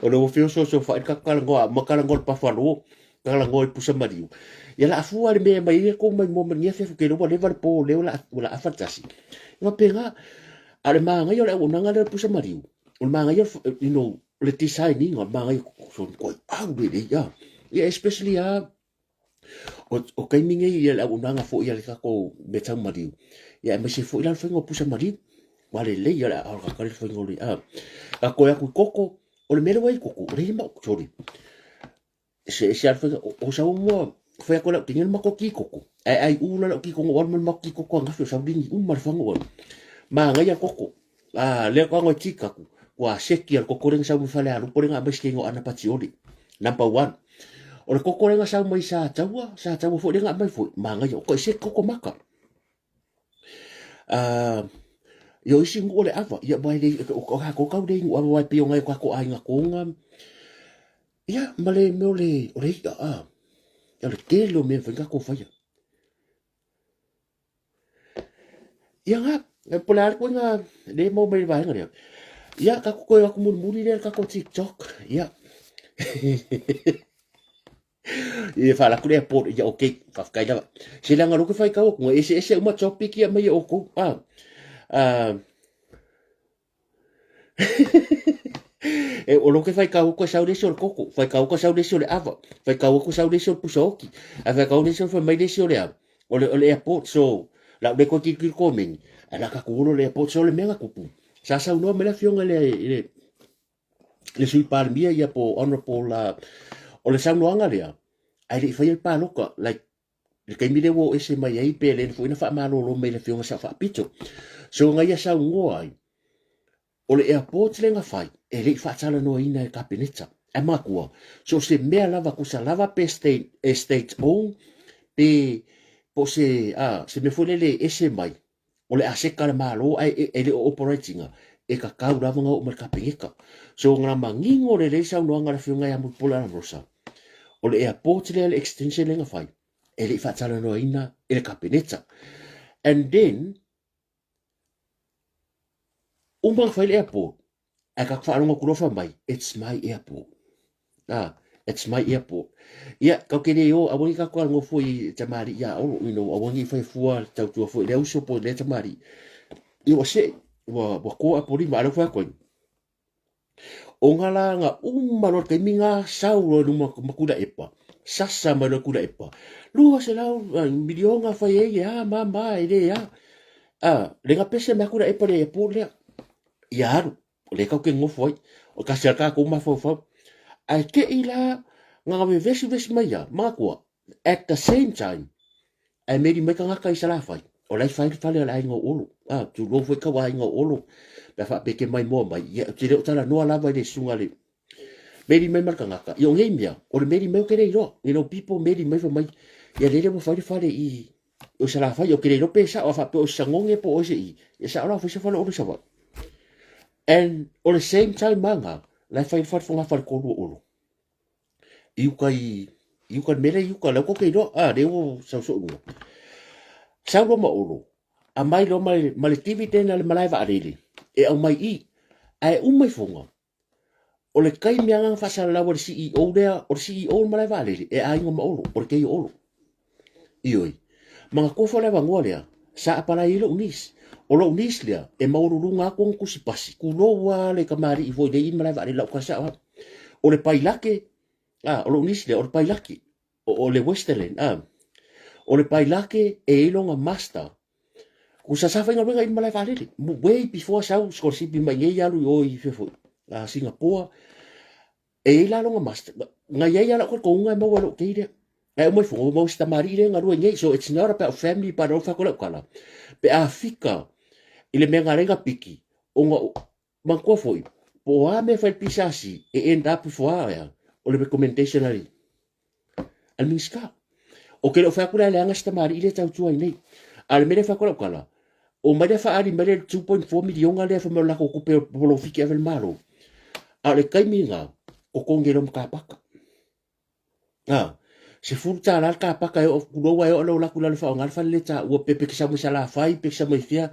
O le ua feosoosofai le tatou talanoa ma talanoa i le buffalo, talanoa i pusa maliu. Ia la afua le mea mai ai kou mai mua ma lenei afiafi ke ua leva le po lea ua la afa le tasi. E faapena, a o le manaia o le auaunaga lea o le pusa maliu, o le manaia you know, le design ina, o le manaia, so matuai au lelei a. Ia especially lava O taimi nei ia le auaunaga foi a le tatou mea tau maliu, ia aemaise foi la le faiga o pusa maliu. Ua lelei lava le aao o le tagata le faiga o le a. A toe atu i koko, o le mea lea ua i ai koko, o lea e i ai ma sorry. Se ese lava le faiga, o sau mua fai atu e lau teine le matou ti koko, ae ai ula lau ti koko, ua alu ma le matou ti koko ananafi o sau ligi uma le faga ua alu. Manaia le koko, a lea ko ango tika ku ua seki al koko lenga sau mai Falealupo lenga mai skengo ana patioli. Number one. O le koko lenga sau mai sa taua, sa taua foi lenga mai foi, manaia o ko ese koko maka. Uh, Io isi nuu o le ava, ia wai le, o ka ko kau le ingu ava wai pio ngai o ka ko ainga konga. Ia, ma le mea o le, o le ia, a. Ia le tele o mea whainga ko whaia. Ia ngā, po le a le koinga le mau mai le vaega lea. Ia, ka koe aku mulimuli lea le kako TikTok. Ia. Ia whaalaku le airport, ia okay, whawhikai lava. Se langa roke whai kau aku, ese ese uma topic ia mai e oko. Ah, ah, E o lo ke whai kau ko sau lesi o le koko, whai kau ko sau lesi o le ava, whai kau ko sau lesi o le pusa oki, a whai kau lesi o whai mai lesi o le ava, o le, o le airport, so, la ule ko ki ki ko meni, a la ka kulo le airport, so le mea kupu. Sa sau noa me le afioga le, le, le sui palemia ia po honorable, o le saunoaga lea, ai le i whai le pāloka, like, le taimi lea ua oo ese mai ai pe le foi na faamalolo mai le afioga Sao Faapito. So na ia saunoa ai, o le airport lea na fai, e le i faatalanoaina e Kapeneta. Ae matua, so se mea lava kusa lava pe state, e state own, pe po se, a, se mea foi lele e ese mai, o le a seka le Malo ae e, e le o operating e kakau lava nga oo mai le Kapeneta. So nga manino lelei saunoaga a le afioga ia Mulipola Anarosa, o le airport lea le extension lea na fai, e le i faatalanoaina e le Kapeneta. And then, uma na fai le airport, Ae ka faalogo atu loa fai mai, it's my airport. Ah, it's my airport. Ia, kau ke le o, aua ni ka koa ngofo i tamari ia olo, you know, aua ni fai fua tautua foi le uso po le tamari. Ia ua se, ua, ua koa apo lima, ala fai koe. O ngā la ngā uma loa taimi ngā sau loa luma makula epa. Sasa mai loa kula epa. Lua se lau, milionga fai e ia, ma ma, e le ia. Ah, le ngā pese mai kula epa le airport lea. Ia alu, o lea kau ke ngofo ai, o kasi a kākou mafaufau. Ae te i la, ngā vevesi vesi mai ia, makua, at the same time, ae meri mai kangaka i Salafai, o lai whai whale o le ainga o Olo, a, tu lou foi kau ainga o Olo, pe whaapeke mai moa mai, ia, te leo tala noa lava i le sunga le, meri mai ma le kangaka, ia o ngei mea, o le meri mai o ke rei roa, you know, people meri mai fa mai, ia lele mo whai le whale i, o Salafai, o ke rei rope sa, o whape o sangonge po o se i, ia sa ola fai sa whale o le sawa. And, o le same time manga, lai whai whale whanga whale kolu o Olo. I uka i, i uka mele i uka, lau koke i roa, a, le o sau so unga. Sau loa ma Olo, a mai loa ma le, ma le dividend a le malae vaalele, e au mai i, ae uma ifoga, O le taimi lava na faasalalau a le CEO lea, o le CEO o le malae vaalele, e aiga ma Olo, o le kei o Olo. Ioe. Ma na tofa le avanoa lea, sa apalai ai lou niece. O lou niece lea, e maualuluga atu ona tusi pasi, tulou lava le kamali'i foi lea i malae vaalele lau tala sao au. O le pailake, a, o lou niece lea, o le pailake, o, o le Westerland, a. O le pailake e i ai lona master Kusa sa faigaluega i malae vaalele. Way before sau scholarship mai nei alu i o i fea foi. A Singapore. E i la longa master. Nga iai ala ko unga e maua lo kei lea. Ai o mai fongo mau si tamari le ngalua nei. So it's not about family but o whakola ukala. Pe a fika i le mea ngā renga piki. O nga Manatua foi, po o a mea e fai le PSRC e end up ifo a ea, o le recommendation a le a le Minisita. O ke le o fai atu lea leaga si tamalii lea e tautua ai nei. A o le mea lea e fai atu lau tala, o mai lea faaali mai le 2.4 miliona lea fai mai o le latou tupe o polofiti e ave i le Malo. A o le taimi lena, totogi ai loa ma kapaka. A, $10 le kapaka e oo, tulou lava e oo lea o latou i lalo e faaaoga le fale lea e taua pe pe sau mai Salafai pe sau mai fea,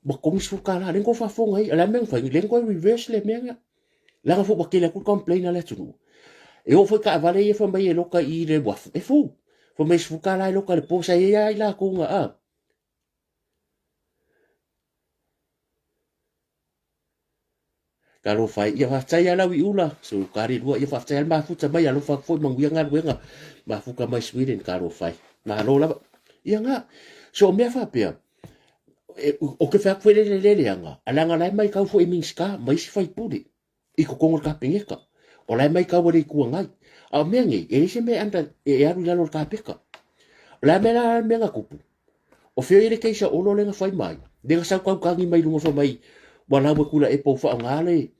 ua totogi $10. Lea na tou faafofoga ai, o le a le mea na fai? Lea na toe reverse le mea lea. Leaga foi ua tele atu le complain a le atunuu. E oo foi taavale ia fai mai e loka i le uafu, e fou. Fai mai $10 e loka i le po, sa i ai lava i latou na, a. Talofa e, ia faafetai lava Lauiula, so kari lua, ia faafetai lava le mafuta mai, alofa atu foi manuia galuega, mafuta mai Sweden, talofa e, malo lava. Ia na, so o mea faapea, e, o ke fai atu foi le le leaga, a leaga la e maitau foi e Minisita ma isi faipule i totonu o le Kapeneta, o la e maitau e le Itu Agai. A o mea nei, e leai se mea e under, e alu i lalo o le kapeta. O le a mea la le mea na tupu? O fea o i ai le keisa Olo lea na fai mai? Lea na sau tautagi mai luga fai mai ua lau e Tuilaepa ua faaaoga le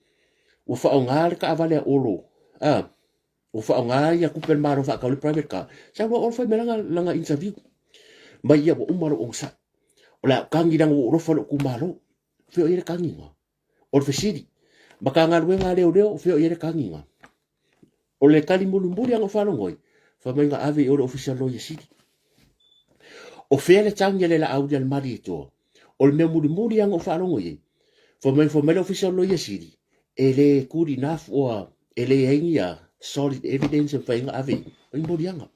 ua faaaoga le taavale a Olo a ua faaaoga ia tupe a le Malo faatau le private car. Sau loa Olo fai mai lana, lana interview mai ia ua uma lou onosai. O le a ou tagi leaga ua ou alofa i lou itumalo. O fea o i ai le tagiga? O le fesili, Matagaluega a Leoleo, o fea o i ai le tagiga? O le tali mulimuli lava na ou faalogo ai, fai mai na ave i o i le Ofisa o le Loia Sili. O fea le tagi a le Laauli a le Malietoa? O le mea mulimuli lava na ou faalogo i ai, fai mai, fai mai le Ofisa o le Loia Sili, e le good enough or e leai ni solid evidence e mafai ai ona ave i o ni moliaga.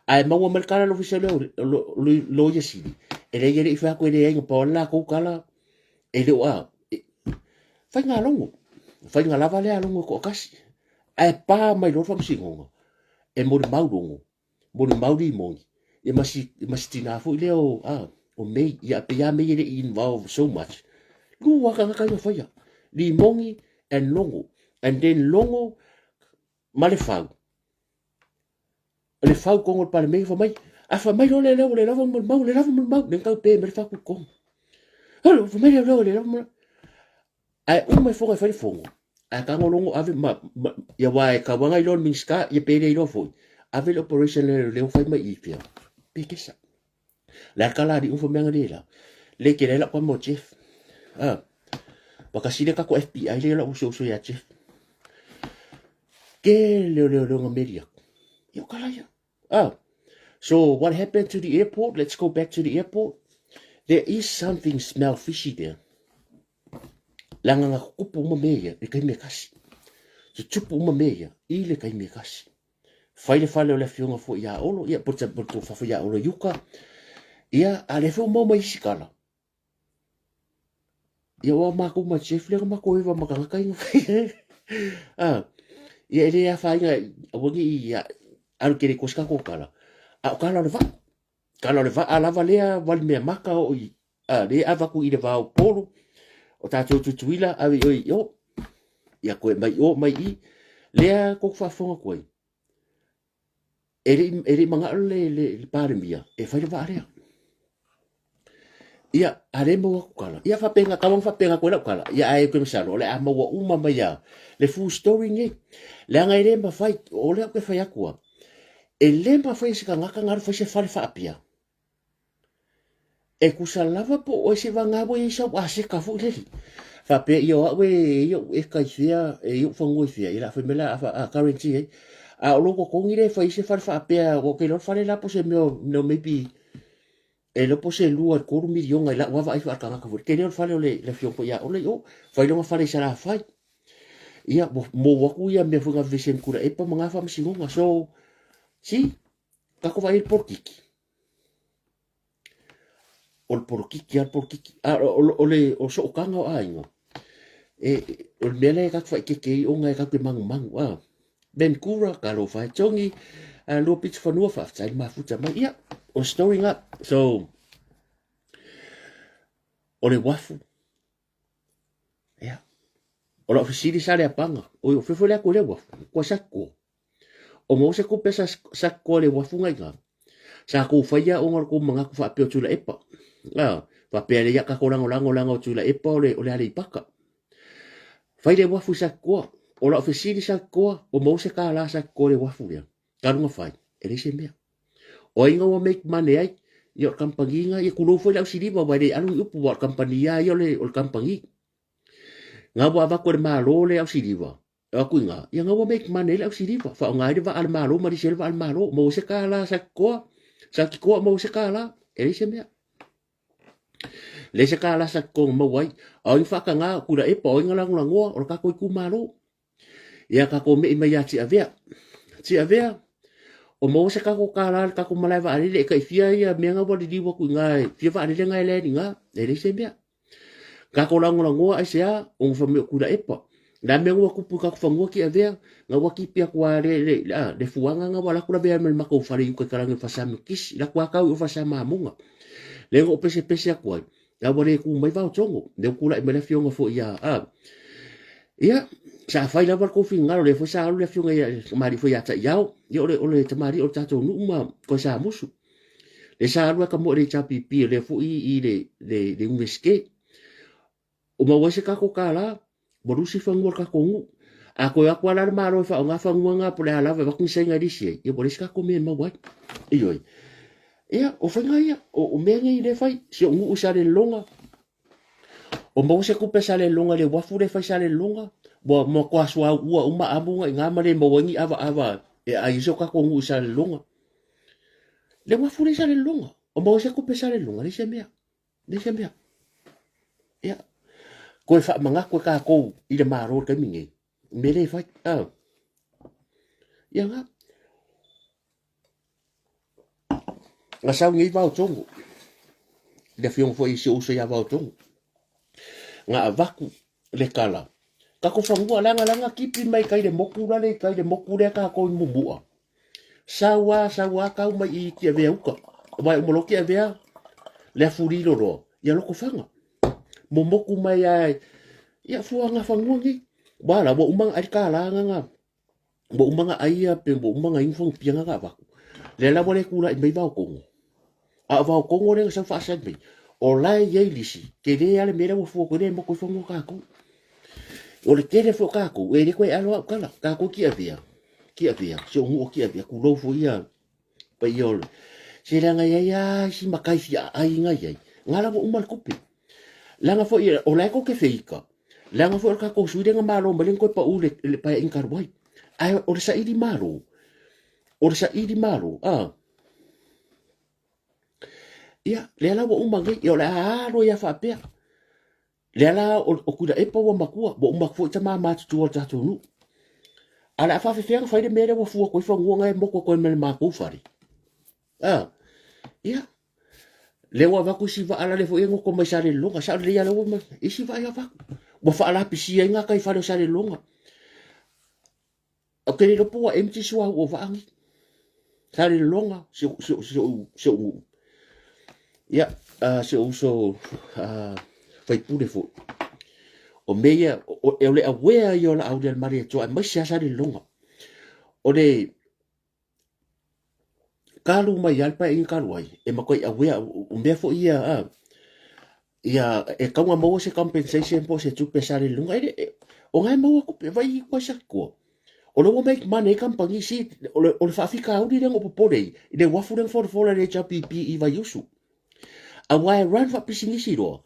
Ae maua mai le tala a le Ofisa o le Loia Sili, e leai e le i fai atu e leai, na pau lava le latou tala, e le o a, faiga logo, faiga lava lea a logo e toatasi. Ae pa mai loa le faamasinoga, e molimau logo, molimau limoni, ia ma si, ma si tinā foi lea o, a, o May, ia pei lava May e le i involve so much. Lua tagata ia faia, limoni and logo, and then logo ma le fau. Le fau kongo le palemene fai mai, a fai mai loa le leo le lava molimau, le lava molimau, le tau pe mai le faku kongo. Halo, fai mai le leo le lava molimau. Ae uma i fono e fai le fono, ae tago logo ave ma, ma ia wa e kauanga i loa le Minista, ia pe le iloa foi, ave le operation le leo fai mai i fea. Pe kesa. Le a kala ali ufa mea le la. Le ke le la kwa mo Jeff. Ah. Wakasile ka ko FBI le la uso uso ya Jeff. Ke leo leo leo nga aku. Yo kala ya. Ah. So what happened to the airport? Let's go back to the airport. There is something smell fishy there. Leaga na kukupu uma mea ia i le taimi e tasi. Tutupu uma mea ia i le taimi e tasi. Fai le fale o le afioga foi ia Olo, ia po o le tofa foi ia Olo i uka. Ia, a lea foi ua maua mai isi tala. Ia ua matou ma Jeff lea na matou eva ma tagata ia. Ah, ia e le afaina aua ne i alu tele i tua se tatou tala. A o tala o le vaa. Tala o le vaa lava lea wali mea maka o i a le ave atu i le va o Upolu, o tatou Tutuila ave i o i o, ia koe mai o mai i, lea kou faafofoga atu ai, e le e le manao le, le, le Palemia e fai le vaa lea. Ia, a le maua atu tala. Ia faapena, tau ona faapena atu ai lau tala. Ia ae ou te masalo, o le a maua uma mai a le full story nei. Leaga e le mafai, o lea ou te fai atu a, e le mafai e se tagata ona alu fai se fale faapea. E tusa lava po o oe se vagā ua i ai sau aseta foi lele. Faapea ia o au e i ou eka i fea, e i ou fanua i fea, ia la fai mai la a guarantee ai. A o lou totogi lea e fai ai se fale faapea, ua ou te iloa le fale la po o se mea o maybe e iloa po o se 2 i le 3 miliona i lau lava vaai faaletagata foi. Tele o le fale o le afioga foi ia Ole i o, fai lona fale i Salafai. Ia, ua mou atu ia mea foi na vevesi ai ma Tuilaepa ma na faamasinoga. So, see, tatou vaai i le polokiki. O le polokiki lava le polokiki. A o le o sootaga o aiga, e, o le mea lea e tatou faaeteete ai ona e tatou te manumanu. A, Vancouver, talofa e Togi, a lua pito fanua, faafetai le mafuta mai. Ia, o le story lena. So, o le uafu, ia, o lau fesili sa Leapaga, oi, o fea foi le atu i lea uafu? Kua Satiko. O maua se tupe sa Satiko i le uafu na iga. Sa tou faia ona o le tou manatu faapea o Tuilaepa. A, faapea lea ia tatou lagolago leaga o Tuilaepa o le, o le Aleipata. Fai le uafu i Satikoa. O lau fesili Satikoa, o maua se kālā Satikoa i le uafu lea? Talu na fai, e leai se mea. O ai na ua make money ai? Ia o le kamupani na, ia tulou foi le ausiliva aua e le alu ni upu aua o le kamupani lava ia o le, o le kamupani. Na ua avatu e le Malo le ausiliva, e o atu i ina, ia na ua make money ai le ausiliva, faaaoga ai le vaa a le Malo ma lisi ai le vaa a le Malo, maua se kālā Satikoa, Satikoa maua se kālā, e leai se mea. Leai se kālā Satikoa na maua ai. A o ai na faatagā Tuilaepa, o ai na lagolagoa, o le tatou itumalo. Ia tatou me'i mai ia Tiavea. Tiavea, o maua se tatou kālā le tatou malae vaalele e tai fia ia mea na ua liliu atu i ina e fia vaalele na e land i ina, e leai se mea. Tatou lagolagoa aisea ona fai mai o Tuilaepa. Le a mea ua tupu i tatou fanua Tiavea, na ua tipi atu a le, le, le, a, le fuaga na ua laku lavea mai le matou fale i uka i Kalagi o Fasami Kisi, laku a tau i o Fasama Amoga. Le na o pese pese atu ai, na ua le tu mai vao tongo, le u tulai mai le afioga foi ia, a. Ia, sa fai lava le tou finagalo, lea foi sa alu le afioga ia, tamalii foi ia Taiao, ia o le, o le tamalii o le tatou nuu ma koe sa musu. Le sa alu ai ka moe le HRPP, lea foi i le, le, le Iunivesite. O maua ai se tatou kālā, ua lusi fanua o le tatou nuu. A toe atu lava la le Malo e faaaoga fanua na po o le a lava e avatu ni saina e lisi ai, ia ua leai se tatou mea e maua ai. Ioe. Ia, o faiga ia, o, o mea nei lea e fai, si ou nuu i Salelologa, o maua se tupe a Salelologa i le uafu lea e fai Salelologa, ua matua suauu uma amu na i ina ma le maua ai ni avaava e aai ai si o tatou nuu i Salelologa. Le uafu lea i Salelologa, o maua se tupe a Salelologa, leai se mea. Leai se mea. Ia, toe faamanatu e tatou i le Malo i le taimi nei, mea lea e fai. Ah. Ia nga. Nga sau nei Vaotongo. Le afioga foi i si ou uso ia Vaotongo. Nga avatu le tala. Tatou fanua leaga leaga kipi mai kai le moku lale kai le moku lea tatou i Mumua. Sau a sau a tau mai i Tiavea uka. Vai uma loa Tiavea le afuli loloa ia Lotofaga. Momoku mai a ia fuaga fanua nei. Ua la ua uma ona ai le kālā nga ua uma ona ai ia pe ua uma ona inu fagupia nga avatu. Lea la ua le tulai mai Vaotogo. A o Vaotogo lea na sau faasali mai, o la e i ai lisi, tele lava le mea lea ua fua atu ai le motu i fanua tatou. O le tele foi o tatou, e le toe alo au tala, tatou Tiavea, Tiavea, si ou nuu o Tiavea, tulou foi ia paia o le... Se leaga e i ai lava isi matai fia aai na i ai, na la ua uma le tupe. Leaga foi o la e tou te feita, leaga foi o le tatou sui lea na malo mai lea na toe pau i le paeaiga talu ai. Ae o le saili malo, o le saili malo, a. Ia, lea la ua uma nei, ia o le a alo ia faapea. Lea la o Tuilaepa ua matua, ua uma atu foi tama matutua o le tatou nuu. A o le a faafefea ona fai le mea lea ua fua atu ai fanua na e motu atu ai ma le matou fale. A, ia, lea ua avatu isi vaa la lea foi e goto mai Salelologa, sao lelei lava lea ua isi vaa ia avatu. Ua faalapisia ai gatai fale o Salelologa. Ou te le iloa po ua empty suauu o vaa nei. Salelologa, si ou nuu. Ia, si ou uso faipule foi. O mea ia, o le aware ia o Laaulialemalietoa, aemaise lava Salelologa. O le talu mai lava le paeaiga talu ai, e matuai aware, o mea foi ia, a, ia e tatau ona maua se compensation po o se tupe a Salelologa. E le, o na e maua tupe, vai i Kuaisakua. O lea ua make money ai kamupani si, o le, o le faafitauli lea na ou popole ai, i le uafu lea na folafola e le HRPP i Vaiusu. Aua e run faapisinisi loa,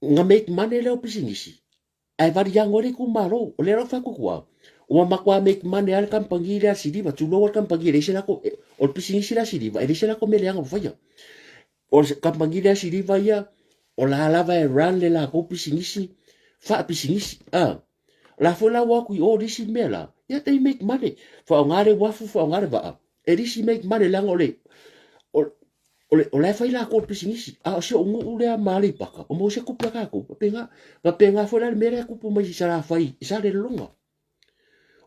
na make money lea o pisinisi, Ae valiago ai le itumalo. O lea la ua fai atu atu ua matua make money lava le kamupani lea a Siliva, tulou lava le kamupani e leai se latou, o le pisinisi lea a Siliva, e leai se latou mea leaga ua faia. O le kamupani lea a Siliva ia, o la lava e run le latou pisinisi faapisinisi. A, o la foi la ua o atu i o le isi mea la, ia they make money. Faaaoga le uafu, faaaoga le vaa, e lisi make money leaga o le, o, o le, o la e fai latou le pisinisi. A o si ou nuu lea ma Aleipata, o maua se tupe a tatou. Faapena, faapena foi la le mea lea e tupu mai i Salafai, i Salelologa.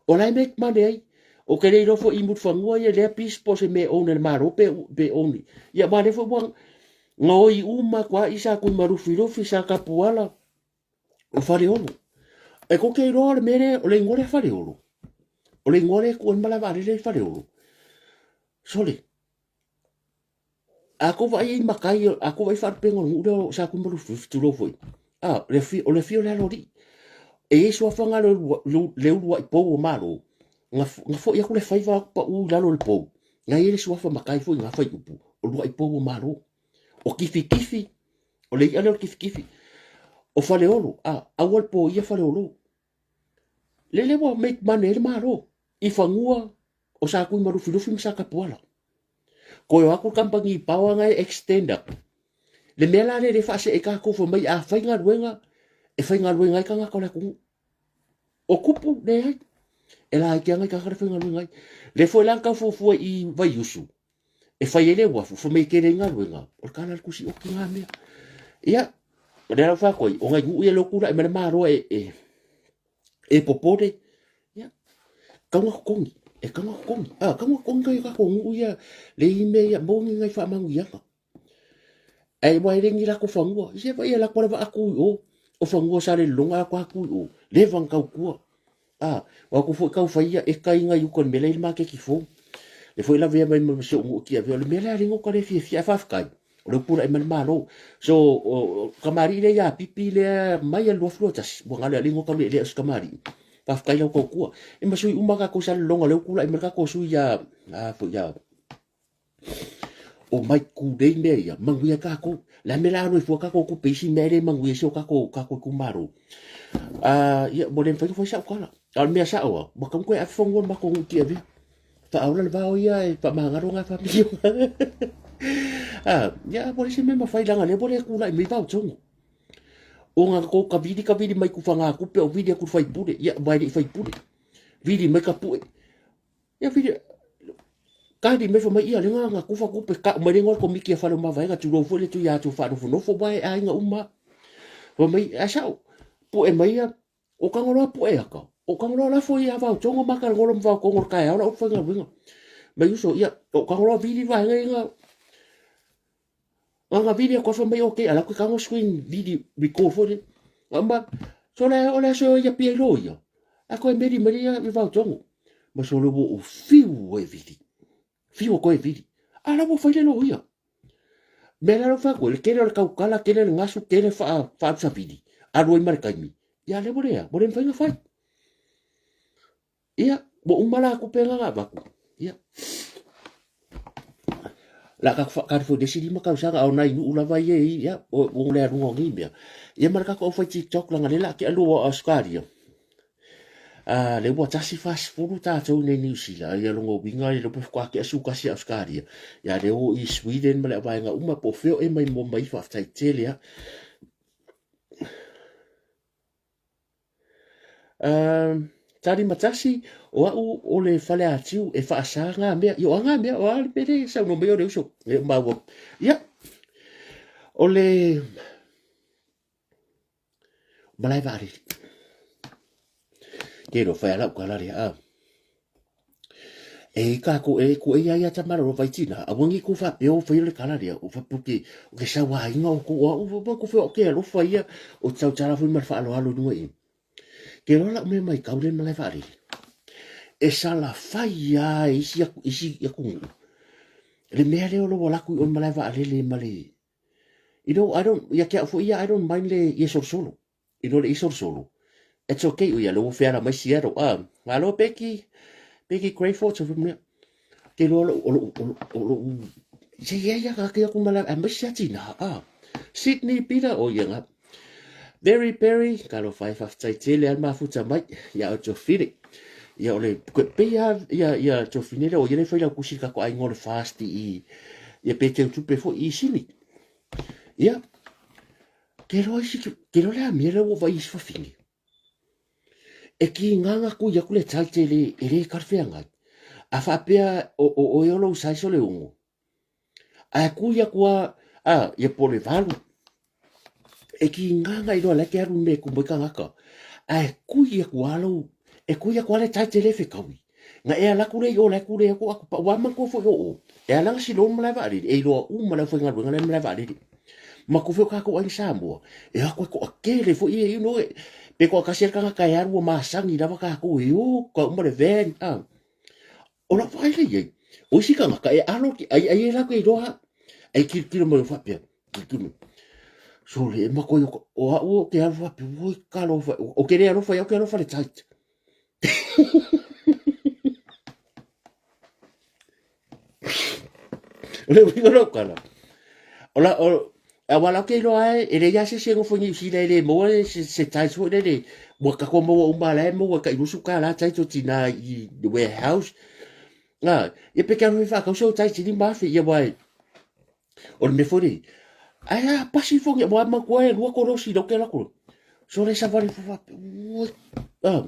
O la e make money ai. Ou te le iloa foi i Mulifanua ia lea pis po o se mea e own e le Malo pe, pe own. Ia aua lea foi ua gaoi uma atu lava i Sakuimalufilufi, Satapuala, o Faleolo. E kou te iloa o le mea lea, o le igoa lea Faleolo. O le igoa lea e tuu ai le malae vaalele i Faleolo. Sole, a kou vaai i matai, a kou vaai i faalupega o le nuu lea o Sakuimalufilufi, tulou foi, a, o le afio o le aloalii. E i ai suafaga le uluai pou o Malo, na foi atu le faiva atu pau i lalo o le pou, na i ai le suafa matai foi na faaiupu, o uluai pou o Malo. O Kifikifi, o le i'a lea o le Kifikifi. O Faleolo, a, aua le poia Faleolo. Lele ua make money ai le Malo i fanua o Sakuimalufilufi ma Satapuala. Toe o atu le kamupani power na e extend atu. Le mea la lea e faasee ai tatou fai mai a faigaluega, e faigaluega ai tagata o le atunuu. O kupu, leai. E la ai te anga i kakara whaingaluenga ai. Le foi la kau fuafua i Vaiusu, e fai ai le uafu, fa mai kele i galuega, o le kala le kusi oki ngā mea. Ia, o le au whakoi, o ngai nuu ia le okura e mare māroa e, e, e popore, ia, kaunga kokongi, e kaunga kokongi, ah, kaunga kokongi kai kako nuu ia, le ime ia, mongi ngai whaamangu ianga. Ai wai rengi lako whangua, i se vai e lako le waa kui o, o whangua sa le longa ako a kui o, le wang kau kua. A, ua ku foi kau fai ia e kai ngai uka le mea le maketi fou. Le foi lavea mai ma se o ki ave o le mea le aringo ka le fiafia e faafetai. O le upula e mai le malo. So, o, kamali'i le ia pipi le mai a 21. Ua ngale aringo ka le le o se kamali'i. Faafetai lau tautua. E ma sui uma ka sa le longa le upula e mai ka ko sui ia a foi ia o mai kūlei mea ia, manuia kākou. Le a mea la alu ai fua kākou kupe isi mea e le manuia si o kākou, kākou itumalo. Uh, ia, ua le mafai ona fai sa'u tala. A o le mea sa'o a, ua tatau ona toe ave fanua le matou nuu Tiavea. Faaola le vao ia e faamagalo ngā famili. Ah, ia, ua leai se mea e mafai leaga lea ua le tulai mai vaotogo. O ngā kou kavili kavili mai ku whangākupe o vili aku le faipule. Ia, ua e le i faipule. Vili mai ka pu'e. Ia whiri, kari me whamai ia lenga nga kufa kupe ka mai lenga komiti a whare mavaenga tulou foi le tui atu whaanofonofo wae aiga uma. Whamai, a sao, po e mai ia, o kangoloa po e aka, o kangoloa lafo ia vau tongo maka ngolo mwau kongo kai aola o whainga winga. Mai uso ia, o kangoloa vili vaenga inga, nga vili ko whamai o ke ala ko kango screen vili record foi le. Amba, so le o le so ia pia ilo ia. A koe meri meri ia i vau tongo. Ma so le wo o fiu e vili. Fiu ko e vili. Ala wo whai le lo ia. Me la lo wha koe, le kere o le kaukala, kere le ngasu, kere wha, wha sa vili. Alu ai mare kaimi. Ia le mo lea, mo le mwhainga whai. Ia, ua uma la kupe nga avaku. Ia. La ka ka fo desi lima kausaga au nai nuu lava ia i ia o o le alunga o nei mea. Ia ma le kako au fai TikTok langa le la ke alua o Australia. A le ua tasi 40 tātou nei New Zealand ia longo winga i lope whakua ke asu kasi Australia. Ia le o i Sweden ma le awaenga uma po feo e mai mo mai whaftai tele a. Um, tali matasi, o au o le fale atiu e whaasā ngā mea. I o a ngā mea, o a le pere, sau no mai o le uso. E maua. Ia, o le malae vaalele. Ke ro whai ala ukala le a. E i kākou e ku e ia ia tamara ro vai tina. A wangi ku wha peo whai o le kala rea. O wha puke o ke sau a inga o ku o u wa ku whai o ke alofa ia o tau tara fui mar wha alo alo nua i. Ke roa lau me mai kau le malae whaarere. E sala whai a e isi aku, isi aku ngu. Le mea leo lo walaku i o malae whaarere ma le. You know, I don't, ia ke au fo ia, I don't mind le ia solo solo. I lo le i solosolo. It's okay, o ia le ua feala mai Seattle. Ah, malo Becky, Becky Greyfort, so mea. Te loa lo, o lo, o lo, o lo, se ia ia ka ke aku mala, a mai sia tina, ah. Sydney Peter, o ia nga. Very Perry, ka lo whai whawhtai tele al mafuta mai, ia o tō whiri. Ia o le, koe pe ia, ia, ia tō whinere, o ia le whai lau kusi ka ko ai ngore fasti i, ia pe te utupe fo i sini. Ia, Ke roa isi, ke roa le amia le ua vai isi whawhine. E ki ngā ngā kui aku le taite le, e le karwhea ngai. A whapea o, o, o e olo usai so le ungo. A e kui aku a, a, ia po le valu. E ki ngā ngā i roa le ke aru me ku moi kangaka. A e kui aku a lou, e kui aku a le taite le whekaui. Nga e ala kure i o le kure aku aku pa wa ma ko fo o. E ala nga silo ma le vaalele, e iloa uma le aufaigaluega le ma le vaalele. Ma ko feo kākou ai Samoa. E ako e ko akele fo ia, you know, pe ko akasi al kanga kai aru masangi lava kākou e o, ka uma le van, ah. O la whaile ia, o isi kangaka e alo ki, ai ai e la koe roa, ai kilo kilo mai o whapea, kilo kilo mai. So le e makoi o, o au o ke alo whapea, oi ka alo wha, o ke re alo whai, o ke alo whare tight. O le uiga lau kala. O la, o, a wala ke iloa e, e le ia se se ngofo New Zealand e le maua e se, se tais foi lele, ua kako maua uma la e maua ka ilusu ka la tai to tina i the warehouse. Nga, ia pe ke anu e whakau se o tai tini mafe, ia wai, O le mea foi lea, ai a pasi fo nge wa ma koe lua kolosi lo ke la ko. So le savali fo fa. Ah.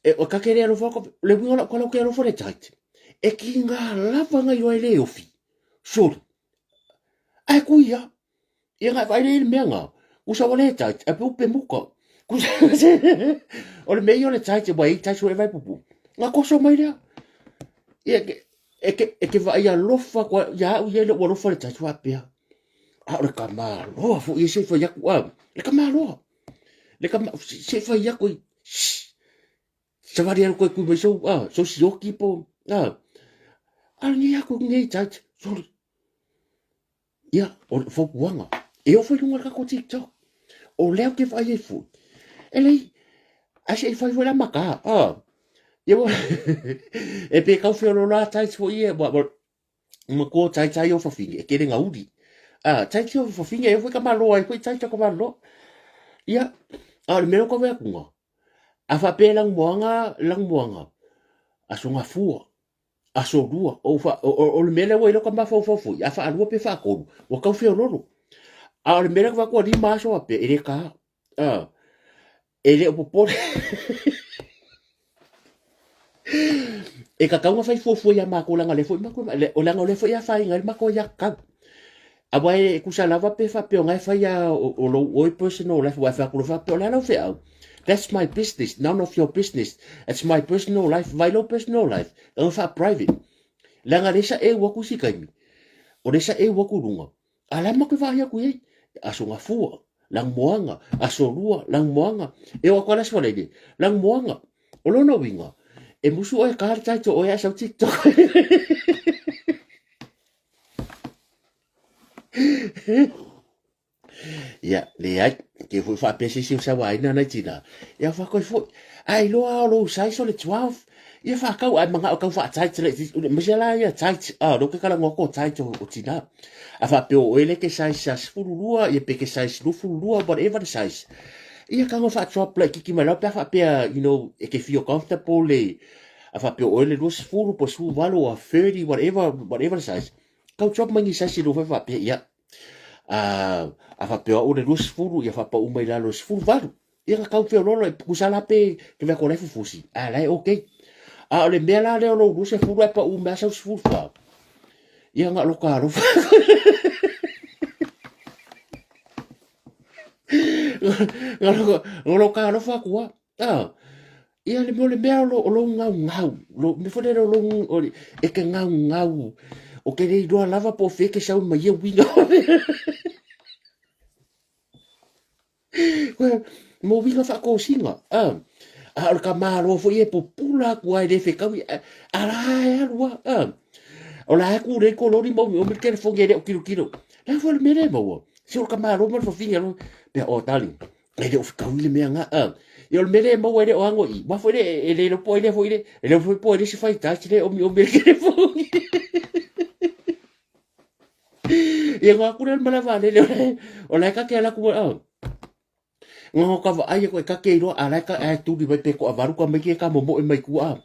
E, o kake le alofa ko, le winga la kala ke alofa le tight. E ki ngā lava ngai oe le ofi. Sori. Ai kui ia. Ia ngai vai le mea ngā. Usa wa le tight, a pe upe muka. O le mea ia o le tight, wa i tight e vai pupu. Ngā koso mai lea. Ia, e ke, e ke vai alofa koa, ia au ia le ua alofa le tight wapea. A o le kamaloa fo ia se fai aku a. Le kamaloa. Le kama, se fai aku i, Savali alu koe kui mai sou, a, sou sioki po, a. A ni aku nei tight, sorry. Ia, o le fautuaga, e oo foi i luga o le tatou TikTok, o lea ou te vaai ai foi, e lei, ae se i fai foi la ma ka, a. Ia, e pe kau feoloolo a tight foi ia, ua, ua, matua taitai o fafine, e kere nga uri. A, taitai o fafine, e foi ka maloa, e foi taitai ka maloa. Ia, a o le mea o ka wea kunga. A whapea langmoanga, langmoanga, aso nga fua, aso lua, o, fa, o, o, o le mea lea ua iloa ka mafaufau foi, a whaalua pe whaakolu, ua kau feololo. A o le mea lea ka whakua lima aso a pe, e le ka. A, e le o popole. E kakau nga fai fuafua ia mākou langa le foi mākou, o langa o le foi a whainga le mākou ia kakau. A wai e kusa lava pe wha pe o ngai whai a o lou oi personal life, wai wha kuro wha pe o le alau wheau. That's my business, none of your business. It's my personal life, vai lou personal life. Langa wha private. Langa le sa e waku si kaimi. O le sa e waku runga. A la maku vahi aku iai, aso gafua, langmoanga, aso lua, langmoanga. E o aku ala sua lele, langmoanga. O lona uiga, e musu oe ka le taito oe a sau TikTok. Ia, leai, ke foi faapea se isi o sauaina nai tina. Ia whakoi foi, ai loa o lou size o le 12, ia whakau, ai manga o kau wha tight le, masia la ia tight, ah, lo ke kala ngoko tight o, o tina. A whapea o oe le ke size a 12, ia pe ke size 22, whatever the size. Ia ka ngo wha drop like kiki mai lau pe a whapea, you know, e ke feel comfortable le, a whapea o oe le 20, po 18, or 30, whatever, whatever the size. Kau drop mai ni size lo whapea, ia, a, a faapea o au le 20, ia faapau mai lalo 18. Ia ka kau feololo e pukusa la pe ke mea ko lai fufusi. A lai okay. A o le mea la leo lou 20 e pau mea sau 14. Ia nga loka alofa. Nga loka alofa kua. Ah, ia le mea o le mea o lo, o lou gaugau, lo, me foi lele o lou, o, e ke gaugau, o ke le iloa lava po o fea ke sau ma ia uiga. Koe, mo uiga faatosina, ah, a o le tamāloa foi e pupula atu ai le fetaui, a, a la e alu a, ah. O la e kūlei kololi ma umi umi le telefoni e le o kilokilo. La foi le mea le maua. Se o le tamāloa ma le fafine alo, pea o darling, e le o fetaui le mea nga a. Ia o le mea le maua e le o ago i. Wa foi le e le lopo ai le foi le, e le foi po e le si fai tai le omi omi le telefoni. Ia ngā kura le malawa le le o la ka ke ala ku a. Ngā ka wa ai ko e ka ke iroa a la ka e tuli mai pe ko avaru ka mai ke ka momo e mai ku a.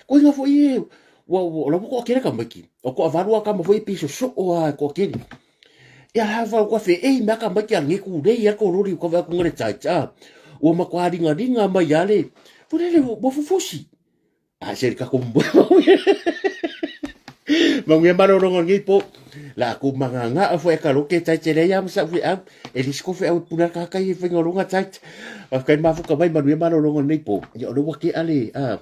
Ko inga foi e ua ua la ko kere ka mai ki. O ko avaru a ka mo foi piso so o a ko kere. Ia ha fa ko fe e mea ka mai ki a ngeku rei a ko rori ko va ku ngare tai ta. Ua ma ko ringa ringa mai ale. Furere ua fufusi. A se ka ko mo. Manguia malologa nei po. La ku manganga a fo e ka loke tai te leia ma sa fu au. E lis ko fe au puna ka kai e whainga ronga tai. A kai mafu ka mai manuia malologa nei po. Ia o le wake ale. A.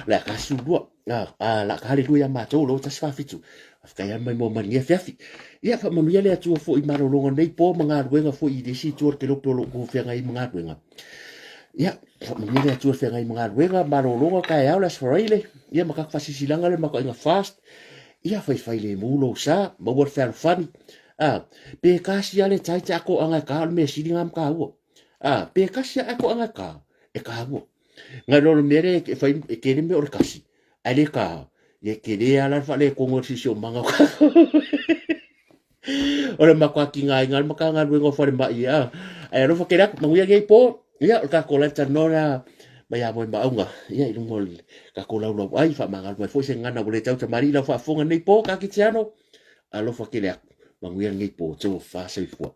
La ka sulua. A, a la ka haleluia mātou lo tasi whawhitu. Whakaia mai mo manuia fiafi. Ia wha manuia le atua fo i malologa nei po ma ngā ruenga fo i resi tua ke lope o lo ko whianga i mga ruenga. Ia, whamanuia le Atua whengai mga ruenga, malologa ka e ao le asfaraile, ia ma kak whasisilanga le maka inga fast, ia whai whai le mūlo sa, maua le whealofani, a, pe kasi ale tai te ako anga e ka, o le mea sili ngā mka ua, a, pe kasi a ako anga e ka, e ka ua. Ngai lolo mere e whai, e kere me o le kasi, ai le ka, ia ke le ala wha le kongo sisi o manga o ka. O le makoa ki ngā inga, le maka ngā luenga o whare mai, a. Ai alofa kere aku, manguia ngei pō, ia, o le kako lai tanoa mai a moe maunga, ia, i lunga o le kako lau lau ai, wha mangalu mai foi se ngana o le tau tamari lau whaafonga nei pō, ka kite ano, alofa kere aku, manguia ngei pō, tō wha soifua.